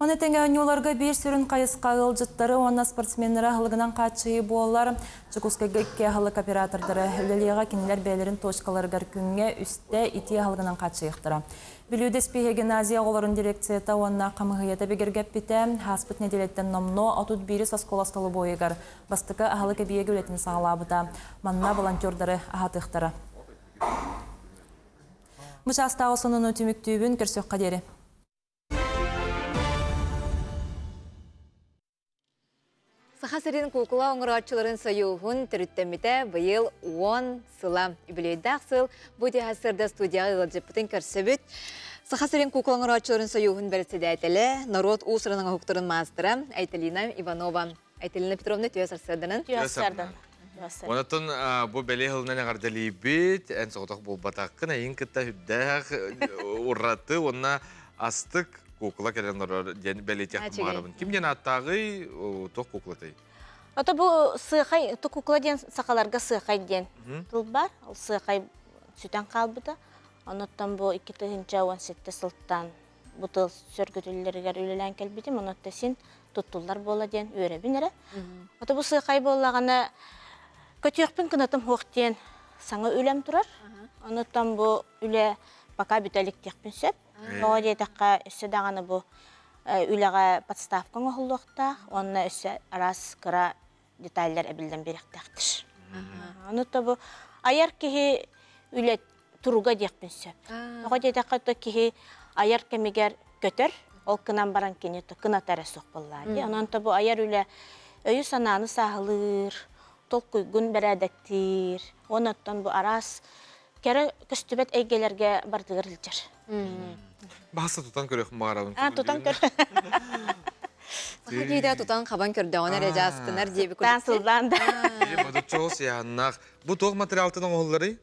Ону тэҥэ оонньууларга биир сүрүн хайысха ыалдьыттары уонна спортсменнары аһылыгынан хааччыйыы буолар. Дьокуускайга икки аһылык оператордара үлэлиэҕэ, кинилэр бэйэлэрин точкаларыгар күҥҥэ үстэ итии аһылыгынан хааччыйыахтара. Бүлүү дэспииһэ Геннадий оҕолорун дирекцията уонна хамыыһыйата бигэргэппитэ. Ааспыт нэдиэлэттэн номнуо 31 оскуола остолобуойугар бастакы аһылык эбийиэгэ үлэтин саҕалаабыта. Манна волонтердары аһатыахтара. Бу чаастааҕы сонуну түмүктүүбүн, көрсүөххэ диэри. Саха сирин куукула оҥорооччуларын сойууһун төрүттэммитэ быйыл 10 сыла. Үбүлүөйдээх сыл бу сырда студияҕа ыалдьыппытын көрсөбүт. Саха сирин куукула оҥорооччуларын сойууһун бэрэссэдээтэлэ, норуот уус-уран оҥоһуктарын маастара Айталина Иванова. Айталина Петровна түө сарсыарданан. Түө сарсыардан. Онотон бу бэлиэ сылынан эҕэрдэлиибит, эн соҕотох буолбатаххын, эйин кытта үрдээх ураты уонна астык куукула кэлэн олорор диэн бэлиэтиэх баҕарабын. Ким диэн ааттааҕый, туох куукулатай? Ото бу сыахай, ту кукла диэн сахаларга сыахай диэн тыл бар. Ол сыахай сүтэн хаалбыта. Онуттан бу 2017 сылтан бу тыл сөргүтүллэригэр үлэлээн кэлбитим. Онуттан син туттуллар буола диэн үөрэбин эрэ. Ото бу сыахай буоллаҕына көтүөхпүн кынатым суох диэн саҥа үлэм турар. Онуттан бу үлэ пока бүтэ илик диэхпин сөп. Тоҕо диэтэххэ, өссө даҕаны бу үлэҕэ подставка оҥоһуллуохтаах уонна өссө араас кыра деталлар эбиллэн биэриэхтээхтэр. Ону то бу айар киһи үлэ туруга диэхпин сөп. Тоҕо диэтэххэ, то киһи айар кэмигэр көтөр, ол кынан баран кини кыната эрэ суох буоллаа дии. Онон то бу айар үлэ өйү-санааны сааһылыыр, толкуйгун бэрээдэктиир, онон бу араас кэрэ көстүбэт эйгэлэргэ бардыгар илдьэр. Баһса тутан көрүөх баҕарабын. А, тутан көр. Саха киһитэ тутан хабан көрдөҕүнэ эрэ дьаастынар диэби Таан сыллаан да. Бодуччоҕу сыйааннаах. Бу туох материалтан оҥоһулларый?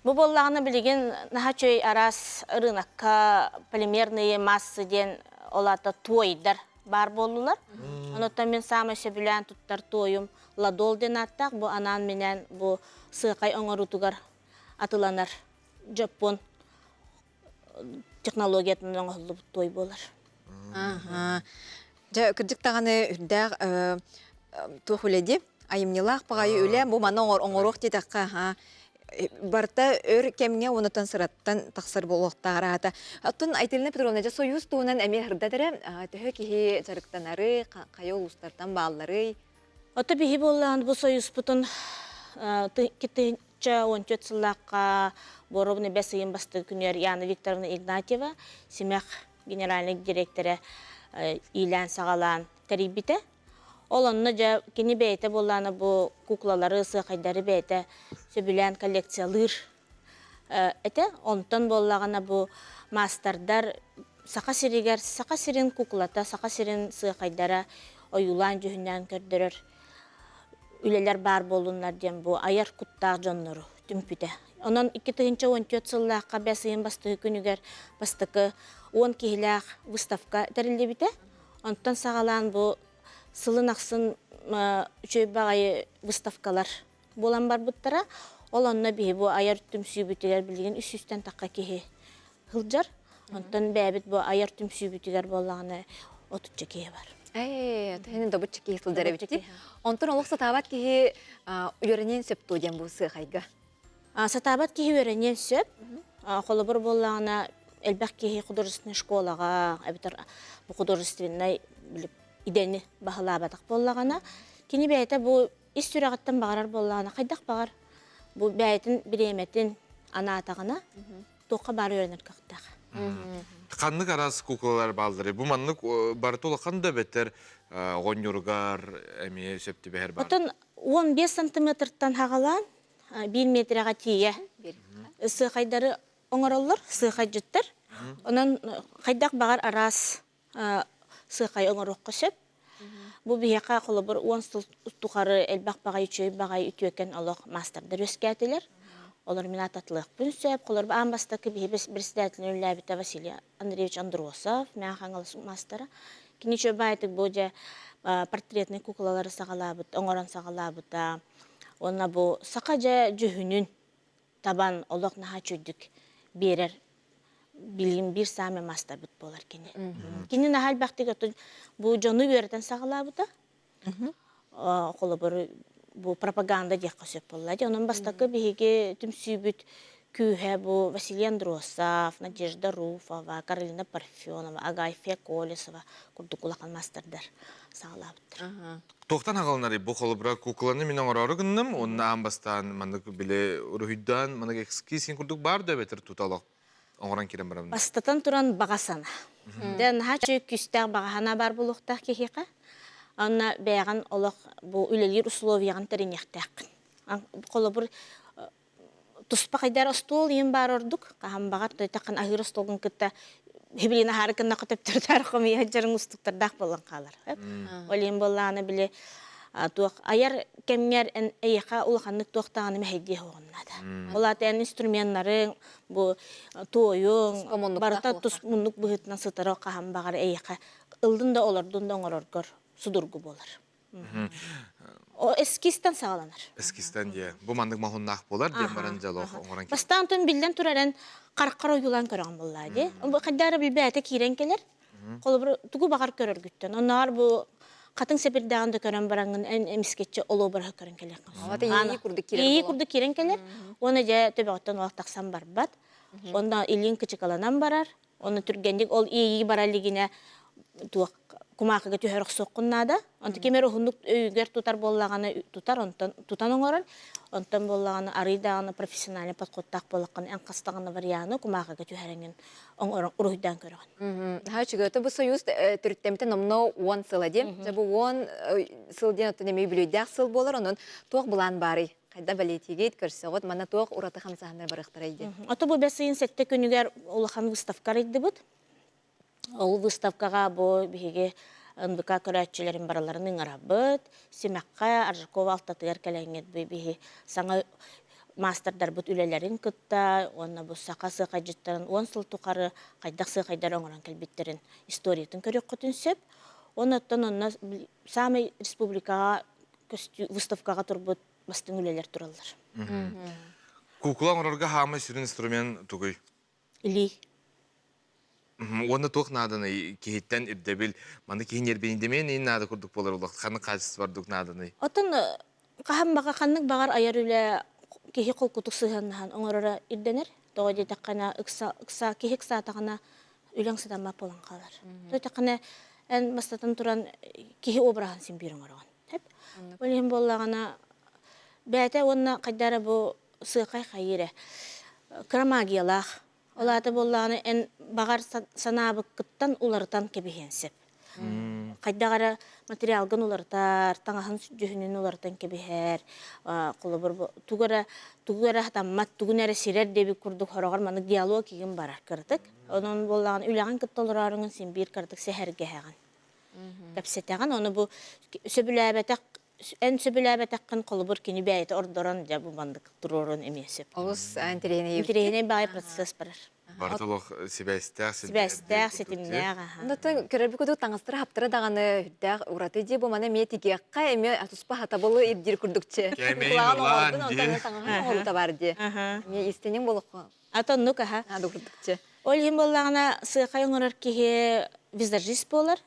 Бу буоллаҕына билигин наһаа үчүгэй араас рынокка полимерные массы диэн ол аата туойдар баар буоллулар. Онуттан мин саамай сөбүлээн туттар туойум ладол диэн ааттаах бу анаан-минээн бу сыакай оҥоруутугар атыланар дьоппуон технологиятынан оҥоһуллубут туой буолар. Дьэ, кырдьык даҕаны үрдээх туох үлэ дии? Айымньылаах баҕайы үлэ бу маны оҥоруох диэтэххэ, барыта өр кэмҥэ уонутан сыраттан тахсар буолуохтаах араата. Оттон Айталина Петровна, дьэ Союз туһунан эмиэ ырдат эрэ, төһө киһи дьарыктанары, хайа улуустартан баалларый? Ото биһи буоллаан бу союзпутун 2014 сыллаахха Боровны бэс ыйын бастакы күнүгэр Яна Викторовна Игнатьева Симэх генеральный директора иилээн-саҕалаан тэрийбитэ. Ол онно дьэ кини бэйэтэ буоллаана бу куклалары, сыахайдары бэйэтэ сөбүлээн коллекциялыыр этэ. Онтон буоллаҕына бу маастардар Саха сиригэр Саха сирин куклата, Саха сирин сыахайдара ойуулаан дьүһүннээн көрдөрөр үлэлэр баар буоллуннар диэн бу айар куттаах дьоннору түмпүтэ. Онон 2014 сыллаахха бэс ыйын бастакы күнүгэр бастакы 10 киһилээх выставка тэриллибитэ. Онтон саҕалаан бу сылын ахсын үчүгэй баҕайы выставкалар буолан барбыттара. Ол онно биһи бу айар түмсүүбүтүгэр билигин үс сүүстэн тахха киһи сылдьар. Онтон бэйэбит бу айар түмсүүбүтүгэр буоллаҕына отучча киһи бар. Ээ, тэһин добучча киһи сылдьар эбит. Онтон олох сатаабат киһи үөрэниэн сөп дуо диэн бу сыахайга? Сатаабат киһи үөрэниэн сөп. Холобур буоллаҕына элбэх киһи художественнай школаҕа эбэтэр бу художественнай идэни баһылаабатах буоллаҕына, кини бэйэтэ бу ис сүрэҕиттэн баҕарар буоллаҕына хайдах баҕар бу бэйэтин бириэмэтин анаатаҕына туохха баар үөрэнэр кыахтаах. Ханнык араас куклалар баалларый? Бу маннык барыта улахан да эбэтэр оҕонньоругар эмиэ сөп түбэһэр баар. Оттон 15 сантиметртан хаҕалаан 1 метрэҕэ тиийэ сыахайдары оҥороллор, сыахайдьыттар. Онон хайдах баҕар араас сыахай оҥоруохха сөп. Бу биһиэхэ холобур уон сыл тухары элбэх баҕайы үчүгэй баҕайы үтүөкэн олох маастардар үөскээтилэр. Олор мин аататылыахпын сөп. Холобур аан бастакы биһи председателин үлэлээбитэ Василий Андреевич Андросов, Мэҥэ Хаҥалас маастара. Кини үчүгэй баайытык бу дьэ портретнай куклалары саҕалаабыт, оҥорон саҕалаабыта. Уонна бу саха дьэ дьүһүнүн табан олох наһаа үчүгдүк биэрэр билим биир саамай маастарбыт буолар кини. Кини наһаа элбэхтик бу дьону үөрэтэн саҕалаабыта. Холобур, бу пропаганда диэххэ сөп буолла. Дьэ, онон бастакы биһиги түмсүүбүт күүһэ бу Василий Андросов, Надежда Руфова, Каролина Парфенова, Агафья Колесова курдук улахан маастардар саҕалаабыттар. Туохтан аҕалынарый бу холобура куукуланы мин оҥороору гынным уонна аан бастаан маннык били уруһуйдаан маннык эскиз курдук баар да эбэтэр тута олох оҥорон киирэн барабын. Бастатан туран баҕа санаа. Дэ наһаа үчүгэй күүстээх баҕа санаа баар буолуохтаах киһиэхэ. Онно бэйэҕин олох бу үлэлиир условияҕын тэриниэхтээххин. Холобур туспа хайдар остуол ийэм баар ордук хаһан баҕар таххан аһыыр остуолгун кытта хибилин аһаары гыннахха төптөрүтаар хомуйа сылдьарыҥ устуктардаах буолан хаалар. Ол иһин буоллаҕына били туох айар кэмҥэр эн эйиэхэ улаханнык туох даҕаны мэһэйдиэ суоҕун наада. Ол аата эн инструменнарыҥ бу туойуҥ барыта тус муннук быһыытынан сытара хаһан баҕар эйиэхэ ыллын да олордун да оҥороргор судургу буолар. О эскизтэн саҕаланар. Эскизтэн диэ. Бу маннык моһуннаах буолар диэн баран дьалох оҥорон Бастаан тун биллэн тураран хараххар ойуулаан көрөҕүн буоллаа дии. Бу хайдара билбээтэ киирэн кэлэр. Холобур тугу баҕар көрөргүттэн. Онноор бу хатыҥ сэбирдэҕин да көрөн бараҥҥын эн эмискэччи олуобараһы көрөн кэлиэххин. Ата иэйии курдук киирэр Иэйии курдук киирэн кэлэр. Уонна дьэ төбөҕүттэн олох тахсан барбат. Онно илииҥ кычыкаланан барар. Онно түргэнник ол иэйии бара илигинэ туох кумаахыга түһэр охсуоххун наада. Онто ким эрэ уһуннук өйүгэр тутар буоллаҕына тутар, онтон тутан оҥорор. Онтон буоллаҕына арый даҕаны профессиональный подходтаах буоллаххына эн хас даҕаны варианы кумааҕыга түһэрэҥин оҥорон уруһуйдаан көрөҕүн. Наһаа үчүгэй. Бу союз төрүттэммитэ номнуо уон сыла диэн. Дьэ бу уон сыл диэн оттон эмиэ үбүлүөйдээх сыл буолар. Онон туох былаан баарый? Хайда бэлиэтиигит, көрсөҕүт, манна туох ураты хамсааһыннар барыахтарай диэн. Ото бу бэс ыйын сэттэ күнүгэр улахан выставка арыйдыбыт. Ол выставкаҕа бу биһиги НВК көрөөччүлэрин барыларын ыҥырабыт. Симэххэ Аржакова алтатыгар кэлэҥҥит биһи саҥа маастардарбыт үлэлэрин кытта уонна бу саха сыахайдьыттарын уон сыл тухары хайдах сыахайдар оҥорон кэлбиттэрин историятын көрүөххүтүн сөп. Оннуттан онно саамай республикаҕа көстүү выставкаҕа турбут бастыҥ үлэлэр тураллар. Куукула оҥорорго хаамай сүрүн инструмент тугуй? Илии. Уонна туох нааданый киһиттэн ирдэбил маны киһи ньиэрбинийдэмиэн иһин наада курдук буолар улах ханнык хаачыстыба ордук нааданый? Оттон хаһан баҕар ханнык баҕар айар үлэ киһи холкутук сыһыаннаһан оҥороро ирдэнэр. Тоҕо диэтэххинэ ыкса ыкса киһи ыксаатаҕына үлэҥ сатаммат буолан хаалар. Тоҕо эн бастатан туран киһи обраһын син биир оҥороҕун. Ол иһин буоллаҕына бэйэтэ уонна хайда эрэ бу сыахай хайыыр ээ кыра магиялаах. Ол аата буоллаҕына эн баҕар санаабыккыттан уларытан кэбиһиэн сөп. Хайдах эрэ материалгын уларытар, таҥаһын дьүһүнүн уларытан кэбиһэр, холобур бу тугу эрэ тугу эрэ сатаммат, тугун эрэ сирэр диэбит курдук хороҕор маннык диалог игин барар кыратык. Онон буоллаҕына үлэҕин кытта олорооруҥун син биир кыратык сэһэргэһэҕин. Кэпсэтэҕин, ону бу сөбүлээбэтэх эн сөбүлээбэтэххин холобур кини бэйэтэ ордорон дьэ бу маннык туруорун эмиэ сөп. Олус интэриэһинэй. Интэриэһинэй баҕайы процесс барар. Барыта олох сибээстээх, Сибээстээх, ситимнээх аха. Онтон көрөрбүт курдук таҥастара хаптара даҕаны үрдээх ураты дии бу маны эмиэ тигиэххэ эмиэ туспа хатабылы ирдиир курдукче. Кээмэйин Кулаҕан ылаан оҥордун дии. онтон таҥаһын оҥоруута бар дии. Эмиэ истинин болоххо. Атоннук аха. Наада курдукче. Ол иһин буоллаҕына сыахай оҥорор киһи визажист буолар.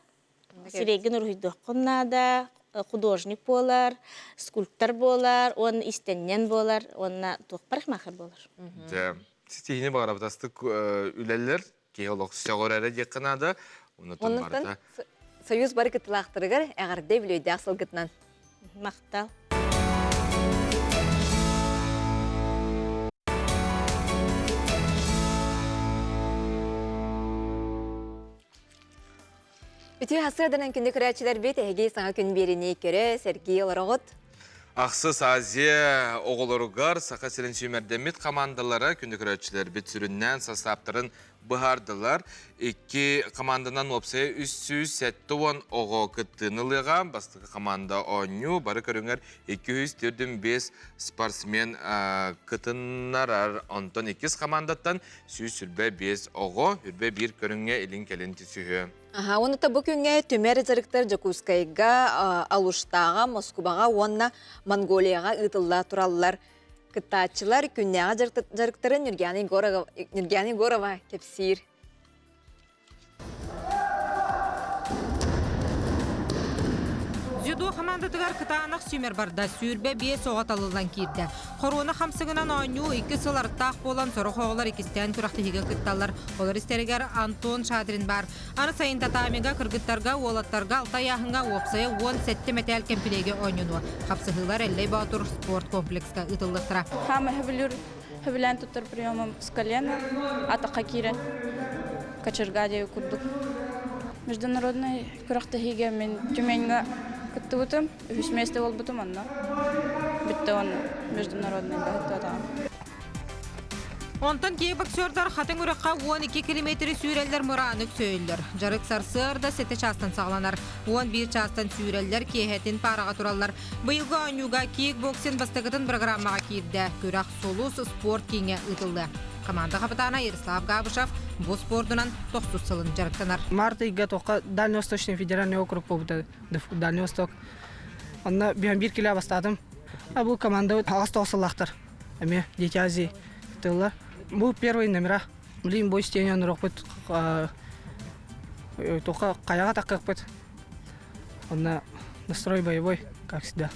Сирэйгин уруһуйдуоххун наада, художник буолар, скульптор буолар, уонна истэнньэн буолар, уонна туох парикмахер буолар. Дьэ, ситиһиини баҕарабыт астык үлэлэр киһи олох сөҕөр эрэ диэххэ наада. Оннуттан Оннуттан барыта Союз бары кыттыылаахтарыгар эҕэрдэ үбүлүөйдээх сылгытынан. Махтал. Үтүө хасыаданан күндү көрөөччүлэрбит эһиги саҥа күн биэриини көрө, сэргии олороҕут. Ахсыс Азия оҕолоругар Саха сирин сүүмэрдэммит хамаандалара күндү көрөөччүлэрбит сүрүннээн састааптарын быһаардылар. Икки команданан уопсайа 370 оҕо кыттыыны ылыаҕа. Бастакы команда оонньуу бары көрүҥэр 245 спортсмен кытыннарар. Онтон иккис командаттан 125 оҕо үрбэ биир көрүҥҥэ илин-кэлин түсүһүө. Аха, уонна бу күҥҥэ түмэр дьарыктар Дьокуускайга, Алуштааҕа, Москубаҕа уонна Монголияҕа ыытылла тураллар. Кыттааччылар күннээҕи дьарыктарын Нюргиана Егорова кэпсиир. Дзюдо хамаандатыгар кытаанах сүүмэр барда, 25 оҕо талыллан киирдэ. Хоруона хамсыгынан оонньуу икки сыл арыттаах буолан, сорох оҕолор иккистээн күрэхтэһиигэ кытталлар. Олор истэригэр Антон Шадрин баар. Аны сайын татамига кыргыттарга, уолаттарга алта ыйааһыҥҥа уопсайа 17 мэтээл кэмпилиэгэ оонньонуо. Хапсыһыылар Эллэй Боотур спорт комплекска ыытыллыахтара. Хаама хөбүлүүр хөбүлээн туттар приемом с колена, атахха киирэн кочерга диэки курдук. Международный күрэхтэһиигэ мин Тюменьга кыттыбытым, үһүс миэстэ буолбутум онно. Бүттэ он международный баһыттаатаҕым. Онтон кикбоксердар Хатыҥ үрэххэ 12 километры сүүрэллэр мырааны өксөйөллөр. Дьарык сарсыарда 7 чаастан саҕаланар. 11 чаастан сүүрэллэр, киэһэтин паараҕа тураллар. Быйылгы оонньууга кикбоксинг бастакытын программаҕа киирдэ. Күрэх Сулус спорт кииҥэ ыытыллыа. Команда хапытаана Ярослав Габышев бу спордунан тохсус сылын дьарыктанар. Март ыйга тоққа Дальневосточный федеральный округ буолбута Дальний Восток. Онно биир кило бастаатым. А бу команда аҕыс тоҕус сыллаахтар. Эмиэ Дети Азии тылла. Бу первый номера. Блин, бой стене онорохпут тоха хайаҕа таккыппыт. Онно настрой боевой, как всегда.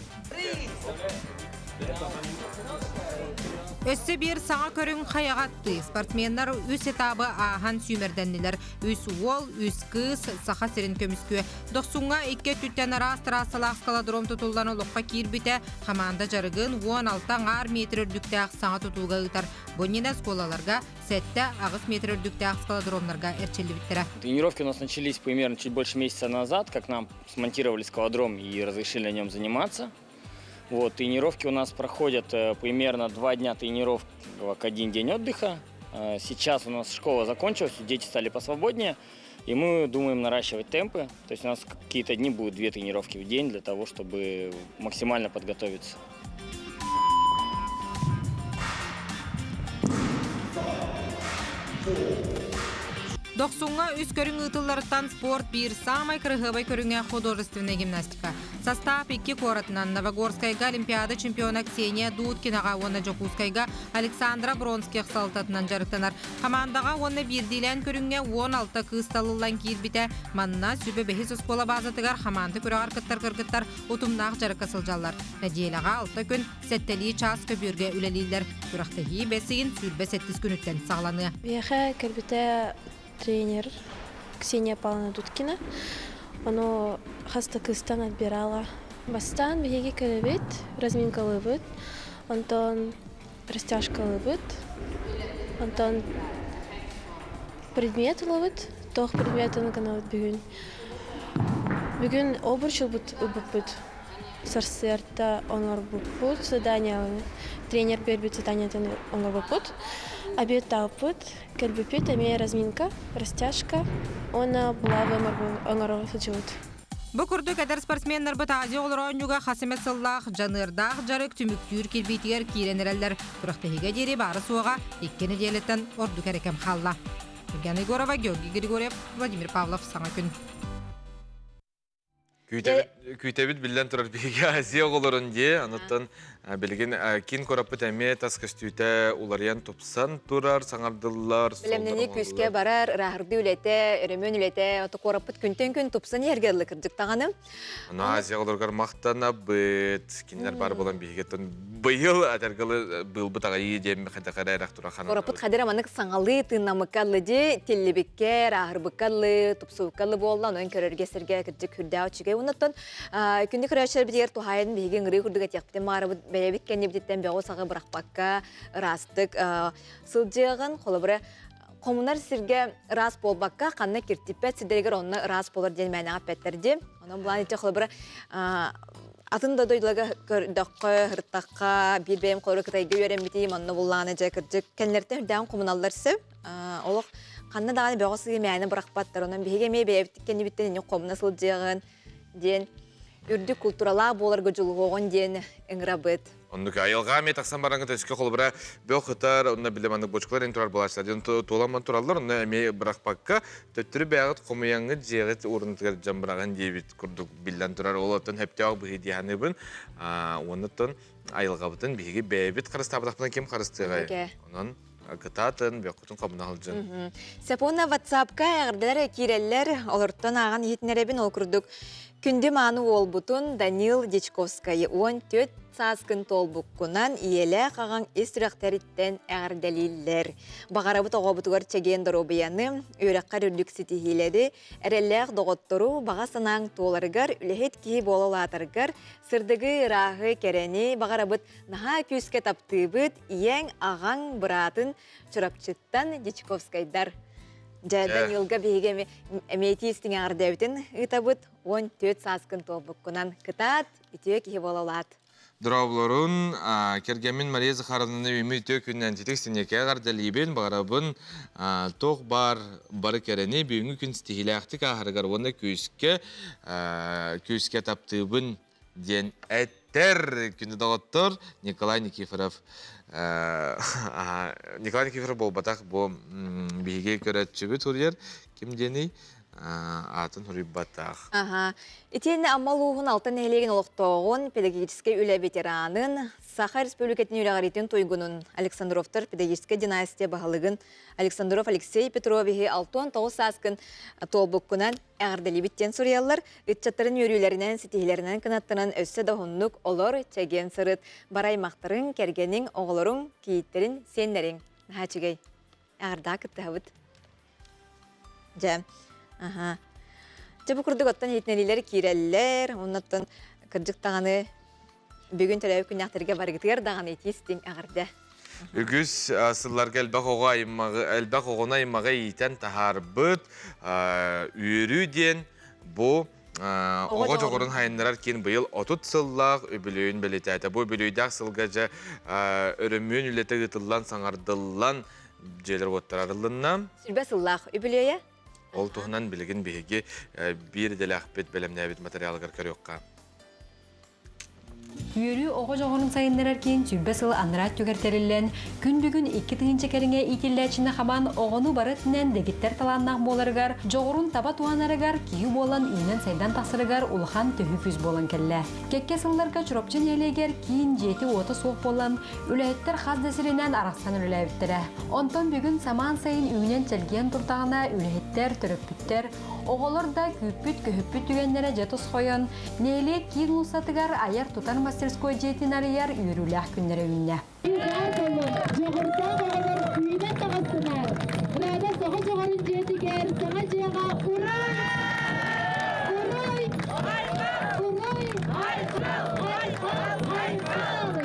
Өссө биир саҥа көрүҥ хайаҕа аттыы. Спортсменнар үс этабы ааһан сүүмэрдэннилэр. Үс уол, үс кыыс Саха сирин көмүскүө. Дохсуҥҥа икки өттүттэн араас трассалаах скалодром тутуллан олоххо киирбитэ, хамаанда дьарыгын 16 аҥаар метр үрдүктээх саҥа тутууга ыытар. Бу иннинэ оскуолаларга 7-8 метр үрдүктээх скалодромнарга эрчиллибиттэрэ. Тренировки у нас начались примерно чуть больше месяца назад, как нам смонтировали скалодром и разрешили на нем заниматься. Вот, тренировки у нас проходят э, примерно два дня тренировок, один день отдыха. Э, сейчас у нас школа закончилась, дети стали посвободнее, и мы думаем наращивать темпы. То есть у нас какие-то дни будут две тренировки в день для того, чтобы максимально подготовиться. Дохсуҥҥа үс көрүҥ ыытылларыттан спорт биир саамай кырыһыабай көрүҥэ художественная гимнастика. Састаап икки куоратынан Новогорскайга Олимпиада чемпиона Ксения Дудкинаҕа уонна Дьокуускайга Александра Бронских салалтатынан дьарыктанар. Хамаандаҕа уонна биирдиилээн көрүҥҥэ 16 кыыс талыллан киирбитэ. Манна сүбэ бэһис оскуола баазатыгар хамаанда күрэҕэр кыттар кыргыттар утумнаах дьарыкка сылдьаллар. Нэдиэлэҕэ алта күн сэттэлии чаас көбүөргэ үлэлииллэр. Күрэхтэһии бэс ыйын 27 күнүттэн саҕаланыа. Миэхэ кэлбитэ тренер Ксения Павловна Дудкина. Ону хас да кыыстан отбирала. Бастаан биһиги кэлэбит, разминкалыыбыт, онтон растяжкалыыбыт, онтон предмет ылабыт, туох предметын гынабыт бүгүн. Бүгүн обруч ылбыт ылбыппыт. Сарсыарда оҥорбуппут задание тренер биэрбит заданиетын оҥорбуппут. Обедтаабыппыт, Кэлбиппит эмиэ разминка, растяжка уонна булавы оҥоро сылдьыбыт. Бу курдук эдэр спортсменнарбыт Азия оҕолоро оонньууга хас эмэ сыллаах дьаныардаах дьарык түмүктүүр кирбиитигэр киирэн эрэллэр. Күрэхтэһиигэ диэри баара-суоҕа икки нэдиэлэттэн ордук эрэ кэм хаалла. Евгения Егорова, Георгий Григорьев, Владимир Павлов. Саҥа күн. Күүтэбит, күүтэбит биллэн турар биһиги Азия оҕолорун дии. Онуттан билигин киин куораппыт эмиэ тас көстүүтэ уларыйан тупсан турар, саҥардыллар, Бэлэмнэнии күүскэ барар, ырааһырдыы үлэтэ, өрөмүөн үлэтэ, ото куораппыт күнтэн күн тупсан иһэргэ дылы кырдьык даҕаны. Ону Азия оҕолоругар махтанабыт. Кинилэр бар буолан биһигиттэн быйыл атаргылы быылбыт аҕайыы диэн хайдах эрэ эрэх тура Куораппыт хадира маннык саҥалыы тыыннамыкка ыллы дии, тиллибиккэ, ырааһырбыкка ыллы, тупсубукка ыллы буолла, онон көрөргө сиргэ кырдьык үрдээх үчүгэй. Оннуттан күндү көрөөччүлэрбитигэр туһаайан биһиги ыҥырыы курдук этиэхпитин маарабыт бэйэбит кэннибититтэн бөҕү-саҕы бырахпакка ыраастык сылдьыаҕын, холобура, хомунар сиргэ ыраас буолбакка, ханна киртиппэт сирдэригэр онно ыраас буолар диэн мээнэҕэ эппэттэр дии. Онон булаан ити холобура. Атын да дойдуларга көрдөххө, ырыттахха, биир бэйэм холоро Кытайга үөрэммитим, онно буллаҕына дьэ кырдьык кэннилэриттэн үрдээн хомуналлар сөп. Олох ханна даҕаны бөҕө сыһыы мээнэ бырахпаттар. Онон биһиги эмиэ бэйэбит кэннибиттэн инник хомуна сылдьыаҕын диэн үрдүк култууралаах буоларга дьулуһуоҕун диэн ыҥырабыт. Оннук айылҕа эмиэ тахсан бараҥҥыт өскө холобура бөх ытар, онно били маннык бочкалар эн турар буолааччылар диэн туоламман тураллар, онно эмиэ бырахпакка төттөрү бэйэҕит хомуйаҥҥыт дьиэҕит уурунутугар дьон быраҕын диэбит курдук биллэн турар. Ол оттон сөптөөх быһыы дии саныыбын. Уонна айылҕабытын биһиги бэйэбит харыстаабатахпытына ким харыстыаҕай? Онон кытаатын, бөххүтүн хомуна сылдьын. Сепона WhatsApp-ка эҕэрдэлэр киирэллэр, олортон ааҕан иһитинэрэбин ол курдук Күндү мааны уолбутун Данил Дьячковскайы 14 сааскын туолбуккунан ийэлээх аҕаҥ ис сүрэхтэриттэн эҕэрдэлииллэр. Баҕарабыт оҕобутугар чэгиэн доруобуйаны, үөрэххэр үрдүк ситиһиилэри, эрэллээх доҕоттору, баҕа санааҥ туоларыгар, үлэһит киһи буола улаатаргар, сырдыгы, ырааһы, кэрэни баҕарабыт наһаа күүскэ таптыыбыт, ийэҥ, аҕаҥ, быраатын Чурапчыттан Дьячковскайдар. Дьэ, Данилга биһиги эмиэ истиҥ эҕэрдэбитин ыытабыт. 14 сааскын туолбуккунан кытаат, үтүө киһи буола улаат. Дорооболорун, кэргэммин Мария Захаровнаны үүммүт үтүө күнүнэн титик синньэкэ эҕэрдэлиибин, баҕарабын туох баар бары кэрэни бүгүҥҥү күн ситиһиилээхтик ааһарыгар уонна күүскэ күүскэ таптыыбын диэн эттэр күндү доҕоттор Николай Никифоров Николай Никифоров буолбатах бу биһиги көрөөччүбүт суруйар ким диэний аатын суруйбатах. Аха. Итиэннэ Амма улууһун Алтан нэһилиэгин олохтооҕун, педагогическай үлэ ветеранын, Саха Республикатын үөрэҕириитин туйгунун, Александровтар педагогическай династия баһылыгын Александров Алексей Петровиһы 69 сааскын туолбуккунан эҕэрдэлиибит диэн суруйаллар. Ыччаттарын үөрүүлэринэн, ситиһиилэринэн кынаттанан өссө да уһуннук олор, чэгиэн сырыт, бар аймахтарыҥ, кэргэниҥ, оҕолоруҥ, кийииттэриҥ, сиэннэриҥ. Наһаа үчүгэй. Эҕэрдэҕэ кыттыһабыт. Дьэ, аха. Дьэ, бу курдук оттон иһитинэриилэр киирэллэр. Оннуттан кырдьык даҕаны бүгүн төрөөбүт күннээхтэргэ барыгытыгар даҕаны итии-истиҥ эҕэрдэ. Үгүс сылларга элбэх оҕо аймаҕы, элбэх оҕону аймаҕы иитэн таһаарбыт үөрүү диэн бу оҕо дьоҕурун хайыннарар киин быйыл 30 сыллаах үбүлүөйүн бэлиэтээтэ. Бу үбүлүөйдээх сылга дьэ өрөмүөн үлэтэ ыытыллан, саҥардыллан дьиэлэр-уоттар арыллынна. Сүрбэ сыллаах үбүлүөйэ. Ол туһунан билигин биһиги биир идэлээхпит бэлэмнээбит материалыгар көрүөххэ. Үөрүү оҕо дьоҕурун сайыннарар киин сүүрбэ сыл анараа өттүгэр тэриллэн, күн бүгүн 2000 кэриҥэ иитиллээччини хабан оҕону бары өттүнэн дэгиттэр талааннаах буоларыгар, дьоҕурун таба туһанарыгар, киһи буолан үүнэн-сайдан тахсарыгар улахан төһүү күүс буолан кэллэ. Кэккэ сылларга Чурапчы нэһилиэгэр киин дьиэтэ-уота суох буолан, Үлэһиттэр хас да сиринэн арахсан үлэлээбиттэрэ. Онтон бүгүн самаан сайын үүнэн чэлгийэн турдаҕына үлэһиттэр, төрөппүттэр, оҕолор да күүппүт-көһүппүт түгэннэрэ дьэ тосхойон, нэһилиэк киин уулуссатыгар айар-тутар мастерской дьиэтин арыйар үөрүүлээх күннэрэ үүннэ. Дьоҕурдаах оҕолор үүнэн таҕыстылар. Рада саха дьоҕурун дьиэтигэр саҥа дьиэҕэ уруй! Уруй! Уруй!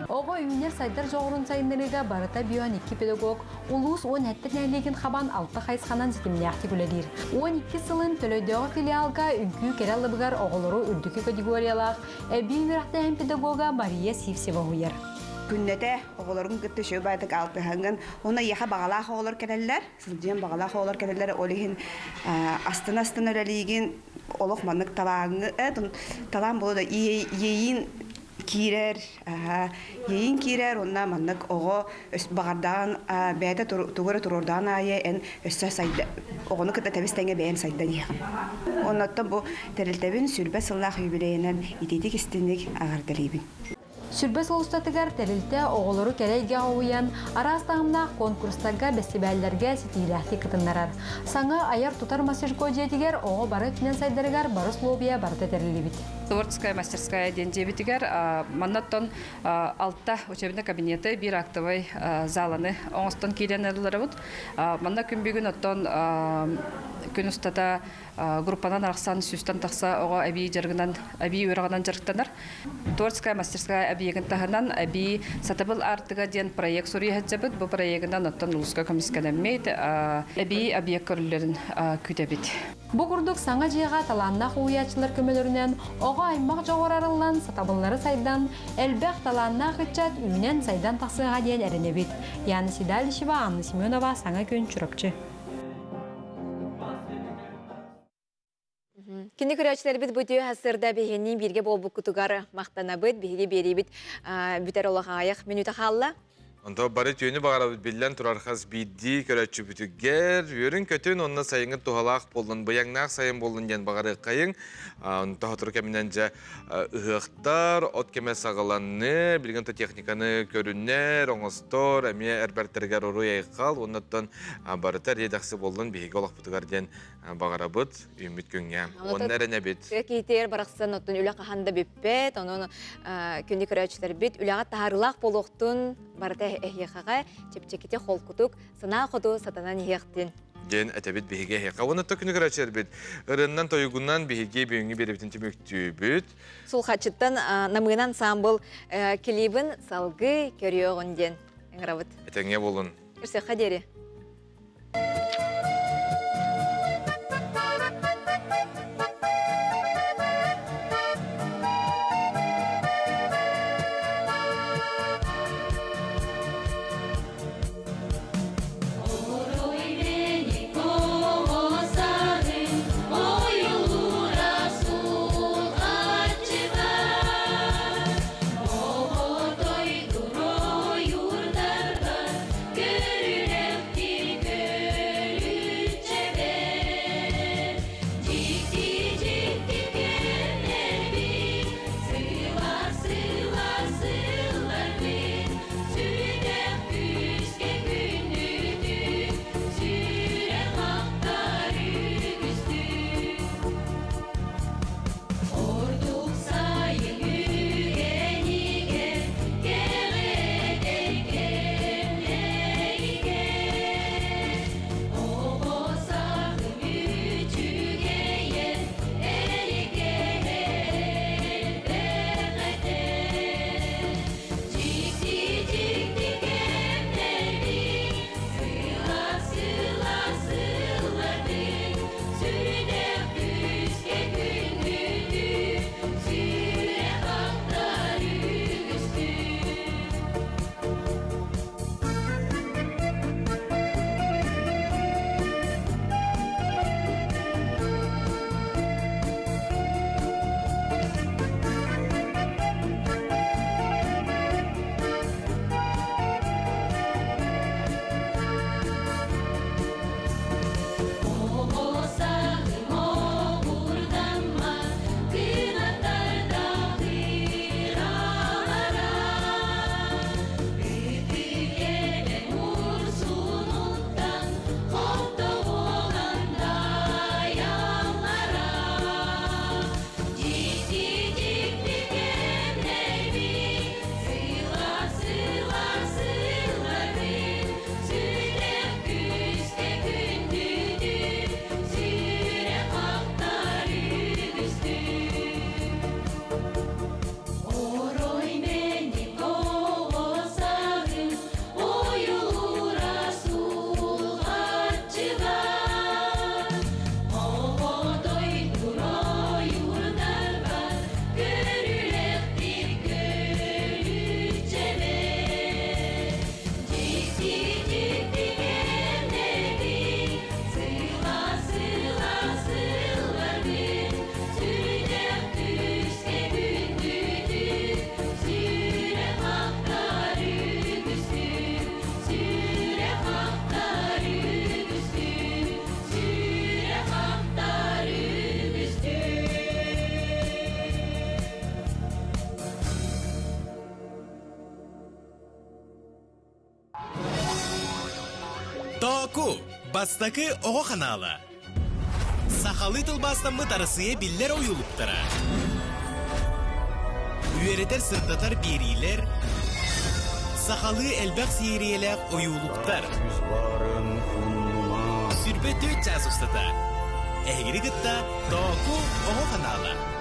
Оҕо үүнэр-сайдар дьоҕурун сайыннарыыга барыта бион икки педагог улуус 17 нэһилиэгин хабан алта хайысханан ситимнээхтик үлэлиир. 12 сылын Төлөйдөөҕү филиалга үҥкүү кэрэ алыбыгар оҕолору үрдүкү категориялаах эбии үөрэхтээһин педагога Мария Сивцева уһуйар. Күннэтэ оҕолорун кытта үчүгэй баайдык алтыһаҥҥын, уонна эйиэхэ баҕалаах оҕолор кэлэллэр, сылдьыан баҕалаах оҕолор кэлэллэр, ол иһин астына-астына үлэлиигин, олох маннык талааҥҥы, талаан буолуо да иэйиин киирэр, иэйиин киирэр уонна маннык оҕо баҕардаан бэйэтэ тугу эрэ туруордаан аайы эн өссө сайда оҕону кытта тэбис тэҥэ бэйэм сайдан иһэҕин. Оннуттан бу тэрилтэбин 20 сыллаах юбилейынан итиитик истинник эҕэрдэлиибин. Сүрбэ сыл устатыгар тэрилтэ оҕолору кэрэ эйгэҕэ уһуйан, араас таһымнаах куонкурустарга, бэстибээллэргэ ситиилээхтик кытыннарар. Саҥа айар-тутар мастерской дьиэтигэр оҕо бары өттүнэн сайдарыгар бары условия барыта тэриллибит. Творческая мастерская диэн дьиэбитигэр маннаттан алта учебный кабинеты, биир актовай заланы оҥостон киирэн ылларабыт. Манна күн бүгүн оттон күн устата группанан арахсан сүүстэн тахса оҕо эбии дьарыгынан, эбии үөрэҕинэн дьарыктанар. Творческая мастерская объект. объегын таһынан эбии Сатабыл аартыга диэн проект суруйа сылдьабыт. Бу проегынан оттон улууска көмүскэлэммит эбии объект көрүллэрин күүтэбит. Бу курдук саҥа дьиэҕэ талааннаах уһуйааччылар көмөлөрүнэн оҕо аймах дьоҕур арыллан, сатабыллары сайдан, элбэх талааннаах ыччат үүнэн-сайдан тахсыаҕа диэн эрэнэбит. Яна Седалищева, Анна Семенова, Саҥа күн, Чурапчы. Кини көрөөччүлэрбит бу үтүө сарсыарда биһигинниин бииргэ буолбуккутугар махтанабыт. Биһиги биэриибит бүтэр олох аҕыйах мүнүүтэ хаалла. Онто бары түүнү баҕарабыт биллэн турар хас биирдии көрөөччүбүтүгэр үөрүн-көтүн уонна сайыҥҥы туһалаах буоллун, быйаҥнаах сайын буоллун диэн баҕарыаххайыҥ. Онто сотору кэминэн дьэ ыһыахтар, от кэмэ саҕаланны, билигин то техниканы көрүнэр, оҥостор, эмиэ эрбэртэригэр уруй-айхал уонна оттон барыта эриэ-дэхси буоллун биһиги олохпутугар диэн баҕарабыт үүммүт күҥҥэ. Уонна эрэнэбит. Тыа киһитигэр барахсан оттон үлэ хаһан да бүппэт, онон күндү көрөөччүлэрбит үлэҕэ таһаарыылаах буолуохтун, барыта эһиэхэҕэ чэпчэкити холкутук, санаа хоту сатанан иһиэхтин. Диэн этэбит биһиги эһиэхэ. Уонна күнү көрөөччүлэрбит ырыаннан тойугунан биһиги бүгүҥҥү биэрэбитин түмүктүүбүт. Сулхачыттан намыынан ансамбл клибин салгыы көрүөҕүн диэн ыҥырабыт. Этэҥҥэ буолун. Көрсүөххэ диэри. Тооку, бастакы оҕо ханаала. Сахалыы тылбаастаммыт Арассыыйа биллэр ойуулуктара. Үөрэтэр-сырдатар биэриилэр, сахалыы элбэх сиэрийэлээх ойуулуктар. 24 чаас устата. Эһигини кытта Тооку оҕо ханаала.